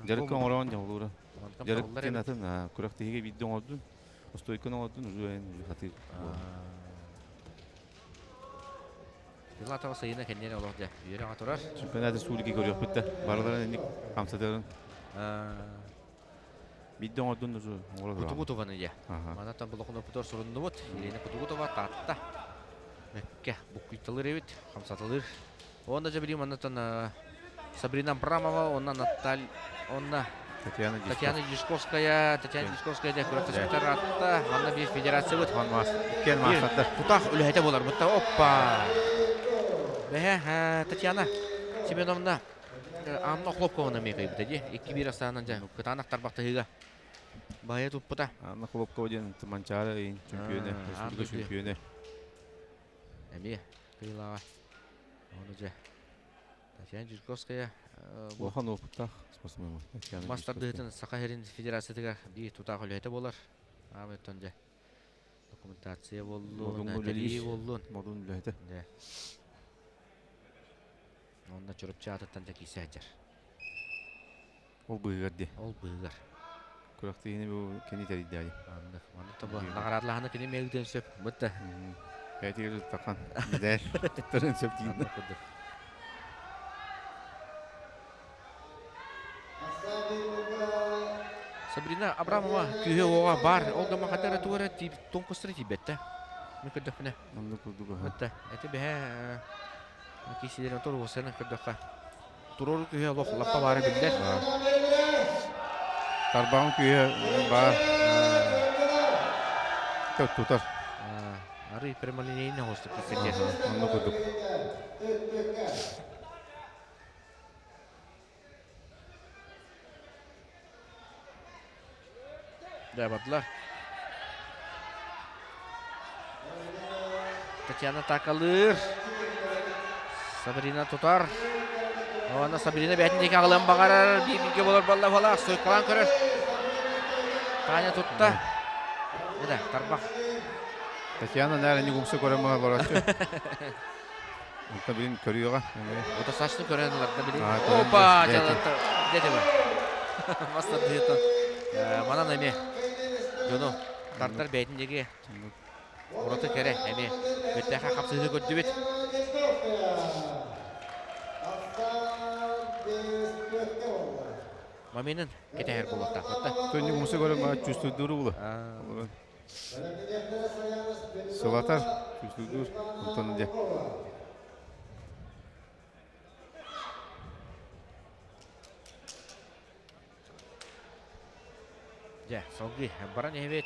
Дьарыкка оҥороон дьэ олуура. Дьарык диэн атын күрэхтэһиигэ биирдэ оҥордун, устуойканы оҥордун уже эн уже хатыы. Филатова сайына кэнниэн олох дьэ үөрэҕэ турар. Чемпионат республики көрүөхпүт да барыларын инник хамсатарын. Бидде оҥордун дуу оҥоро тураҕын. Кутугутованы дьэ. Аха. Манатан блокноппутугар суруннубут. Елена Кутугутова Таатта. Мэккэ буккуйталыыр эбит, хамсаталыыр. Уонна дьэ билигин маннатан Сабрина Абрамова уонна Наталь уонна Татьяна Дьячковская. Татьяна Дьячковская, Татьяна Дьячковская дьэ күрэхтэспитэр аатта. Манна биир федерациябыт. Иккиэн маастардар. Тутаах үлэһитэ буолар бутта. Оппа! Бэһэ Татьяна Семеновна Анна Охлопкованы эмиэ кыайбыта дии. 2-1 ахсаанынан дьэ кытаанах тарбахтаһыыга баһыйа туппута. Анна Хлопкова диэн Манчаары ыйын чөмпүйүөнэ, республика чөмпүйүөнэ. Эмиэ кыайыылааҕа. Ону дьэ Татьяна Дьячковская Улахан опыттаах спортсмен. Мас тардыһыытын Саха сирин федерациятыгар биир тутаах үлэһитэ буолар. Аамыттан дьэ документация буоллун, тэрийии буоллун. Модун үлэһитэ. Дьэ. Онно Чурапчы аатыттан да киирсэ сылдьар. Ол быыһыгар дии. Ол быыһыгар. Күрэхтэһиини бу кини тэрийдээри. Маннык. Маннык тобо наҕараадалаһаны кини мэлдиэн сөп. Бытта. Бэйэтигэр туттахан. Мэдээр. Туттарын сөп диин. Аннык курдук. Сабрина Абрамова күүһэ уоҕа баар. Ол гама хата эрэ тугу эрэ тонкостара тиийбэттэ. Мен көрдөхпүнэ. Оннук курдук. Бытта. Эти бэһэ Киисилэрин туруорсанан көрдөххө, туруору күүһэ олох лаппа баара биллэр. Тарбаҕын күүһэ баар. Тутар. Арый прямолинейный оҥостук киирсэргэ. Онно курдук. Дьэ, бардылар. Татьяна атаакалыыр. Сабрина тутар. Уонна Сабрина бэйэтин диэки аҕалыан баҕарар. Биир-бииргэ буолар буолла буола. Стойкалаан көрөр. Таня тутта. Да, тарбах. Татьяна, наверное, не умса көрөн олороччу. Онто билин көрүөҕэ. Утасачны көрөн ыларда билин. Опа! Дете бар. Мастер дыйытын. Манан эми дьону тардар бэйэтин диэки ураты кэрэ эми бэртээхэй хапсыһыы көрдүбүт. Маминын кэтэһэр буолуохтаахпыт. Төннүк муса көрөн чувствуйдууру була. Сылатар, чувствуйдуур, онтон дьэ. Дьэ, салгыы баран иһэбит.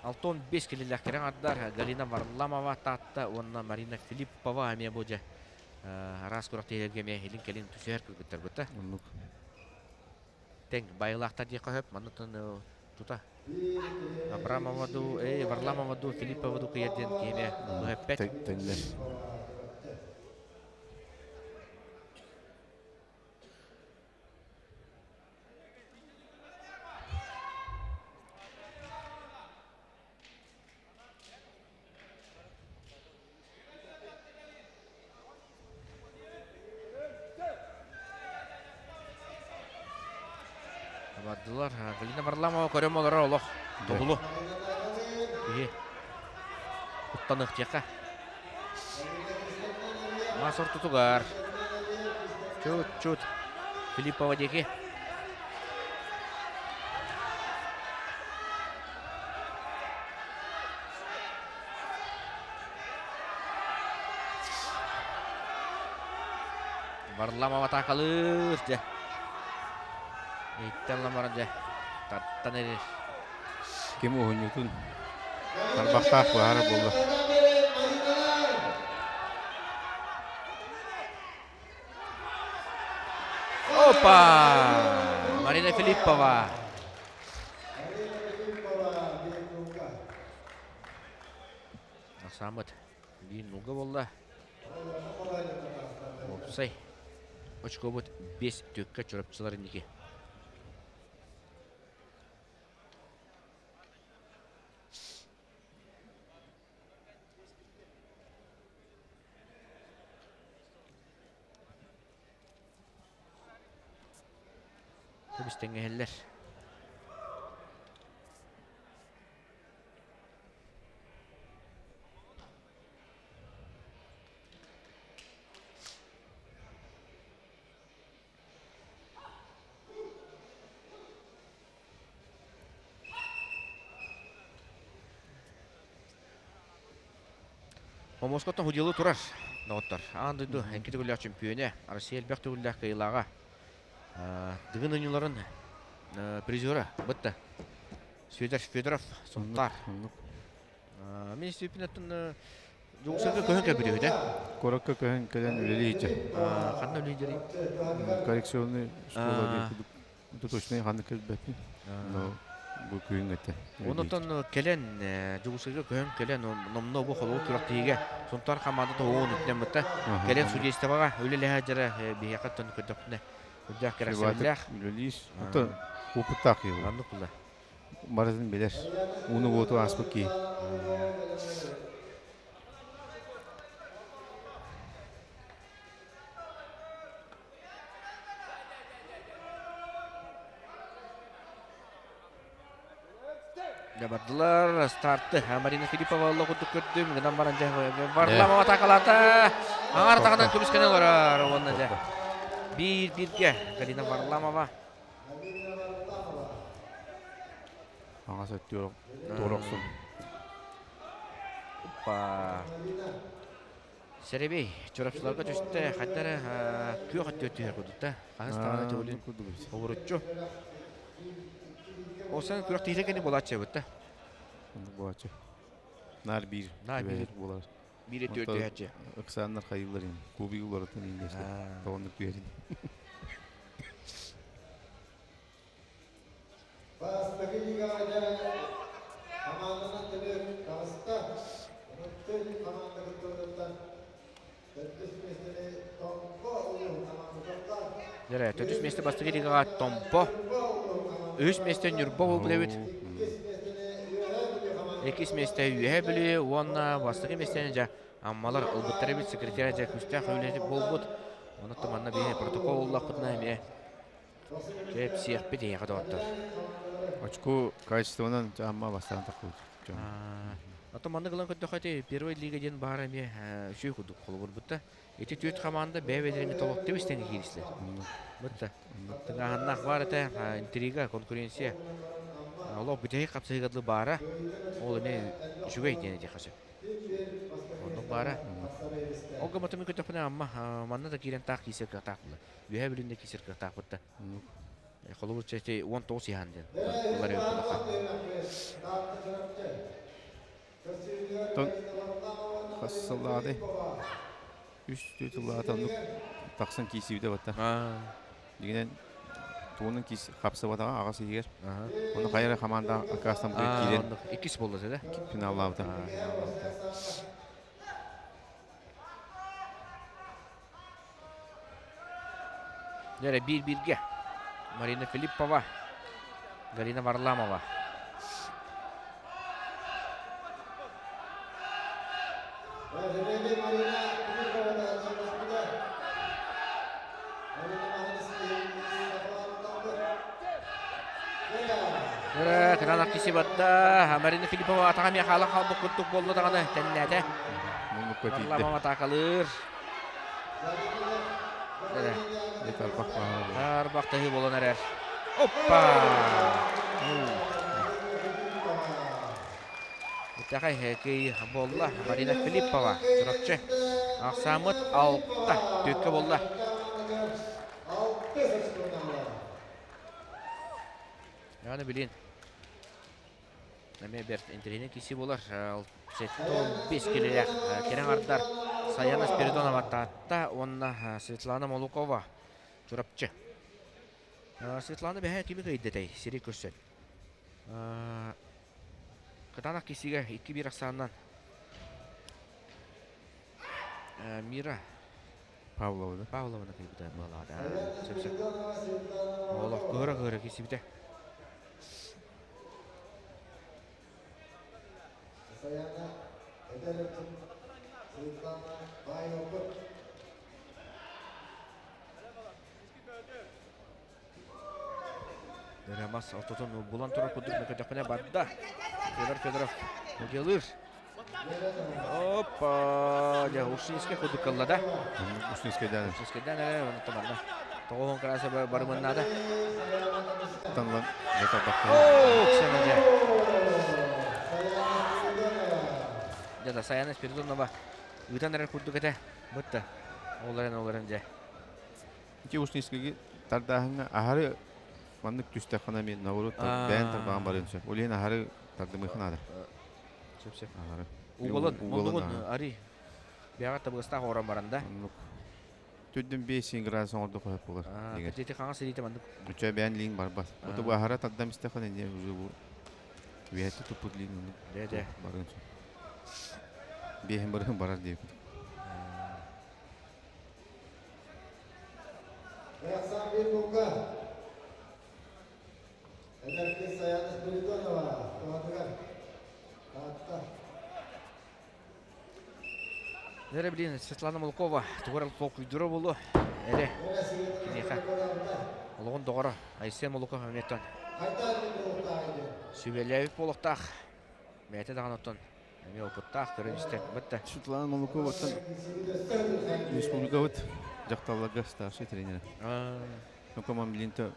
65 килилээх кэрэ аҥардар Галина Варламова Таатта уонна Марина Филиппова эмиэ бу дьэ араас күрэхтэһиилэргэ эмиэ илин-кэлин түсүһэр кыргыттарбыта. Оннук. Тэҥ байылаахтар диэххэ сөп. Манна тута Абрамова дуу, Варламова дуу, Филиппова дуу кыйар диэн киһини быһаппэт. Тэҥнэр. Бардылар. Галина Варламова көрөм олорор олох. Тобулу. Киһи. Куттаныахтыахха. Мас ортотугар. Чут-чут. Филиппова диэки. Варламов атаакалыыр дьэ. Иттэн ламара дьэ. Таттан эрэр. Ким уһунньутун тарбахтаах баара буолла. Опа! Марина Филиппова. Самыт биир нуга буолла. Уопсай очкобут 5 түккэ чурапчылар инники. Тэбис-тэҥҥэһэллэр. Помоскоттон худьылы турар доҕоттор. Аан дойду икки төгүллээх чөмпүйүөнэ, Россия элбэх төгүллээх кыайыылааҕа, Дыгын оонньууларын призера бытта. Федор Федоров Сунтаар. Мин истибиппин Дьокуускайга көһөн кэлбит үһү да? Куоракка көһөн кэлэн үлэлии сылдьар. Ханна үлэлиир? Коррекционный школа диэн курдук точнее ханнык кэлбэппин. Но бу күһүн этэ. Онотон кэлэн Дьокуускайга көһөн кэлэн номнуо бу холобур күрэхтэһиигэ Сунтаар хамаандата уон үтүнэн бытта. Кэлэн судействоҕа үлэлэһэ дьара биһиэхэ оттон көрдөхпүнэ үрдээх кэрэхсэбиллээх. Үлэлиир. Оттон опыттаах киһи. Оннук була. Барытын билэр. Ууну-уоту ааспыт киһи. Бардылар старты. Марина Филиппова ылла курдук көрдүм. Гынан баран дьэ Варламова атакалаата. Аҥар атаҕынан көмүскэнэ олорор. Уонна дьэ биир бииргэ Галина Варламова. Аҥас өттүгэр туора охсун. Опа. Сэрэбэй чурапчыларга түстэ, хайда эрэ күөх өттүгэр түһэр курдук да. Хаһыс даҕаны төгүлүн обуруччу. Ол сан күрэх тиһилэ кэнни буолааччы эбит да. Оннук буолааччы. Наар биир. Наар биир буолар. Биир өттүгэр түһээччи. Ыксааннар хайыылар ин. Кубик уларытын ин диэсте. Тоҕоннук түһэрин. Бастакы лигаҕа хамаанданан төлүөр таҕыста. Онон хамаанда кыттыбытыттан төрдүс миэстэни Томпо улууһун хамаандата Дьэрэ, төрдүс миэстэ бастакы лигаҕа Томпо, үһүс миэстэ Ньурба буолбут эбит. Иккис миэстэ Үөһээ Бүлүү уонна бастакы миэстэни дьэ Аммалар ылбыттар эбит. Секретарь дьэ күүстээх үлэһит буолбут. Онон манна биһи протокол ыллахпытына эмиэ Кэпсиэхпит эйиэхэ доҕоттор. Очко качествонан Амма бастаан таххыбыт. Ото маннык ылан көрдөххө ити первой лига диэн баара эмиэ үчүгэй курдук холобурбут да. Ити түөрт хамаанда бэйэ-бэйэлэрин толотту истэн кииристилэр. Бытта. Тыҥааһыннаах баар этэ, интрига, конкуренция. Олох бүтэһик хапсыһыыга дылы баара. Ол эмиэ үчүгэй диэн этиэххэ сөп. Оннук баара. Ол гыммытым көтөхпүнэ Амма манна да киирэн таах киирсэр кыахтаах буолла. Үөһээ Бүлүүнү киирсэр кыахтаахпыт да. Холобур чэчэй 19 иһан диэн ылар эбит Тон хас сыллааҕый? Үс түөрт сыллааҕыта оннук тахсан киирсибитэ батта. Дигинэн тугунан киис хапсыбатаҕа аҕас иһигэр. Ону хайа эрэ хамаанда аккаастаммытыгар киирэн Иккис буолла да? Финаллаабыта. Дьэ биир-бииргэ Марина Филиппова, Галина Варламова. Кытаанах киси барда. Марина Филиппова атаҕа эмиэ хаалан хаалбыт курдук буолла даҕаны тэннээтэ. Варламова атаакалыыр. Тарбах таһыы буолан эрэр. Оппа! Бүтэхэй кый буолла Марина Филиппова. Чурапчы. Ахсаамыт алта түккэ буолла. Яны билин. Эмиэ бэрт интэриэһинэй киирсии буолар. 75 килэлээх кэрэ аҥардар Саяна Спиридонова Таатта уонна Светлана Молукова Чурапчы. Светлана бэһэ кими кыйдатай сири көрсөн. Кытаанах киирсиигэ 2-1 ахсаанынан Мира Павлова да? Павлованы кыйбыта быалаата. Сөп-сөп. Олох кыһыра-кыһыра киирсибитэ. Саяна эдэр эрчим Светлана Баайоппут. Рамас ортотун булан турар курдук мөкөтөхпүнэ барда. Федор Федоров удьалыыр. Опа! Дьэ, Ушинскай курдук кылла да. Ушинскайдан. Ушинскайдан эрэ, онон тамарда. Тоҕуһун кырааса барымыннаада. Танлан О, Ксена дьэ. Дьэ, Саяна Спиридонова. Ыытан эрэр курдук этэ. Бытта. Ол эрэн, ол эрэн дьэ. Ити Ушницкийги тардааһыҥҥа аһары маннык түстэххинэ эмиэ наоборот бэйэн тарбаҕан барыан сөп. Ол иһин аһары тардымыахха наада. Сөп сөп. Аһары. Угалын, муннугун ари бэҕэ табыгастаах оҥорон баран да. Оннук. Түрдүн 5 градус оҥордоххо сөп буолар. Дьити хаҥас илиитэ маннык. Үчө бэйэн лиин барбат. Ото бу аһара тардам истэххинэ не уже бу үөһэттэ туппут лиин оннук Дэ-дэ. барыан сөп. Биэһин барыһын барар диэбит. Александр Мука. Эдэр кыыс Саяна Спиридонова туһатыгар Таатта. Эрэ билин Светлана Молокова тугар толкуйдура буолуо. Эрэ киниэхэ олоҕун доҕоро Айсен Молоков эмиэттэн сүбэлээбит буолуохтаах. Бэйэтэ даҕаны оттон эмиэ опыттаах көрөн истэр бытта. Светлана Молоковаттан республикабыт дьахталларга старший тренер. Ну, билинто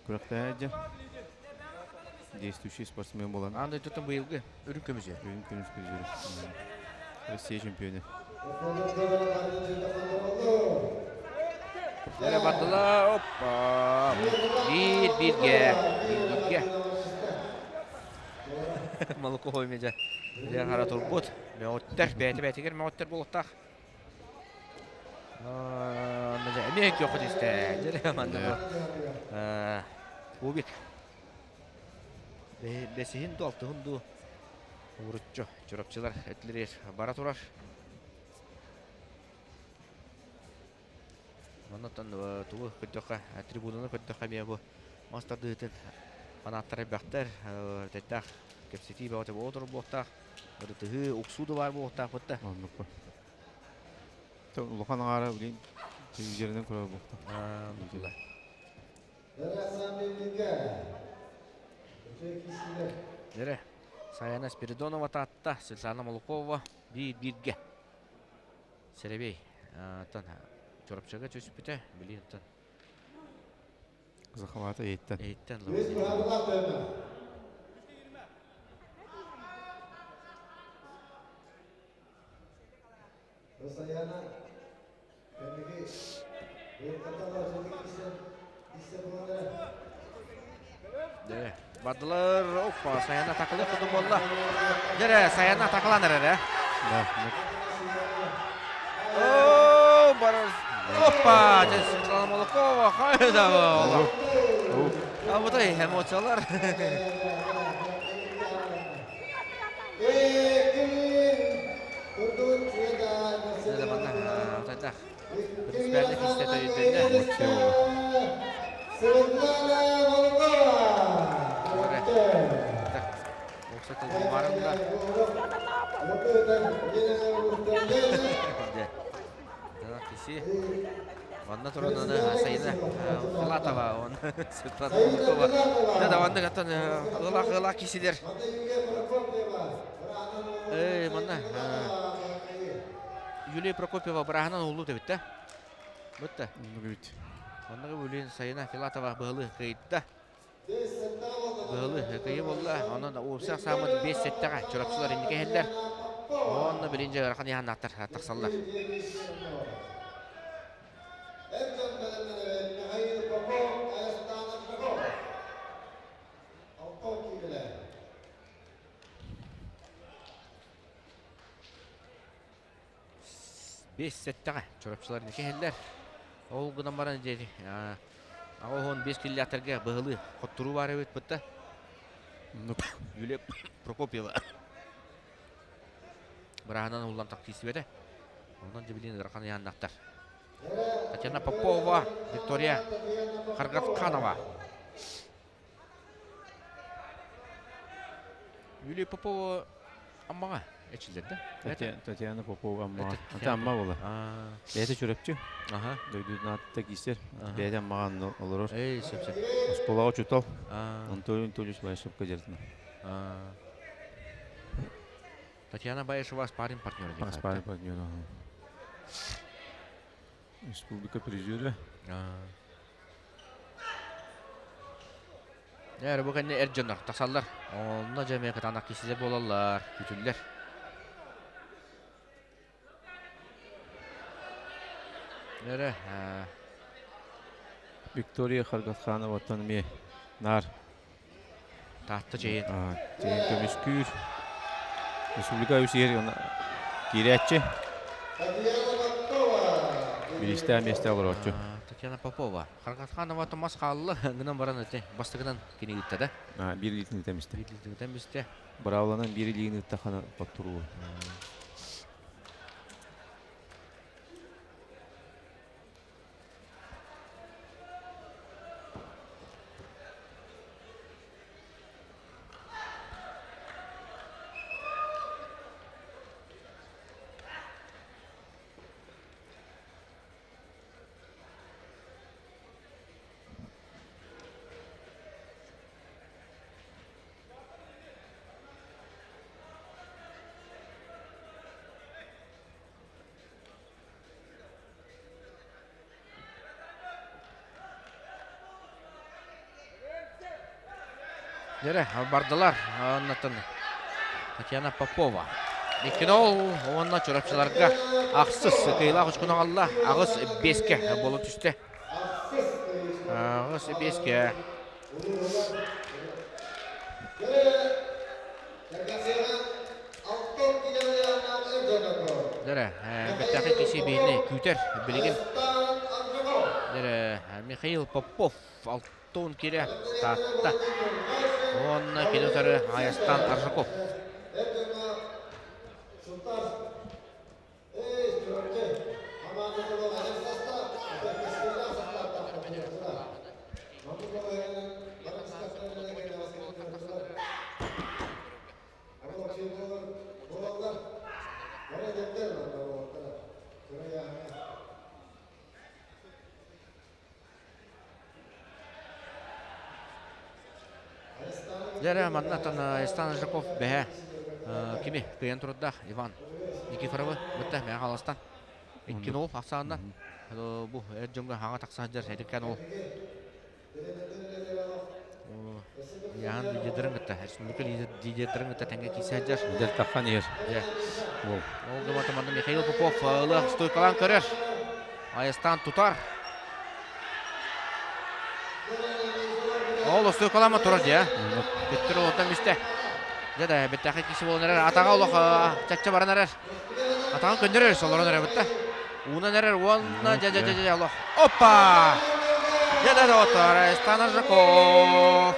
күрэхтэһэ действующий спортсмен буолан. Аан дойдутун быйылгы үрүҥ көмүсү. Үрүҥ көмүс призеры. Россия чемпионы. Эрэ бардылар. Оппа. Биир бииргэ. Биир бииргэ. Молоко медиа. Хара турбут. Мөҕүттэр. Бэйэтэ бэйэтигэр мөҕүттэр буолуохтаах. Эмиэ күөххэ түстэ. Дьэ манна бу кубик. Бэсиһин дуу, алтыһын дуу уруччу чурапчылар өттүлэригэр бара турар. Оннуттан тугу көрдөххө, трибунаны көрдөххө эмиэ бу мас тардыытын фанаттар элбэхтэр, тэйдээх кэпсэтии бөҕөтө буола турар буолуохтаах. Ырытыһыы, уксуу да баар буолуохтаах бытта. Оннук. Улахан аҥаара билин телевизорынан көрөр буолуохтаах. Дэрэ, Саяна Спиридонова Таатта, Светлана Молокова биир бииргэ. Сэрэбиэй, оттон Чурапчыга түспүтэ, билин оттон Захвата эйиттэн. Эйиттэн Саяна кэнники Дьэ, бардылар. Оппа, Саяна такылы кудум буолла. Дьэрэ, Саяна такылан эрэр, э? Да. О, барар. Оппа, дьэ, Светлана Молокова, хайда буолла. А вот и эмоциялар. Принципиально кистэ өйдөннө. Оксата барында. Киси. Онно туран аны Сайына Филатова, он Светлана Куликова. Да, да, онно гаттан ылах-ылах кисилер. Эй, манна Юлия Прокопьева быраһынан улуу тэбиттэ. Бытта. Оннук Оннук Юлия Сайына Филатова быһылы кыйда. Быһылы кыйы болла. Онон уопсай саамыт 5-7-ҕэ чурапчылар инники иһэллэр. Онно билин ыарахан яһаннаахтар тахсаллар. 5-7-ҕэ чурапчылар инники иһэллэр. Ол гынан баран диэри 85 киллээтэргэ быһылыы хотторуу баар эбит бытта. Юлия Прокопьева быраһынан уллан тахсыыбэтэ. Онон дьэ ыарахан ыйааннахтар. Татьяна Попова, Виктория Харгатканова. Юлия Попова Аммаҕа эчиллэр да? Татьяна Попова Аммаҕа. Ата Амма буола. Бэйэтэ Чурапчы. Дойдутун аатта киисэр. Бэйэтэ Аммаҕа олорор. Эй, сөп сөп. Оскуолаҕа учуутал. Антон Анатольевич Баишевка дьарытына. Татьяна Баишева спарринг партнер. Спарринг партнер. Республика призерэ. Ээ, бу кэннэ эр дьоннор тахсаллар. Онно дьэ эмиэ кытаанах киһилэр буолаллар, күтүллэр. Эрэ Виктория Харгатхановаттан эмиэ наар Таатта чэйин. Чэйин көмүскүүр. Республика үс иһэр киирээччи. Бириистээх миэстэ олорооччу. Татьяна Попова. Харгатханова томас хаалла гынан баран ити бастакынан кини ыытта да. Биир илиитин ыытан бистэ. Биир илиитин ыытан бистэ. Быраабыланан биир илиигин ыыттаххына тоттуруу. Дьэрэ, бардылар. Оннотон Татьяна Попова. Иккинол уонна Чурапчыларга ахсыс кыайыылаах очкону аҕалла. Аҕыс биэскэ буола түстэ. Аҕыс биэскэ. Дэрэ, бэттээхэй киси биһини күүтэр билигин. Дэрэ, Михаил Попов алтын кире Таатта. Уонна кини утары Айастан Аржаков. Дьэ манна Айстан Жирков бэһэ кими кыайан турардаах Иван Никифоровы бытта мэҕэ халастан 2-0 ахсаанна бу эр дьоҥҥо хаҥа тахса сылдьар эдиккэн ол Яхан лидердарын кытта республика лидердарын кытта тэҥҥэ киирсэ сылдьар. Дэл таххан иһэр. Дьэ. Ол гымата манна Михаил Попов ылыах стойкалаан көрөр. Айастан тутар. Ол стойкалаама турар дьэ. Бүттүр олоттан бүстэ. Дьэ да бэттээхэй киси буолан эрэр. Атаҕа олох чачча баран эрэр. Атаҕын көннөрөр солорон эрэр бытта. Уунан эрэр уонна дьэ дьэ дьэ дьэ олох. Опа! Дьэ да доҕоттор, Айастан Аржаков.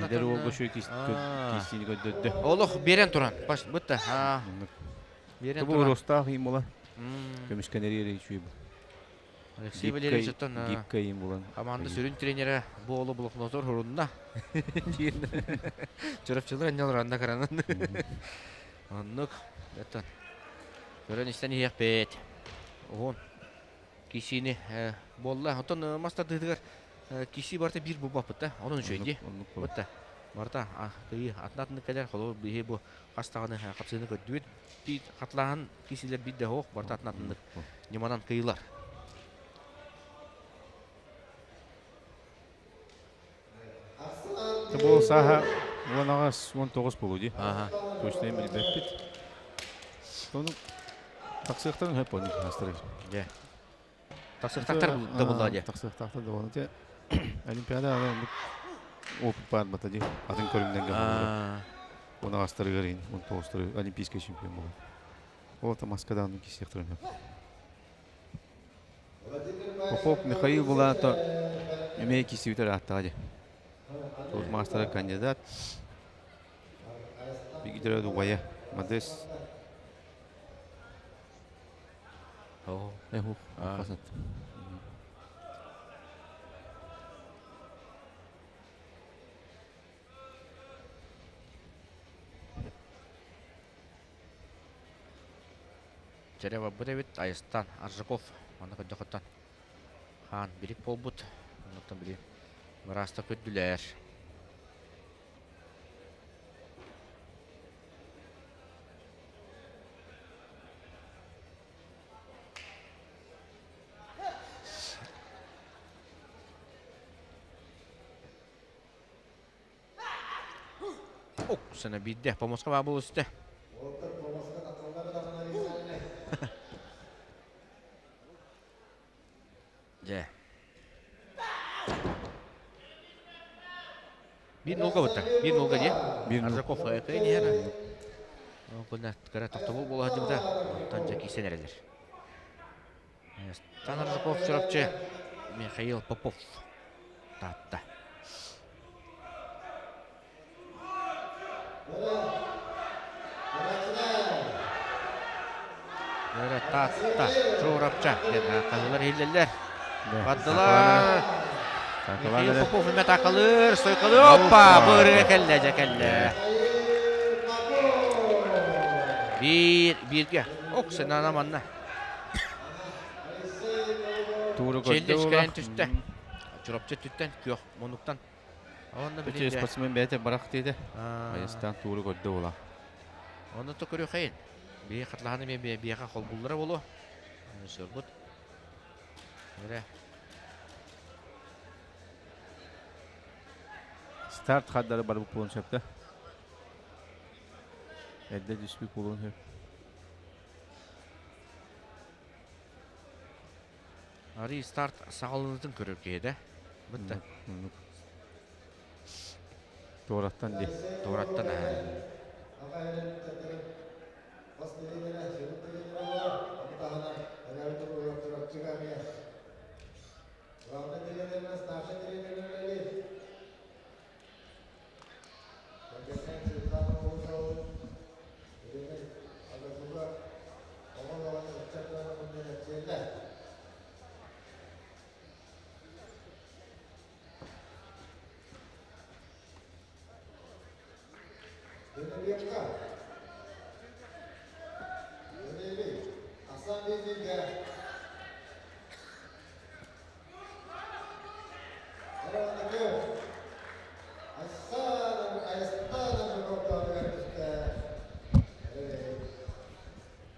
Эдэр уолга үчүгэй киирсиини көрдөрдө. Олох биэрэн туран. Бытта. Биэрэн туран. Бу им була. Көмүскэнэри үчүгэй бу. Алексей Валерьевич оттон гибкэй им булан. Команда сүрүн тренерэ бу олу блокнотор хурунна. Чурапчылар анньалар анна каранан. Оннук. Оттон көрөн истэн иһиэхпит. Уһун. Кисини буолла. Оттон мас тардыытыгар киси барыта биир булбаппыт да. Онон үчүгэй дии. Бутта. Барыта кыйы атын-атыннык кэлэр. Холобур биһи бу хас даҕаны хапсыыны көрдүбүт. Биир хатылааһын кисилэр биир да суох. Барыта атын-атыннык ньыманан кыйылар. Бу сааһа 18-19 буолуо дии. Точно билбэппит. Ону тахсыахтарын сөп буолуо астары. Дьэ. Тахсыахтаахтар да буоллаҕа дии. Тахсыахтаахтар да буолла. Дьэ Олимпиада аны опыт баар бата дии. Атын көрүҥнэргэ он астарыгар он тоҕустары олимпийский чемпион буолар. Ол та Москвадан кисиэхтэрин сөп. Попов Михаил Булато эмиэ киирсибитэ ырааттаҕа дии. Туох маастара кандидат. Бигидерэ убайа Модес. Эхух. Чэрэ барбыт эбит Айыстан Аржаков манна көрдөхөттөн хаан билик буолбут. Оннуттан били быраастар көрдүлэр. Ок, сана биирдэ помоска баа буолустэ. Дьэ. Биир нолга бытта. Биир нолга дии. Биир Аржаков кыайан иһэр. Кына кыра тохтобул буола сылдьыбыта. Онтон дьэ киирсэн эрэллэр. Стан Аржаков Чурапчы Михаил Попов Таатта. Өрө Таатта Чурапча диэн хаһыылар иһиллэллэр. Бардылар. Михаил Попов эмэ атаакалыыр, стойкалыыр. Оппа! Бырыга кэллэ, дьэ кэллэ. Биир, бииргэ. Ок, сенана манна. Тууру Челлич кэлэн түстэ. Чурапчы өттүттэн, күөх муннуктан. Онно Бичи спортсмен бэйэтэ барах диэтэ. Айастаан тууру көрдө була. Онно то көрүөхайын. Бии хатлаһаны мен биэхэ холбуллара болу. Сөрбут. Эрэ. Старт хардары барбыт буолуон сөп да. Эрдэ түспүт буолуон сөп. Арый старт саҕаланытын көрөр киһи да. Бытта. Туораттан ди. Туораттан аа.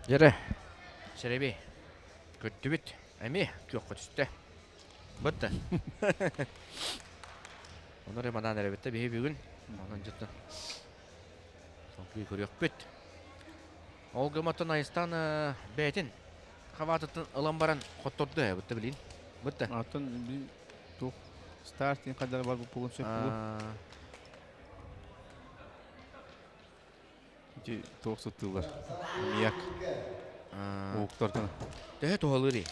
Дьэрэ, Сэрэби, көрдүбүт, эмиэ күөххэ түстэ. Бытта. Онор эрэ манаан эрэбит да биһи бүгүн. Онон дьыттан салгыы көрүөхпүт. Ол гыматтан Айыстаан бэйэтин хабаатыттан ылан баран хотторду ээ бытта билин. Бытта. Атын туох стартин хадара бар буолуон сөп буолуо. Ити туох сыттыылар? Мияк. Ууктартан. Төһө туһалыыр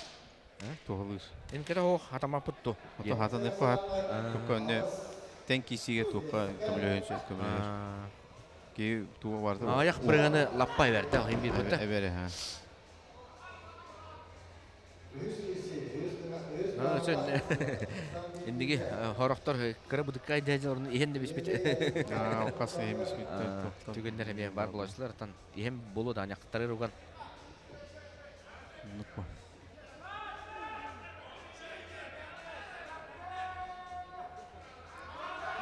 Туһалыыр. Инкere хоох хатамаппыт ту. Ото хатан эхо хат. Тука өнне тен кисиге тука көмөлөһөн сөп көмөлөһөр. Ки туга барды. Аяқ бырыганы лаппай берди. Хим бир бутта. Эбере ха. Сен инниги хорохтор кыра быдыккай дээжелорун иһэн да биспит. Укас иһин биспит. Түгеннер эмиэ бар булачылар тан иһэн болу да аняктары руган.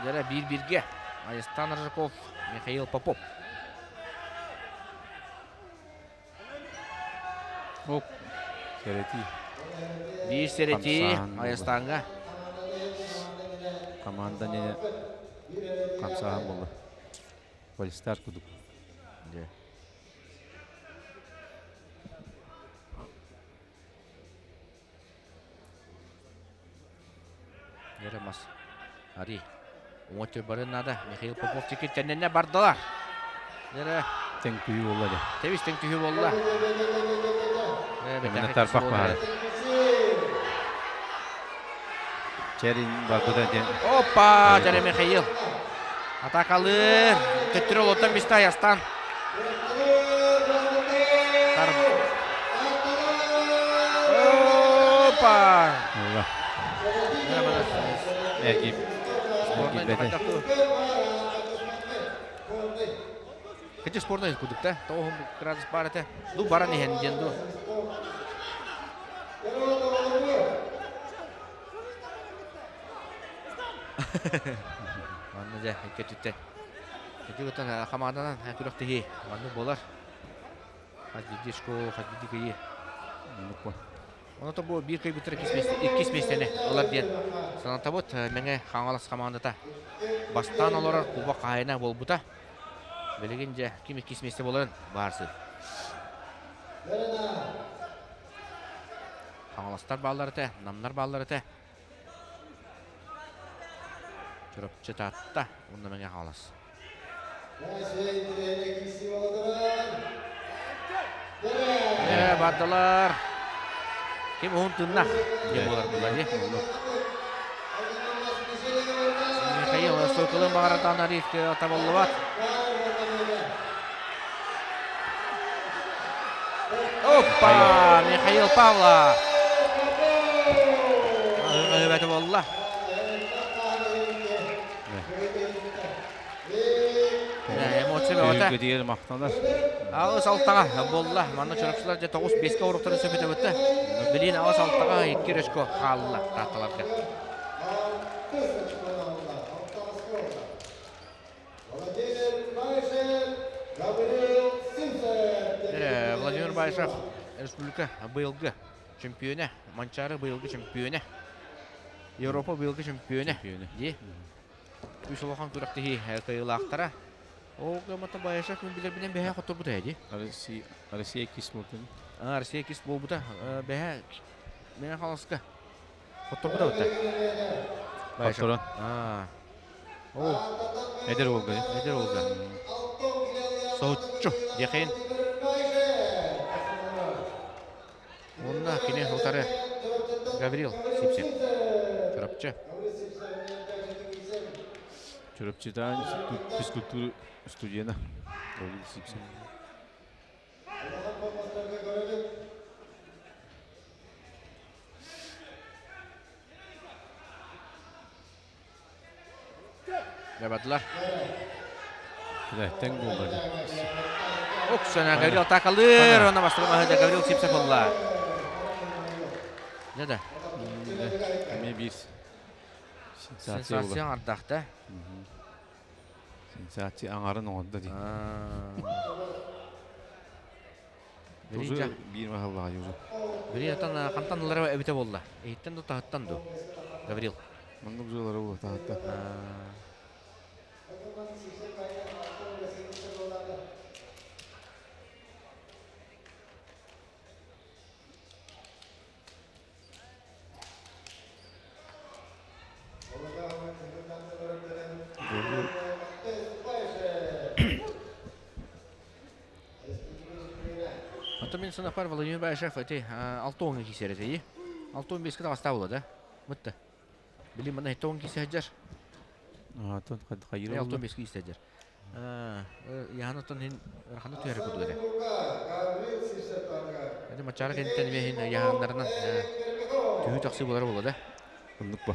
Дьэрэ биир-бииргэ Айыстан Рыжаков, Михаил Попов. Оп, сэрэтии. Биир сэрэтии Айастааҥҥа. Команда не хамсааһын буолла. Полистар кудук. Дьэ. Дьэрэ мас. Ари. Уҥа барын наада. Михаил Попов тикир тэннэнэ бардылар. Дьэрэ. Тэҥ түһүү буолла дьэ. Тэбис тэҥ түһүү буолла. Эминэ тарбах баара. Чэрин барбыта диэн. Опа! Дьэрэ Михаил. Атакалыыр. Төттөрү олоттон бистэ Айастан. Опа! Эргип. Эргиппэтэ. Кэчи спорнай кудук да. Тоҕуһун градус бар этэ. Ду баран иһэн диэн ду. Манна дьэ икки өттүттэн. Ити кытта хамаанданан күрэхтэһии маннык буолар. Хас биирдии школа, хас биирдии кыайыы. Онон бу биир кыайбыттар иккис миэстэни ылар диэн санатабыт. Мэҥэ Хаҥалас хамаандата бастаан олорор кубок хаһаайына буолбута. Билигин дьэ ким иккис миэстэ буоларын баарсыы. Хаҥаластар бааллар этэ, Намнар бааллар этэ. Чурапчы Таатта уонна Мэҥэ Хаҥалас. Э, бардылар. Ким уһун тыыннах диэн буолар буолла дии. Михаил Соколын баҕаратан Ариф табыллыбат. Опа! Михаил Павлов! Ыҥырбаты буолла. Эмоция бөҕөтө. Түһүлгэтигэр махтанар. Аҕыс алтаҕа буолла. Манна чурапчылар дьэ тоҕус биэскэ уруктарын сөпөтөбүттэ. Билин аҕыс алтаҕа икки өрөскө хаалла таатталарга. Владимир Баишев республика быйылгы чемпионэ, Манчаары быйылгы чемпионэ, Европа быйылгы чемпионэ. Дии. Үс улахан күрэхтэһии кыайыылаахтара. Ол гыммата Баишев мин билэрбинэн бэһэ хотторбута ээ дии. Россия, Россия кис буолбута. Россия кис буолбута. Бэһэ Мэҥэ Хаҥаласка хотторбута бутта. Хотторон. Ол Эдэр уолга. Эдэр уолга. Соһуччу диэхин. Онно кини утары Гаврил Сипсев. Чурапчы. Чурапчытаан физкультура студена Гаврил Сипсев. Дабадылар. Тэҥ буолла. Оксана Гаврил атакалыр. Она бастакы маһыда Гаврил Сипсев ылла. Дьэ да. Эмиэ биир сенсация Сенсация ардахта. Сенсация аҥарын оҥордо дии. Тузу биир маһаллаҕа юзу. Били атан хантан ылара эбитэ буолла. Иһиттэн ду таһыттан ду. Гаврил. Маннык жуулара буолла таһыттан. Оттон мин санапар Владимир Баишев эти алта уоҥҥа киисэр этэ 65-ке таҕыстаа була да мытта били мана 70 киисэ сылдьар 65 киисэ сылдьар яһан оттон хин ыараханы түһэр курдук этэ это мачара кэнниттэн эмиэ хин яһаннарынан түһүү тахсыы буолара буолла да Оннук ба.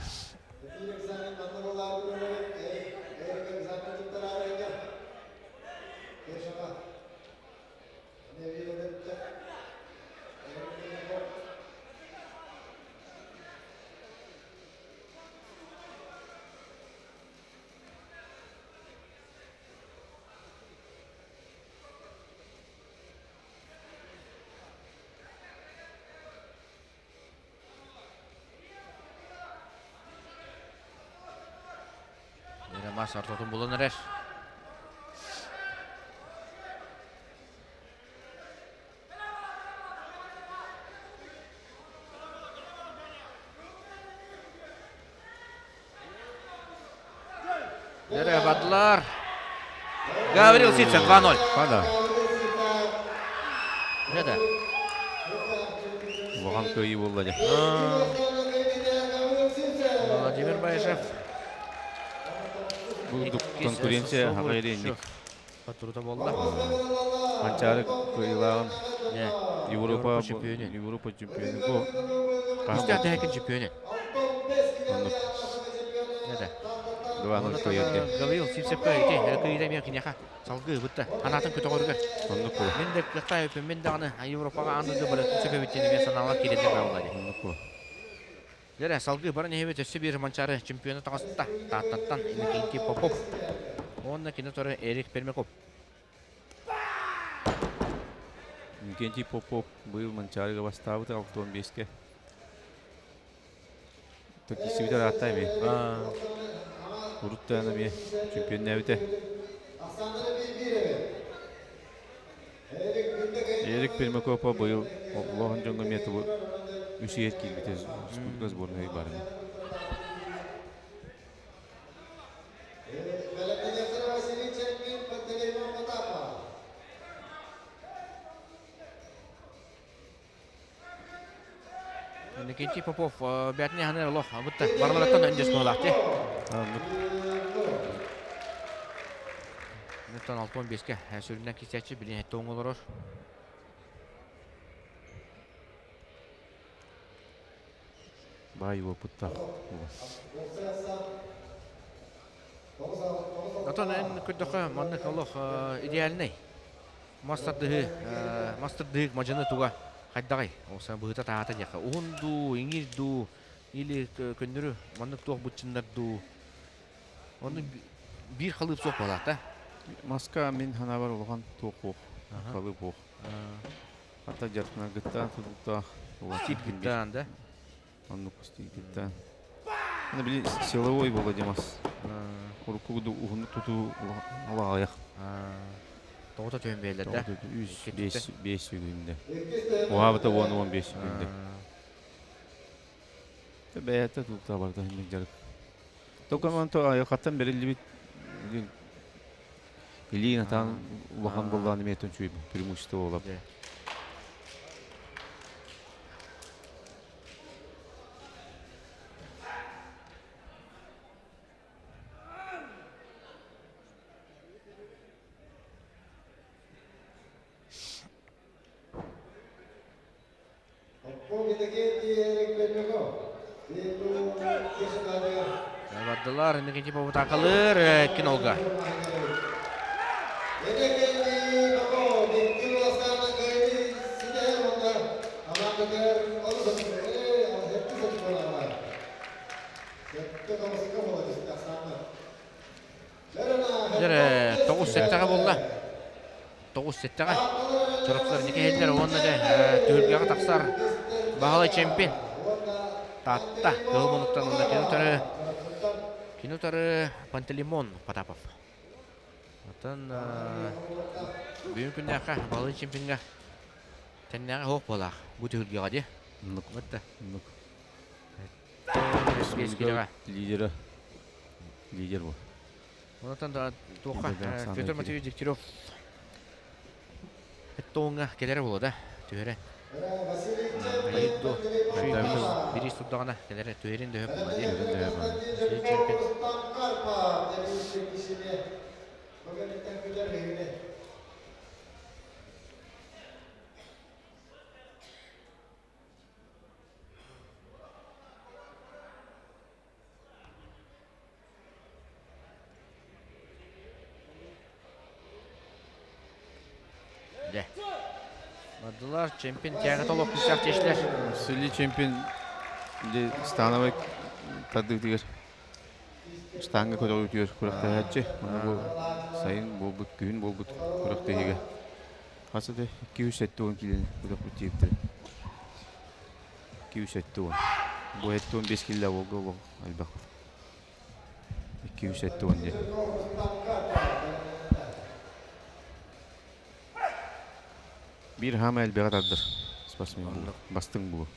Мас ортотун булан эрэр. Дere бардылар. Гаврил Ситцев 2-0. Пада. Это. Улахан кыайыы буолла дьэ. Владимир Баишев. Бу конкуренция хагайры инник. Хотурута буолла. Манчаары кыайыылааҕын Европа чемпионы. Европа чемпионы. Бу Үстээх тэһэкин чемпионы. Оннук. Это. 2-0 кыайар. Гаврил Сивцевка ити кыйыта эмиэ киниэхэ салгыы бытта. Анаатын көтөҕөрүгэр. Оннук буолар. Мин да кыахтаах эбиппин, мин даҕаны Европаҕа аан дойду барытын сөп эбит диэн эмиэ санаалар киирэллэр бааллар. Оннук буолар. Дьэрэ, салгыы баран иһэбит өссө биир Манчаары чемпиона таҕыста. Тааттаттан Иннокентий Попов уонна кини торы Эрик Пермяков. Иннокентий Попов быйыл Манчаарыга бастаабыта 65-кэ. Киирсибитэ ыраатта эмиэ. Урут да эмиэ чемпионнээбитэ. Эрик Пермяков быйыл улахан дьоҥҥо эмиэ тубу Үс иһэр киирбитэ республика сборнай барыны. Василий Чемпин, Пантелеймон Потапов. Иннокентий Попов бээтини ханыыр олох бутта барыларыттан өндөс буолаах дии. Нуттан 65-ке сүрүннэн кисээччи билин хэтте оҥолорор. Баай опыттаах. Отон эн көрдөххө маннык олох идеальный. Мас тардыһыы, мас тардыһыы мадьыны туга хайдаҕый? Ол быһыта таһаата диэххэ. Уһун дуу, иҥиир дуу, или көннөрү маннык туох быччыннар дуу. Ону биир халыып суох буолаата. Маска мин санаабар улахан туох суох, халыып суох. Хата дьарыктанаргыттан тутулуктаах. Стилгиттан да? Оннук стилгиттан. Аны били силовой буола Димас. Урукку курдук уһуннук тутуу алаҕайах. Тоҕото түһэн биэрэллэр да? Үс, биэс, биэс сүгүндэ. Уһаабыта уон уон биэс сүгүндэ. Бэйэтэ тутта барда хинник дьарык. Токаманто айылҕаттан бэриллибит илиин атаан улахан буоллаан эмиэ үчүгэй преимущество буолар. Бардылар, Иннокентий Попов кинолга. Дьэ, тоҕус сэттэҕэ буолла. Тоҕус сэттэҕэ. Чурапчылар Никиһэллэр уонна дьэ түһүлгэҕэ тахсар Баһылай чемпион. Таатта кыһыл муннуктан уонна кини утары кини утары Пантелеймон Потапов. Оттон бүгүн күннээххэ Баһылай чемпионҥа тэннээҕи суох буолаах бу түһүлгэҕэ дии. Оннук. Бытта. Оннук. Лидера. Лидера. Лидер бу. Онтон да туохха Петр Матвеевич Дегтярев Тоҥҥа кэлэрэ буолуо да түһэрэ. Бириис турдаҕына кэлэрэ түһэрин дөһө буолла дии. Василий Чемпин. Дьэ. Бардылар, чемпион тяга толох күүстээх тиэшлэр. Василий чемпион становой тардыытыгар штанга көтөҕүүтүгэр күрэхтэһээччи. Аны бу сайын буолбут, күһүн буолбут күрэхтэһиигэ хас да 270 киилэни көтөхпүт диэбиттэрэ. 270. Бу 75 киилэ Волга олох элбэх. 270 диэн. Биир хаама элбэҕи тардар спортсмен булу. Бастыҥ булу.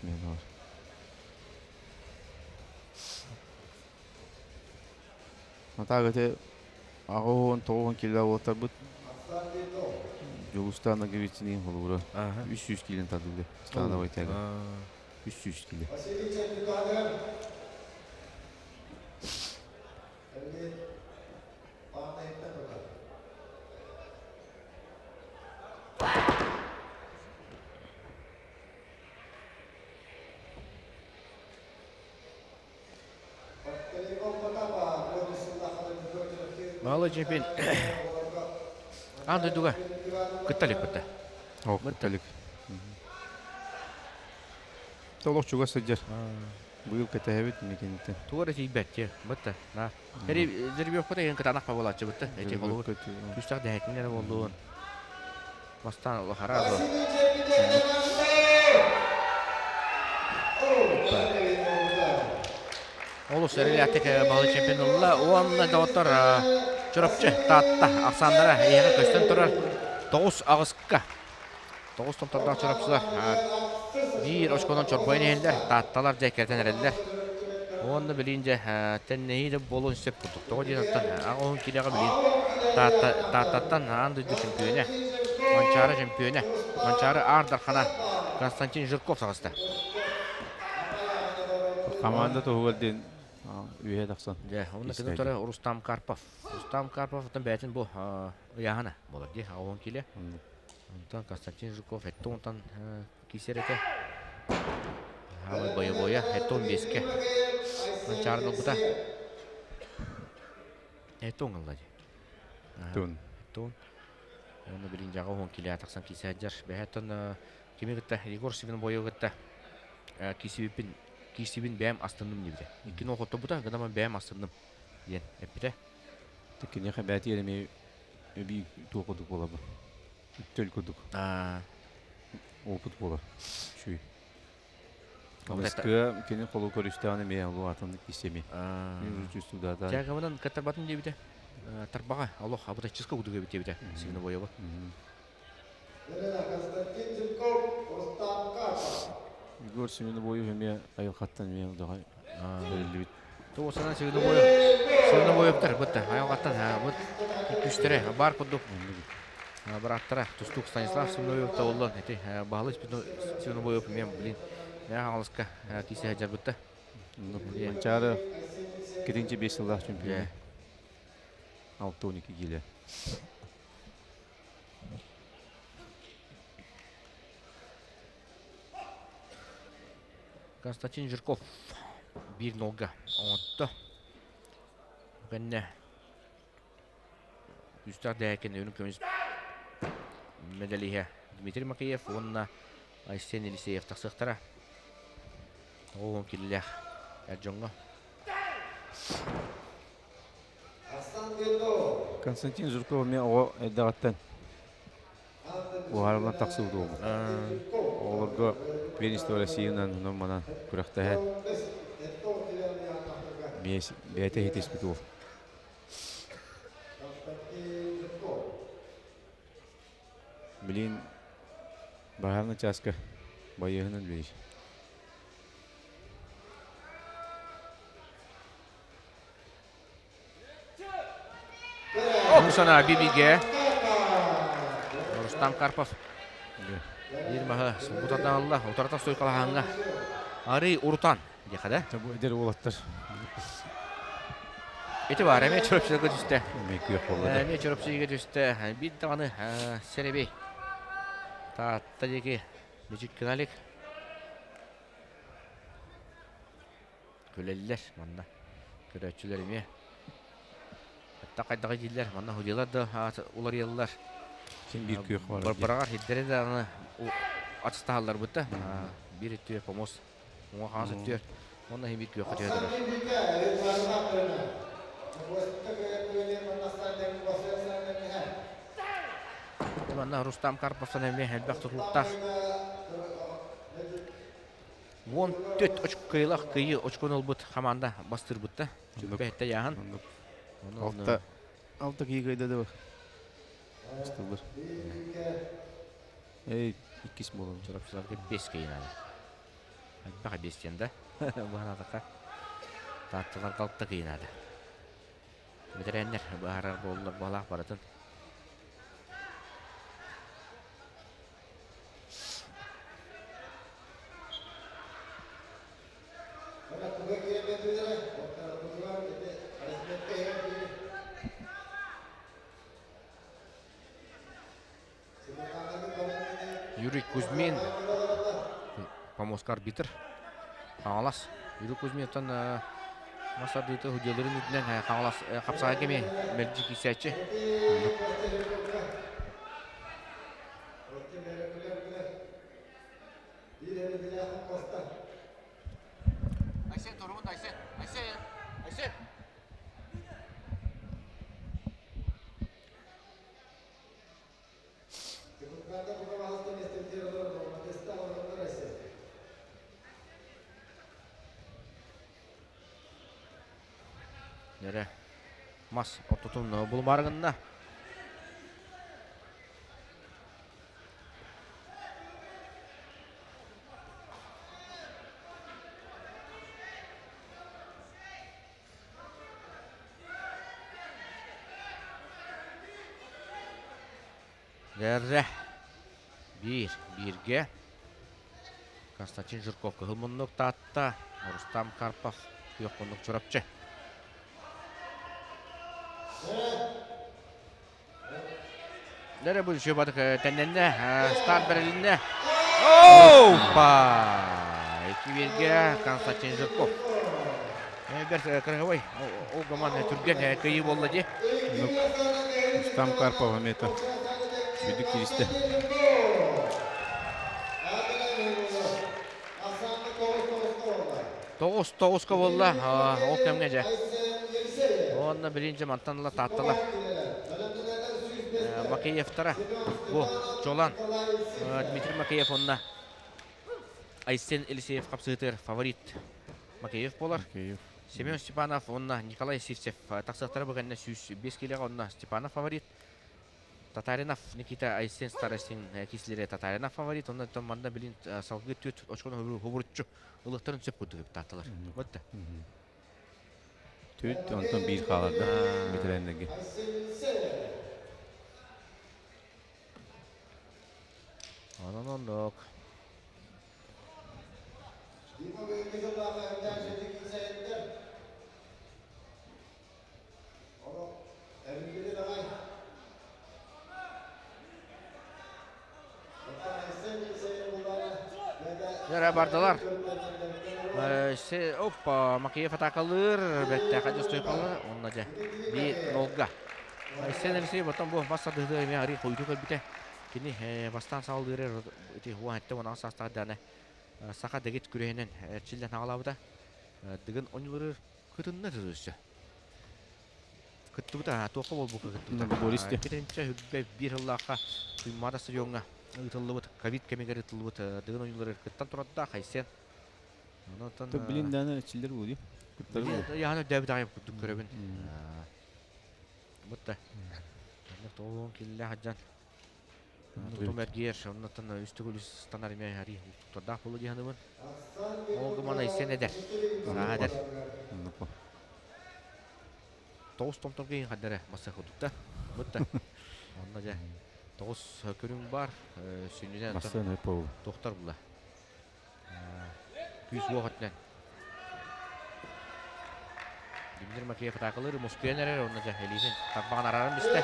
Натаага ити аҕыс уон тоҕус уон киилэ уолаттарбыт Дьулустаан Ноговицыны холобура 300 киилэн тардыллар становой тяга. 300 киилэ. Маалы чемпион аан дойдуга кытта илик бытта. О, кытта илик. Толох чугас сылдьар. Быйыл кэтэһэбит инникинитин. Туга да тиийбэт дии бытта. Жеребьевката еген кытаанах буолааччы бытта. Эти холобур күүстээх дэһэтин эрэ буоллун. Бастаан улахара Олус эрэлээхтик баһылык чемпион ылла уонна доҕоттор Чурапчы Таатта ахсааннара эйиэхэ көстөн турар тоҕус аҕыска тоҕус томтордоох Чурапчылар. Биир очконон чорбойон иһэллэр, Таатталар дьэ кэртэн эрэллэр. Уонна билин дьэ тэннэһии да буолуон сөп курдук. Тоҕо диэн оттон оһун киилэҕэ билин Таатта, Тааттаттан аан дойду чөмпүйүөнэ, Манчаары чөмпүйүөнэ, Манчаары Аар Дархана Константин Жирков таҕыста. Команда туһугар диэн үөһэ тахсан. Дьэ, уонна кини Истээти. Рустам Карпов. Рустам Карпов оттон бэйэтин бу ыйааһына буолар дии, 10 киилэ. Онтон Константин Жуков эттэ онтон киисэр этэ. Хаамай бойобуойа эттэ он биэскэ. Манчаарын ылбыта. Эттэ он ылла дии. Тун. Эттэ он. Уонна билин дьаҕа уон килэ тахсан киисэ сылдьар. Бэһэттэн кими кытта Егор Сивин кытта киисибиппин киисибин бэйэм астынным диэбитэ. Иккини хоттобута, гынан бэйэм астынным диэн эппитэ. Киниэхэ бээтигэр эмиэ эбии туох курдук буолабын. Үктөл курдук. Опыт буолар. Үчүгэй. Алыскыа кини холу көрүстэҕин эмиэ олу атыннык киссэми. Чувствуйдата. Тягабынан каттарбатын диэбитэ. Тарбаҕа олох абытаччыска кудук эбит диэбитэ. Сигна боёба. Константин Жирков, Рустам Карпов. Егор Семеновой эмиэ айылҕаттан эмиэ удаҕай бэриллибит. Туосанан Сигнобоев Сигнобоевтар бытта айылҕаттан бут күстэрэ бар курдук бырааттара тустуук Станислав Сигнобоев табыллан ити баһылай Сигнобоев мен блин мэ хаҥаласка кисе сылдьарбытта. Манчаары китинчи 5 сыллаах чемпион. 6-12 киилэ. Константин Жирков биир нолга оҥотто. Кэннэ күүстээх дэһэкин үрүҥ көмүс медалиһэ Дмитрий Макеев уонна Айсен Елисеев тахсыахтара. 90 килилээх эр дьоҥҥо. Константин Жирков эмиэ оҕо эрдэҕиттэн уһаарыллан тахсыбыт уолбут. Оҕолорго первенство Россиянан онон-манан күрэхтэһэн бэйэтэ иһитиспит уол. Билигин баһаарынай чааска байыаһынан үлэлиир. Оксана Бибиге. Рустам Карпов. Биир маһы сулбутатан алла. Утарата сойкалаһаҥҥа. Арый урутан диэхэ да. Бу эдэр уолаттар. Ити бар эмиэ чөрөпсүйгэ түстэ. Эмиэ күөх буолла. Эмиэ чөрөпсүйгэ түстэ. Биир даҕаны сэрэбэй. Таатта диэки Бичик Кыналик. Күлэллэр манна. Көрөөччүлэр эмиэ. Хатта хайдаҕы дииллэр. Манна судьялар да уларыйаллар. Син биир күөх бар. Бараҕар сирдэри даҕаны атыстаһаллар бытта. Биир өттүгэр помост, уҥа хаҥас өттүгэр. Уонна иһин биир күөххэ түһэ турар. Манна Рустам Карповтан эмиэ элбэх тутулуктаах. 14 очкойлах кыйы очкону ылбыт хамаанда бастырбытта. Сүппэһиттэ яһан. Алта алта киһи кыайда да бастыллар. Эй, иккис буолан. Чурапчыларга бес кыйынады. Элбэх бес диэн да. Баһаратака. Таатталарга алта кыйынады. Бэтэрээннэр баһарар буоллар балаах барытын. Юрий Кузьмин помоска арбитр Хаҥалас Юрий Кузьминтан мас ардыыта судьяларын үрдүнэн Хаҥалас хапсаҕай кэми мэлдьи киирсээччи. Айсен Турун, Айсен, Айсен, Айсен. Нэрэ мас ортотун булумаары гынна. Дэрэ. Биир, бииргэ. Константин Жирков кыһыл муннук Таатта, Рустам Карпов күөх муннук Чурапчы. Дэрэ бу бадык тэннэннэ, старт бэрилиннэ. Опа! Икки бииргэ Константин Жирков. Бэрт кырыһыбай, ол гаман түргэн кыйыы буолла дии. Рустам Карпов эмиэ бүдүк киристэ. Тоҕус тоҕуска буолла ол кэмҥэ дьэ. Уонна билинче мантан ыла таатталар. Макеевтара бу Чолан Дмитрий Макеев онна Айсен Елисеев хапсыытыгар фаворит Макеев буолар. Семен Степанов уонна Николай Сивцев тахсыахтара бу кэннэ 105 киилэҕэ онно Степанов фаворит. Татаринов Никита Айсен Старостин киислэрэ Татаринов фаворит. Онно манна билин салгыы түөрт очкону хубуруччу ылыктарын сөп курдук таатталар. Вот да. Түөрт, онтон биир хаалар да ветераннарга. Онон оннук. Дьэ бардылар. Оппа, Макеев атаакалыыр, бэртээхэй дьостуйкалар, онно дьэ биир нолга. Айсен Алексеев потом бу бас сардыһыта эмиэ арый хойутуу кэлбитэ. Кини бастаан саҕалыыры ити уон сэттэ уон аҕыс саастаах даҕаны саха дэгит күрэһинэн эрчиллэн аҕалаабыта. Дыгын оонньуулары кытынна өссө. Кыттыбыта, туохха буолбукка кыттыбыта. Борис Иккитинчэ үрбэ биир сыллаахха Туймаада стадиоҥҥа ыытыллыбыт, ковид кэмигэр ыытыллыбыт Дыгын оонньуулары кыттан турардаах Айсен. Онон Билин дааны эчиллэр буолуо. Кыттар буолуо. Яһан өйдөөбүт аҕай курдук көрөбүн. Бутта. Тоҕуон киллэ хаджан. Тутум эргиэр, оннуттан үс төгүл ыстанар эмиэ арыы устуктардаах буолуо дии саныыбын. Ол гынан Айсен эдэр. Сааһа эдэр. Тоҕус томторго иһин хардара масса курдук да. Бутта. Онно дьэ тоҕус көрүҥ бар, сүнньүнэн туохтар була. Күүс-уох өттүнэн. Дмитрий Макеев атаакалыыр, мускуйан эрэр, онно дьэ илиитин тарбаҕын арааран бистэ.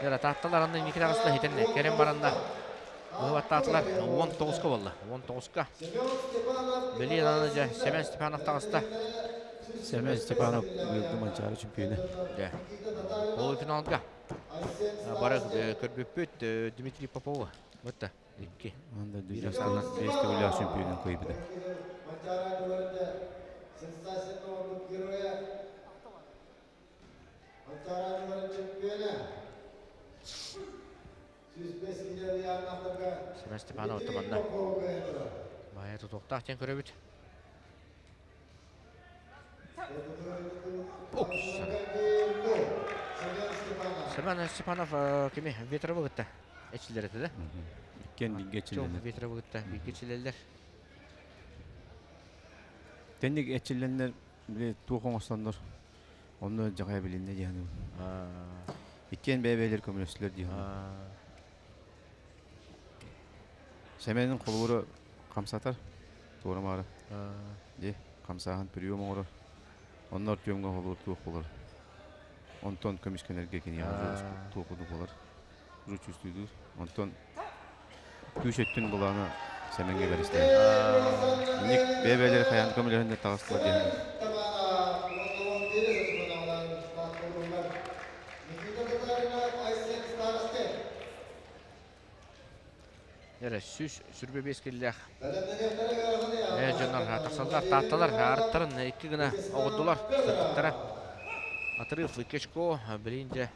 Дьэ, таатталар анны инники таҕыста хитэн кэлэн бараннар быһыбаттаатылар. 19-ка буолла. 19-ка. Билиэн аны дьэ Семен Степанов таҕыста. Семен Степанов быйылгы Манчаары чемпиона. Дьэ. Полуфиналга бары көрбүппүт Дмитрий Попова. Бытта икки. Анда биэс төгүллээх чемпионун кыайбыта. Семен Степанов манна. Баайа тутуохтаах диэн көрөбүт. Семен Степанов кими Ветровы кытта эчилэр этэ да? Иккиэн бииргэ эчиллэллэр. Ветровы кытта бииргэ эчиллэллэр. Тэнник эчиллэннэр били туох оҥостоннор онно дьаҕайа билиннэ дии саныыбын. Иккиэн бэйэ-бэйэлэр көмөлөстүлэр дии саныыбын. Сэмэнин холобура хамсатар туора-маары. Дии, хамсааһын прием оҥорор. Онно Артемҥа холобур туох буолар? Онтон көмүскэнэргэ киниэхэ туох курдук буолар? Чувствуйдуур. Онтон күүс өттүн былаана Сэмэҥҥэ бэристэ. Инник бэйэ-бэйэлэри хайаан көмөлөһөннөр таҕыстылар диэн. Эрэ 125 киллээх дьоннор тахсаллар, таатталар арыттарын икки гына оҕурдулар, сырдыктара. Отрыв икки очко, билин дьэ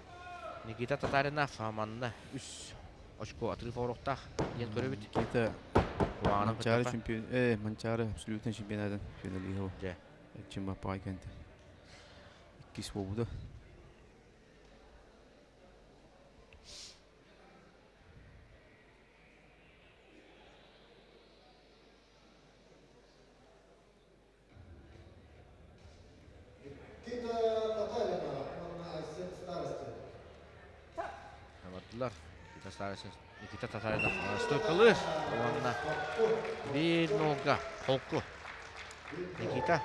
Никита Татаринов манна үс очко отрыв оҥоруохтаах диэн көрөбүт. Никита Манчаары чемпион, Манчаары абсолютный чемпионатын финалиһа. Дьэ. Чимбаппаҕай кэнтэ. Иккис буолбута. Бардылар. Никита Старостин, Никита Татаринов стойкалыыр уонна биир нолга холку. Никита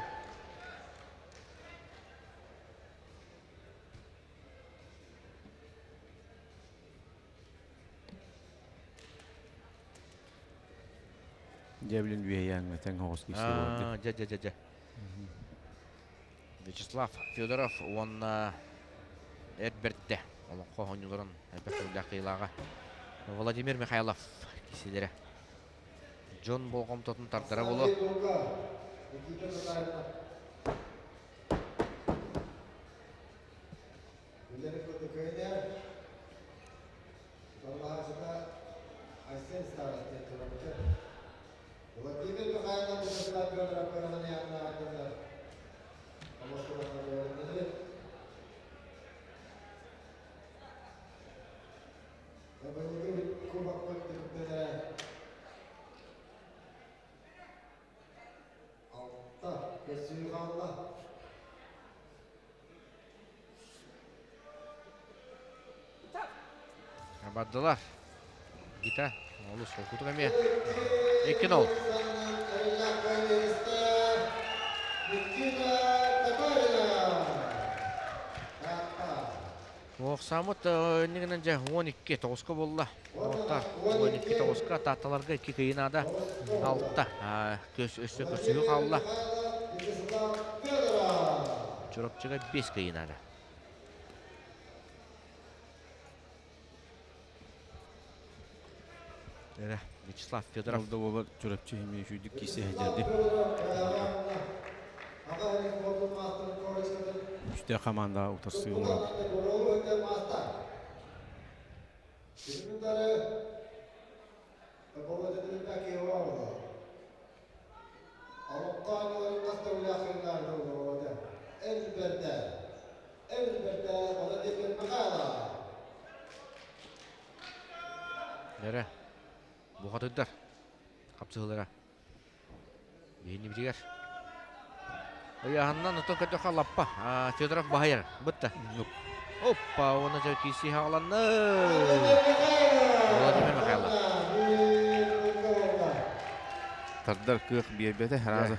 Дьэ билин үөһэйээҥҥэ тэҥ оҕус киирсэ буолар. Дьэ дьэ дьэ дьэ. Вячеслав Федоров уонна Эр Бэрдэ олоҥхо оонньууларын элбэх төгүллээх кыайыылааҕа Владимир Михайлов кисилэрэ дьон болҕомтотун тардара буолуо. Владимир Михайлов Вячеслав Федоров Бардылар. Гита олус холкутук эмиэ. 2-0. Охсаамыт иннигинэн дьэ 12 тоҕуска буолла. Уоттар 12 тоҕуска Таатталарга 2 кыйын наада. 6 көс өссө көрсүһүү хаалла. Чурапчыга 5 кыйын наада. Эрэ Вячеслав Федоров. Ол да буолар Чурапчы химия үчүйдүк кисе сылдьарды. Үстээх команда утарсыы оҥорор. Эрэ бухатырдар хапсыһыылара биһинибитигэр ыйааһынынан отон көрдөххө лаппа Федоров баһыйар бытта оппа уонна дьэ киирсии хааланна Владимир Михайлов Тардар кыах биэрбэтэ арааза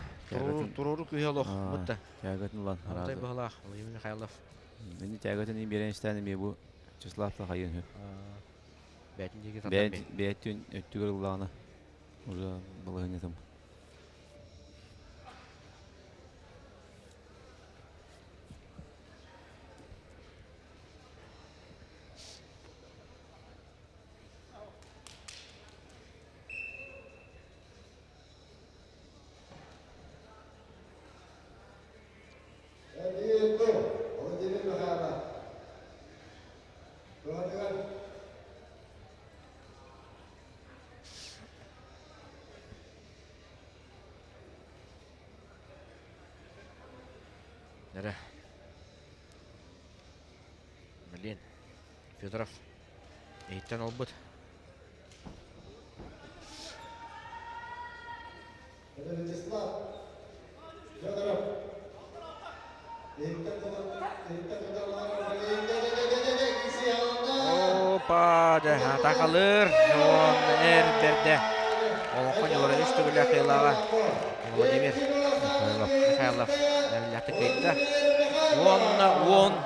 туруору күүһэ олох бытта тягатын ылан арааза быһылаах Владимир Михайлов Ини тягатын биэрэн истээн эмиэ бу Числав хайын үһү Бээтин диэки тардан Бэйэтин өттүгэр ыллаҕына уже балаһыанньатым. Эрэ. Блин. Федоров иһиттэн ылбыт. Вячеслав Федоров Опа, дэ, атакалыр, он эр берде. Олоҥхо ньылара үс төгүллээх кыайыылааҕа Владимир Михайлов, Михайлов эбиллэхтик кыайда. Уонна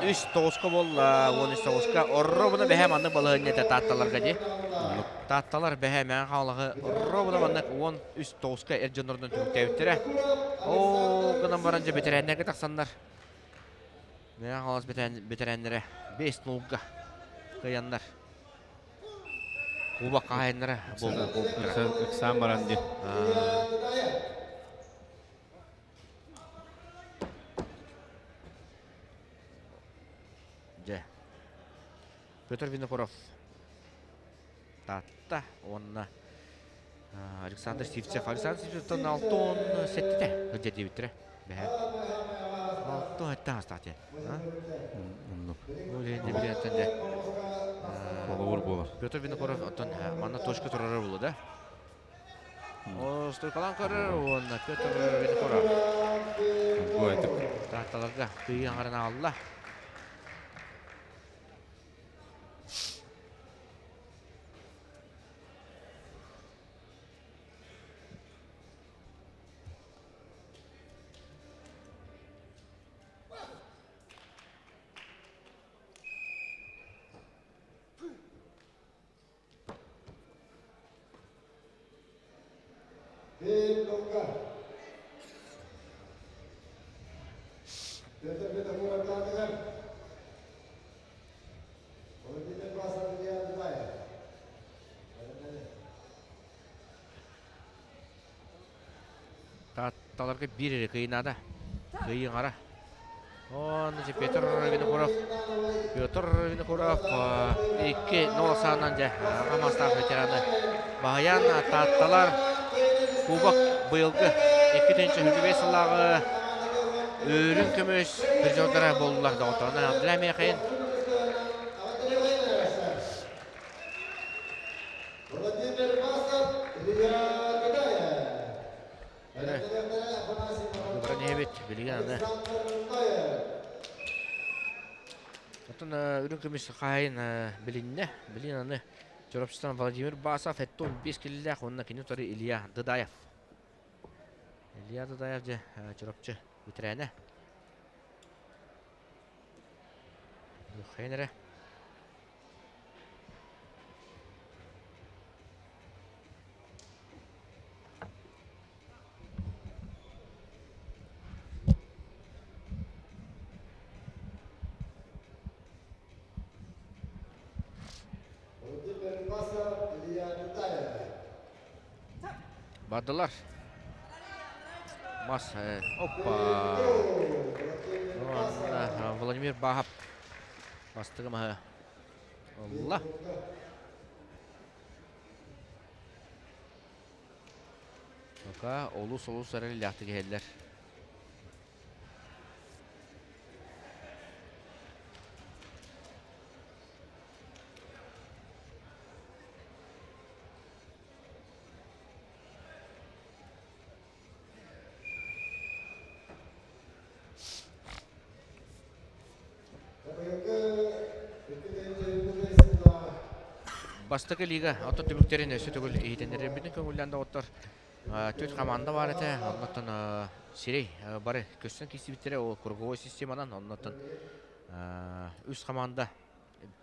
13 тоҕуска буолла, 13 тоҕуска. Орробуна бэһэ маннык балаһыанньа таатталарга дии. Таатталар бэһэ мээн хаалаҕы орробуна маннык 13 тоҕуска эр дьоннорунан түмүктээбиттэрэ. Ол гынан баран дьэ бэтэрээннэргэ тахсаннар. Мэҥэ Хаҥалас бэтэрээннэрэ 5 нолга кыайаннар. Кубок хаһаайыннара буолбуттара. Ыксаан баран дии. Дьэ. Петр Винокуров Таатта уонна Александр Сивцев. Александр Сивцевтан алтон сэттитэ сылдьар диэбиттэрэ. Бэһэ. Алтон сэттэ аастаах диэн. Оннук. Ол иһин дебилиэнтэн дьэ. Холобур буолар. Петр Винокуров оттон манна точка турара буолуо да? О, стойкалаан көрөр уонна Петр Винокуров. Бу этип. Таатталарга кыйыы аҥарын аҕалла. Таатталарга биир эрэ кыйнаада. Кыйыҥара. Онно Петр Винокуров Петр Винокуров 2-0 саанан дьэ Хамастаах ветераны баһыйан Таатталар кубок быйылгы 2025 сыллааҕы үрүҥ көмүс призердара буоллулар доҕотторунан Андрей Михаил Баран иһэбит билигин аны. Оттон үрүҥ көмүс хаһайын билиннэ. Билигин аны Чурапчыттан Владимир Басов 75 киллээх уонна кини утары Илья Дыдаев. Илья Дыдаев дьэ Чурапчы бэтэрээнэ. Хайын эрэ. Бардылар. Мас, оппа. Владимир Бахов бастыгы маһы ылла. Пока олус-олус эрэллээхтик иһэллэр. Бастакы лига ото түмүктэрин өссө төгүл иһитиннэрэрбитин көҥүллээн доҕоттор түөрт команда баар этэ. Оннуттан сирэй бары көстөн киирсибиттэрэ ол круговой системанан оннуттан үс команда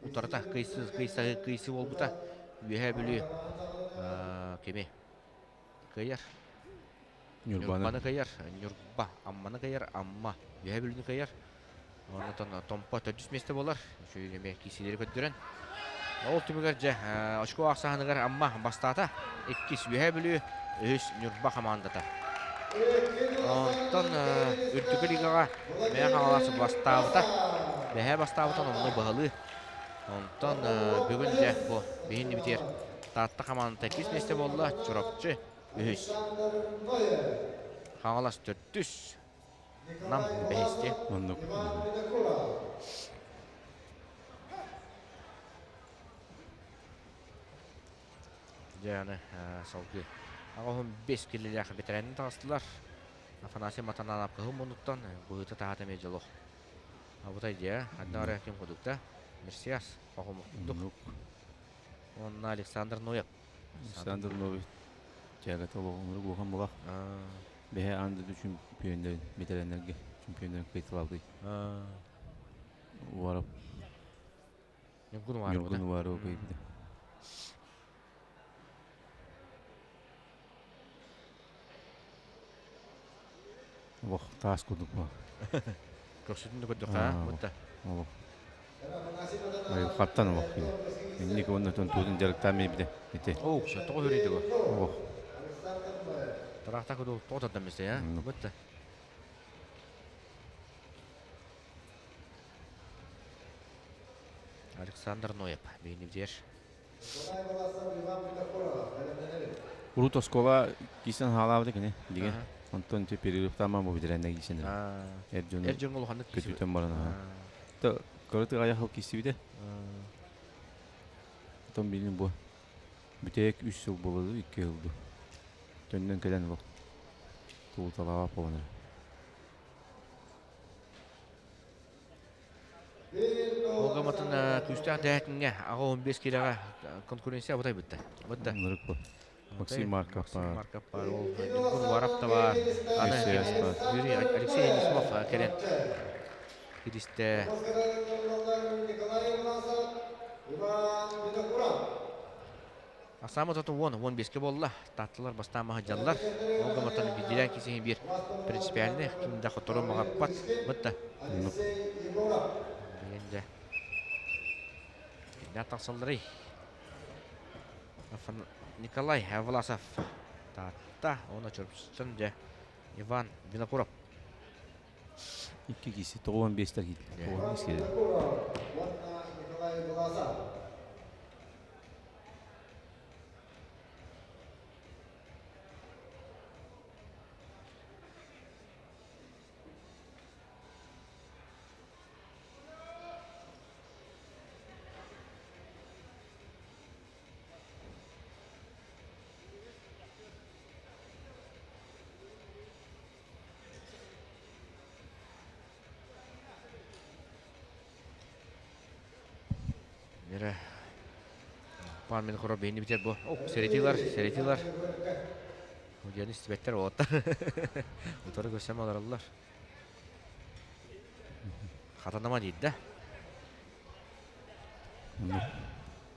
утарыта кыйсы кыйсаһыы кыйсы буолбута. Үөһээ Бүлүү кими кыайар? Ньурбаны. Ньурбаны кыайар, Ньурба Амманы кыайар, Амма Үөһээ Бүлүүнү кыайар. Онтон Томпо төрдүс миэстэ буолар. Үчүгэй эмиэ киирсиилэри көрдөрөн. Ол түмүгэр дьэ очко ахсааныгар Амма бастаата. Иккис Үөһээ Бүлүү, үһүс Ньурба хамаандата. Онтон үрдүкү лигаҕа Мэҥэ Хаҥалас бастаабыта. Бэһээ бастаабытын онно быһалыы. Онтон бүгүн дьэ бу биһин битиэр Таатта хамаандата иккис миэстэ буолла, Чурапчы үһүс. Хаҥалас төрдүс, Нам бэһисти. Оннук. Дьэ, аны салгыы. 85 килилээх бэтэрээнин таҕыстылар. Афанасий Матананов кыһыл муннуктан быһыыта таһаата эмиэ дьолох. Абытай дьэ, ханна эрэ ким кудукта? Мерсиас, Пахомов курдук. Уонна Александр Ноев. Александр Ноев тягата олоҕун улахан булах. Бэһэ аан дойду чемпионнарын ветераннарга чемпионнарын кыайталаабыт. Уаров. Ньургун Уаров. Ньургун Уаров кыайбыта. Олох таас курдук буол. Көхсүтүн да көрдөххө, бутта. Олох. Айылҕаттан олох кини. Инник уонна тунтуутун дьарыктаан биэрбитэ ити. Оо, тоҕо үрүйдү бу? Олох. Тараахта куду тоҕо тардан бисте, а? Бутта. Александр Ноев, бейнибдер. Урут оскуола кисэн хаалаабыта кини дигэ. Онтон те перерывтааман бу битирэннэ кисэн. Эр дьону Эр дьоҥҥо улаханнык көтүтэн баран аха. То кырытык аяхыл киссибите. Потом билин бу бүтээк үс сыл буолуду, икки сылду. Төннөн кэлэн бу. Тулуталаабап буолан. Волгаматын күүстээх дэһэтиҥҥэ 85 киилэҕэ конкуренция абытай бытта. Бытта. Максим Марков Максим Марков баар. Ол Ньургун Уаров да баар. Аны Юрий Алексей Анисимов кэлэн киристэ. Асаама тоту 10-15-ке буолла. Таатталар бастаан маһыдьаллар. Ол гыматан бидилээн кисиһин биир принципиальный ким да хотору маҕарбат. Бытта. Билин дьэ. Киннээх тахсалларый? Николай Власов Таатта уонна Чурапчыттан дьэ Иван Винокуров. Икки киси 95-тер киирдилэр. 95 киирдилэр. Уонна Николай Власов. Мира Пан хоро бейни битер бу. О, серетилар, серетилар. Удианы истибеттер оттар. Утары көрсөм алараллар. Хатанама дейді да.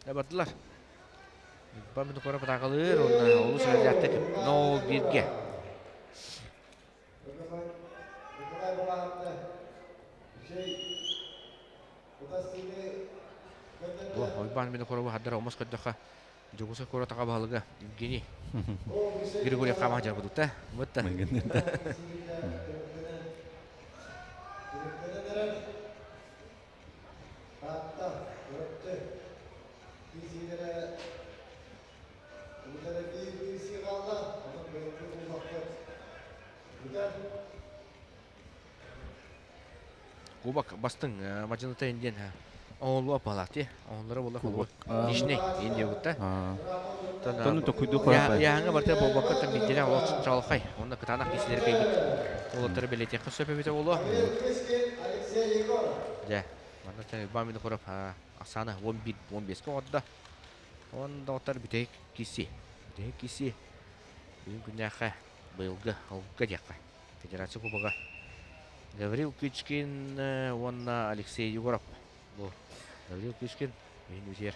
Бардылар. Пан хоро патакалыр, онна олус эрэлээхтик нол бирге. Бу Уйбаан мин хоробу хардара омос көрдөххө Дьокуускай куорат аҕа баһылыга Евгений Григорьев хаама дьарбытыта. Бытта. Кубок бастыҥ мадьыныта диэн оҥолуо аппалаати. Оҥоллоро буолла кубок личный индия бутта. Тону токуйду хорапай. Яһаҥа барта буолбакка там биддилэ ол чалхай. Онно кытаанах кисилер кэйбит. Олоттары билетиэххэ сөп эбитэ буолуо. Дьэ, манна Иван Винокуров Оксана 11-15 оҕордо. Он доҕоттор бүтэһик киси. Бүтэһик киси. Бүгүн күннээххэ быйылгы алгы диэххэ. Федерация Кубога. Гаврил Кычкин уонна Алексей Егоров. Бу Гаврил Кычкин иһин үсер.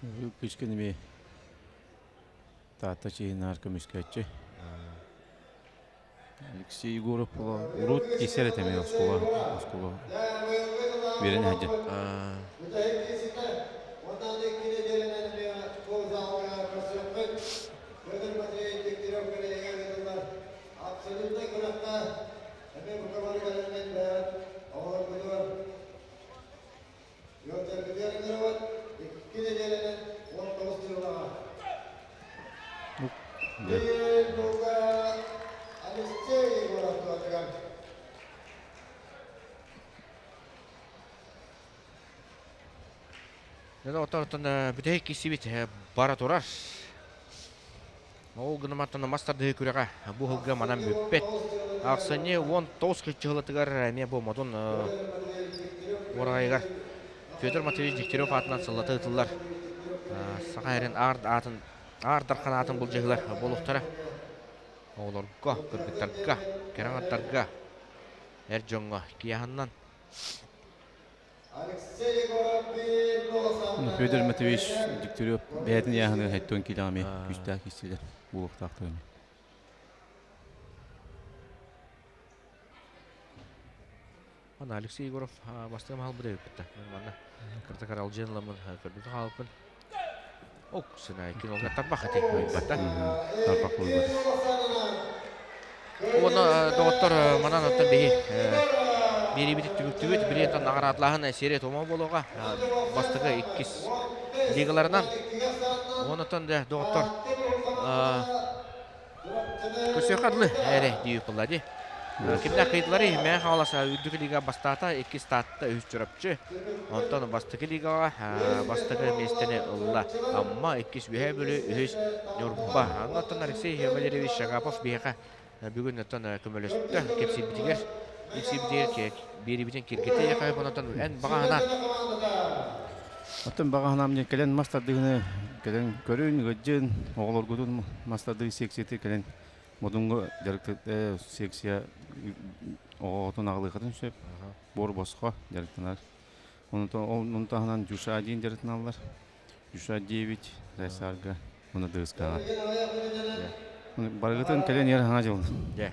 Гаврил Кычкин эми Таатта чиһинаар көмүскээччи. Алексей Егоров була урут кисер этеми оскуола оскуола берен хаджа. Оттон бүтэһик киссибит бара турар. Ол гынаматтан мас тардыһыы күрэҕэ бу сылга манан бүппэт. Ахсынньы 19 кыччыһылатыгар эмиэ бу Модун уораҕайыгар Федор Матвеевич Дегтярев аатынан сыллата ыытыллар Саха эрин аар аатын Аар Дархан аатын былдьаһыылар буолуохтара. Оҕолорго, кыргыттарга, кэрэ аҥардарга, эр дьоҥҥо киэһаннан Федор Матвеевич Дегтярев бэйэтин ыйааһыныгар хэттон киилэҕэ эмиэ күүстээх киирсиилэр буолуохтаахтар ини. Ана Алексей Егоров бастыгы маһал быда эбиппит да. Манна кырта каралдьын ламын көрбүтү хаалпын. Ок, сына кинолга тарбах ати ойбата. Тарбах буолбата. Уонна доҕоттор манан оттон биһи биэрибит түбүктүбүт билиэтон наҕараадалааһын серия томо буолуоҕа бастакы иккис лигаларынан уоннаттан да доҕоттор көрсүөххэ дылы эрэ дии буолла дии кимнээх кыйдылары Мэҥэ Хаҥалас үрдүк лига бастаата иккис Таатта үһүс Чурапчы онтон бастакы лигаҕа бастакы миэстэни ылла Амма иккис Үөһээ Бүлүү үһүс Ньурба онтон Алексей Валерьевич Шагапов биһиэхэ бүгүн оттон көмөлөстө кэпсиирбитигэр ипсиирбитигэр биэрибитин киргитэ онтон эн баҕа санаан Оттон баҕа санаам диэн кэлэн мас тардыгыны кэлэн көрүн, ыгыдьын, оҕолоргутун мас тардыы секцияты кэлэн модуҥҥа дьарыктык секция оҕоҕутун аҕалыаххытын сөп. Буор босхо дьарыктанар. Онтон таһынан Дюша диэн дьарыктаналлар. Душа 9 Сайсаарга, уонна Дыгыскаҕа. Барыгытын кэлэн иһэр хаҥа дьыл. Дьэ.